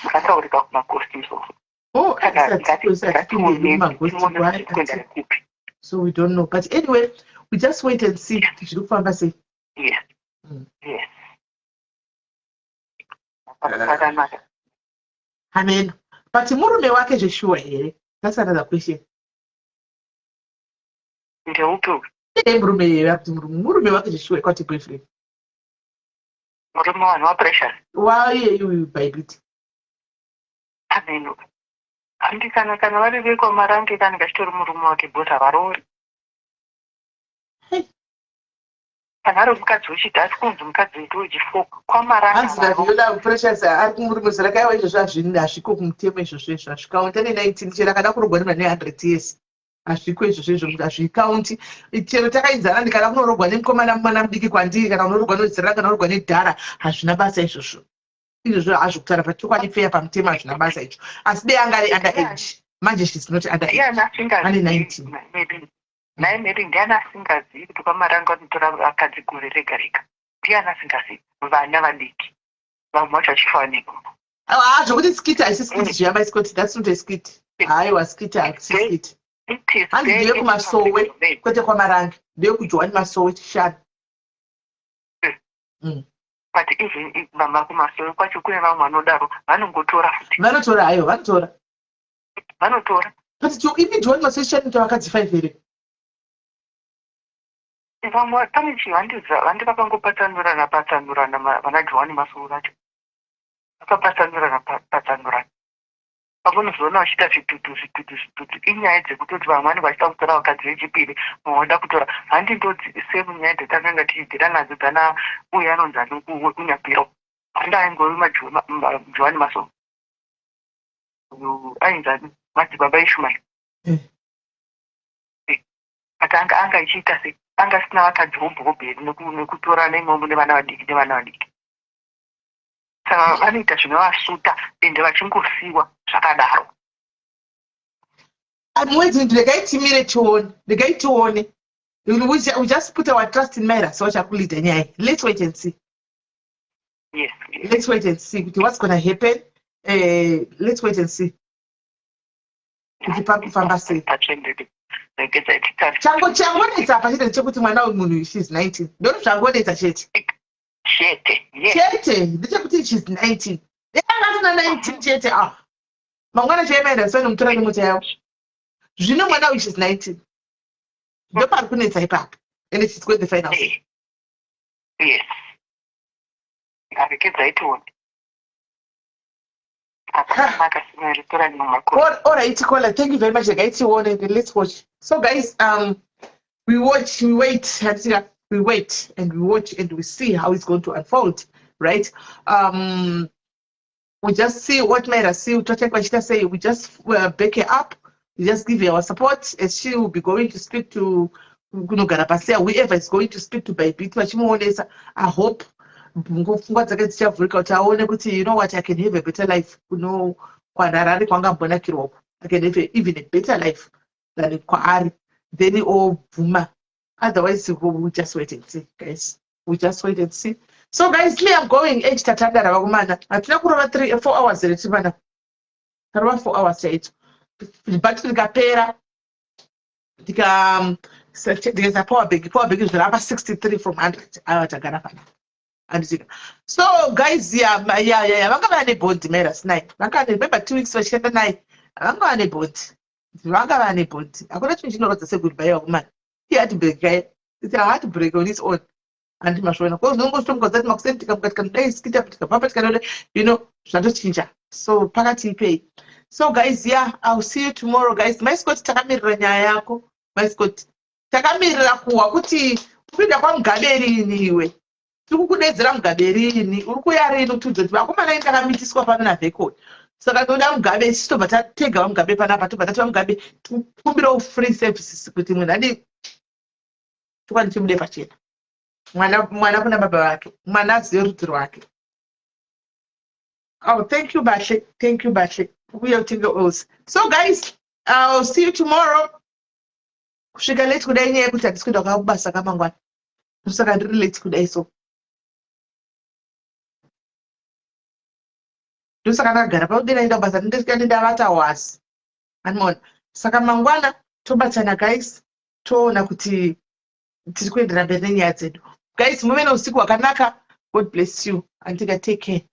Speaker 19: Zvakataurika kumagosti izvozvo.
Speaker 5: Oh,
Speaker 19: Saka
Speaker 5: isati
Speaker 19: ngatione
Speaker 5: kumagosti
Speaker 19: tione
Speaker 5: why
Speaker 19: kuti kuenda nekupi.
Speaker 5: So we don't know. But anyway, we just wait and see kuti zviri kufamba sei.
Speaker 19: Yes. Yes. Zvakanaka.
Speaker 5: Amen. But murume wake zveshuwa here? That's another question.
Speaker 19: Ndeupi uyu?
Speaker 5: Eh, murume here akuti murume wake zveshuwa kwati boyfriend.
Speaker 19: Murume wanhu waPrecious.
Speaker 5: Waiye uyu Bhaibhiti.
Speaker 19: Amen. Handi kana vari vekwamarange kanenge achitori murume wake because havaroori. Kana ari mukadzi wechidhasi kunzi mukadzi wetu wechi4 kwamarange
Speaker 5: Hanzi
Speaker 19: havaroori.
Speaker 5: Daviola Precious ari kumurume zera kaiwa izvozvo hazviko kumutemo izvozvo izvo hazvikaunti ane 19 chero akada kurogwa nemunhu ane 100 years hazviko izvozvo izvo hazvikaunti chero takaidzana ndikada kunorogwa nemukomana mwana mudiki kwandiri kana unorogwa nezera kana unorogwa nedhara hazvina basa izvozvo izvozvo hazvo kutaura pachokwadi feya pamutemo hazvina basa izvo asi dei anga ari under age manje she's not under age
Speaker 19: Ndiani
Speaker 5: ane
Speaker 19: asingazivi
Speaker 5: 19.
Speaker 19: Maybe naye maybe ndiani asingazivi kuti kwamaranga vanotora vakadzi gore rega rega. Ndiani asingazivi vana vadiki vamwe vacho vachifa negomo.
Speaker 5: Ah, zvokuti skit haisi skit zviya mai Scott, that's not a skit. Haiwa skit haisi skit.
Speaker 19: It is
Speaker 5: Hanzi
Speaker 19: there
Speaker 5: ndeye
Speaker 19: in public
Speaker 5: kumasowe
Speaker 19: domain.
Speaker 5: kwete kwamarange ndeyekuJohani Masowe chishanu.
Speaker 19: But even mama kumasowe kwacho kune vamwe vanodaro vanongotora futi.
Speaker 5: Vanotora haiwa vanotora.
Speaker 19: Vanotora.
Speaker 5: But imi Johani Masowe chishanu tavakadzi 5 here?
Speaker 19: Vamwe pane chihandi vandi vakangopatsanurana patsanurana vana Johani Masowe vacho. Vakapatsanurana patsanurana. Pamunozoona vachiita zvitutu zvitutu zvitutu inyaya dzekutoti vamwe vanenge vachida kutora vakadzi vechipiri mumwe vanoda kutora handi ndo same nyaya dzatakanga tichidhira nadzo dzana uyu anonzi ani wekunyapiro handi aingove maJohani Masowe uyu ainzi ani madzibaba Ishumael. But anga ichiita sei anga asina vakadzi hobho hobho here nekutorana imomo nevana vadiki nevana vadiki. Saka vanoita zvinovasuta ende vachingosiwa zvakadaro.
Speaker 5: I'm waiting regai timire tione regai tione we just put our trust in Myra so vachakuleada nyaya. Let's wait and see.
Speaker 19: Yes.
Speaker 5: Let's wait and see kuti what's gonna happen. Let's wait and see kuti pari kufamba sei.
Speaker 19: Patsvendeke regedzai titarise.
Speaker 5: Changonetsa apa chete ndechekuti mwana wemunhu she's 19 ndoti zvangonetsa chete.
Speaker 19: Chete, yes.
Speaker 5: Chete ndechekuti she's 19 anga asina 19 chete ah mangwana chaimaenda sanomutora nemota yavo zvino mwana uyu she's 19 ndopari kunetsa ipapo and she's going the final.
Speaker 19: Yes. Ngaregedzai tione. Akanaka sinaritora nemakore.
Speaker 5: All right, caller. Thank you very much. Guys, let's watch. So, guys, we watch, we wait, we wait, and we watch, and we see how it's going to unfold, right? We just see what Myra see. Say we just back her up. We just give her our support as she will be going to speak to kunogara pasi whoever is going to speak to Bybit vachimuonesa. I hope pfungwa dzake dzichavhurika kuti aone kuti you know what, I can have a better life kuno. kwanharare kwanga ambonakirwa uko I can have even a better life than kwaari then obvuma otherwise we will just wait and see guys we just wait and see so guys me I'm going age tatandara vakomana hatina kurova 3 4 hours here tiri vana tarova 4 hours chaidzo but rikapera ndika ndikaisa power bank power bank zvirapa 63 from 100 aiwa tagara pana handitika so guys ya ya ya vanga vane bond mai rasinai vanga vane remember two weeks vachishanda naye vanga vane bond vanga vane bond hakuna chinhu chinorwadza segoodbye vakomana iheartbreak kaya it's a heartbreak on its own handi mazviona ko unongositomuka zati makuseni tikamuka tikanodai skita tikabva tikanodai you know zvatochinja so pakati ipei so guys yeah ill see you tomorrow guys maiscot takamirira nyaya yako maiscot takamirira kuhwa kuti kupinda kwamugabe rini iwe tiri kukudedzera mugabe rini uri kuya rini utiudza kuti vakomana ini ndakamitiswa pano navhekoni saka toda mugabe isu tobva tatega vamugabe panapa tobva tati vamugabe tikukumbirawo free services kuti munhu adi chokwadi chibude pachena mwana mwana kuna baba vake mwana azive rudzi rwake oh thank you bashe thank you bashe uye utenge oils so guys ill see you tomorrow kusvika late kudai nyaya yekuti handisi kuenda kwakubasa kamangwana ndosaka ndiri late kudai so ndosaka ndakagara pakudira enda kubasa ndisvika ndavata wasi andimaona saka mangwana tobatana guys toona kuti tiri kuendera mberi nenyaya dzedu guys muve neusiku hwakanaka god bless you andika take care.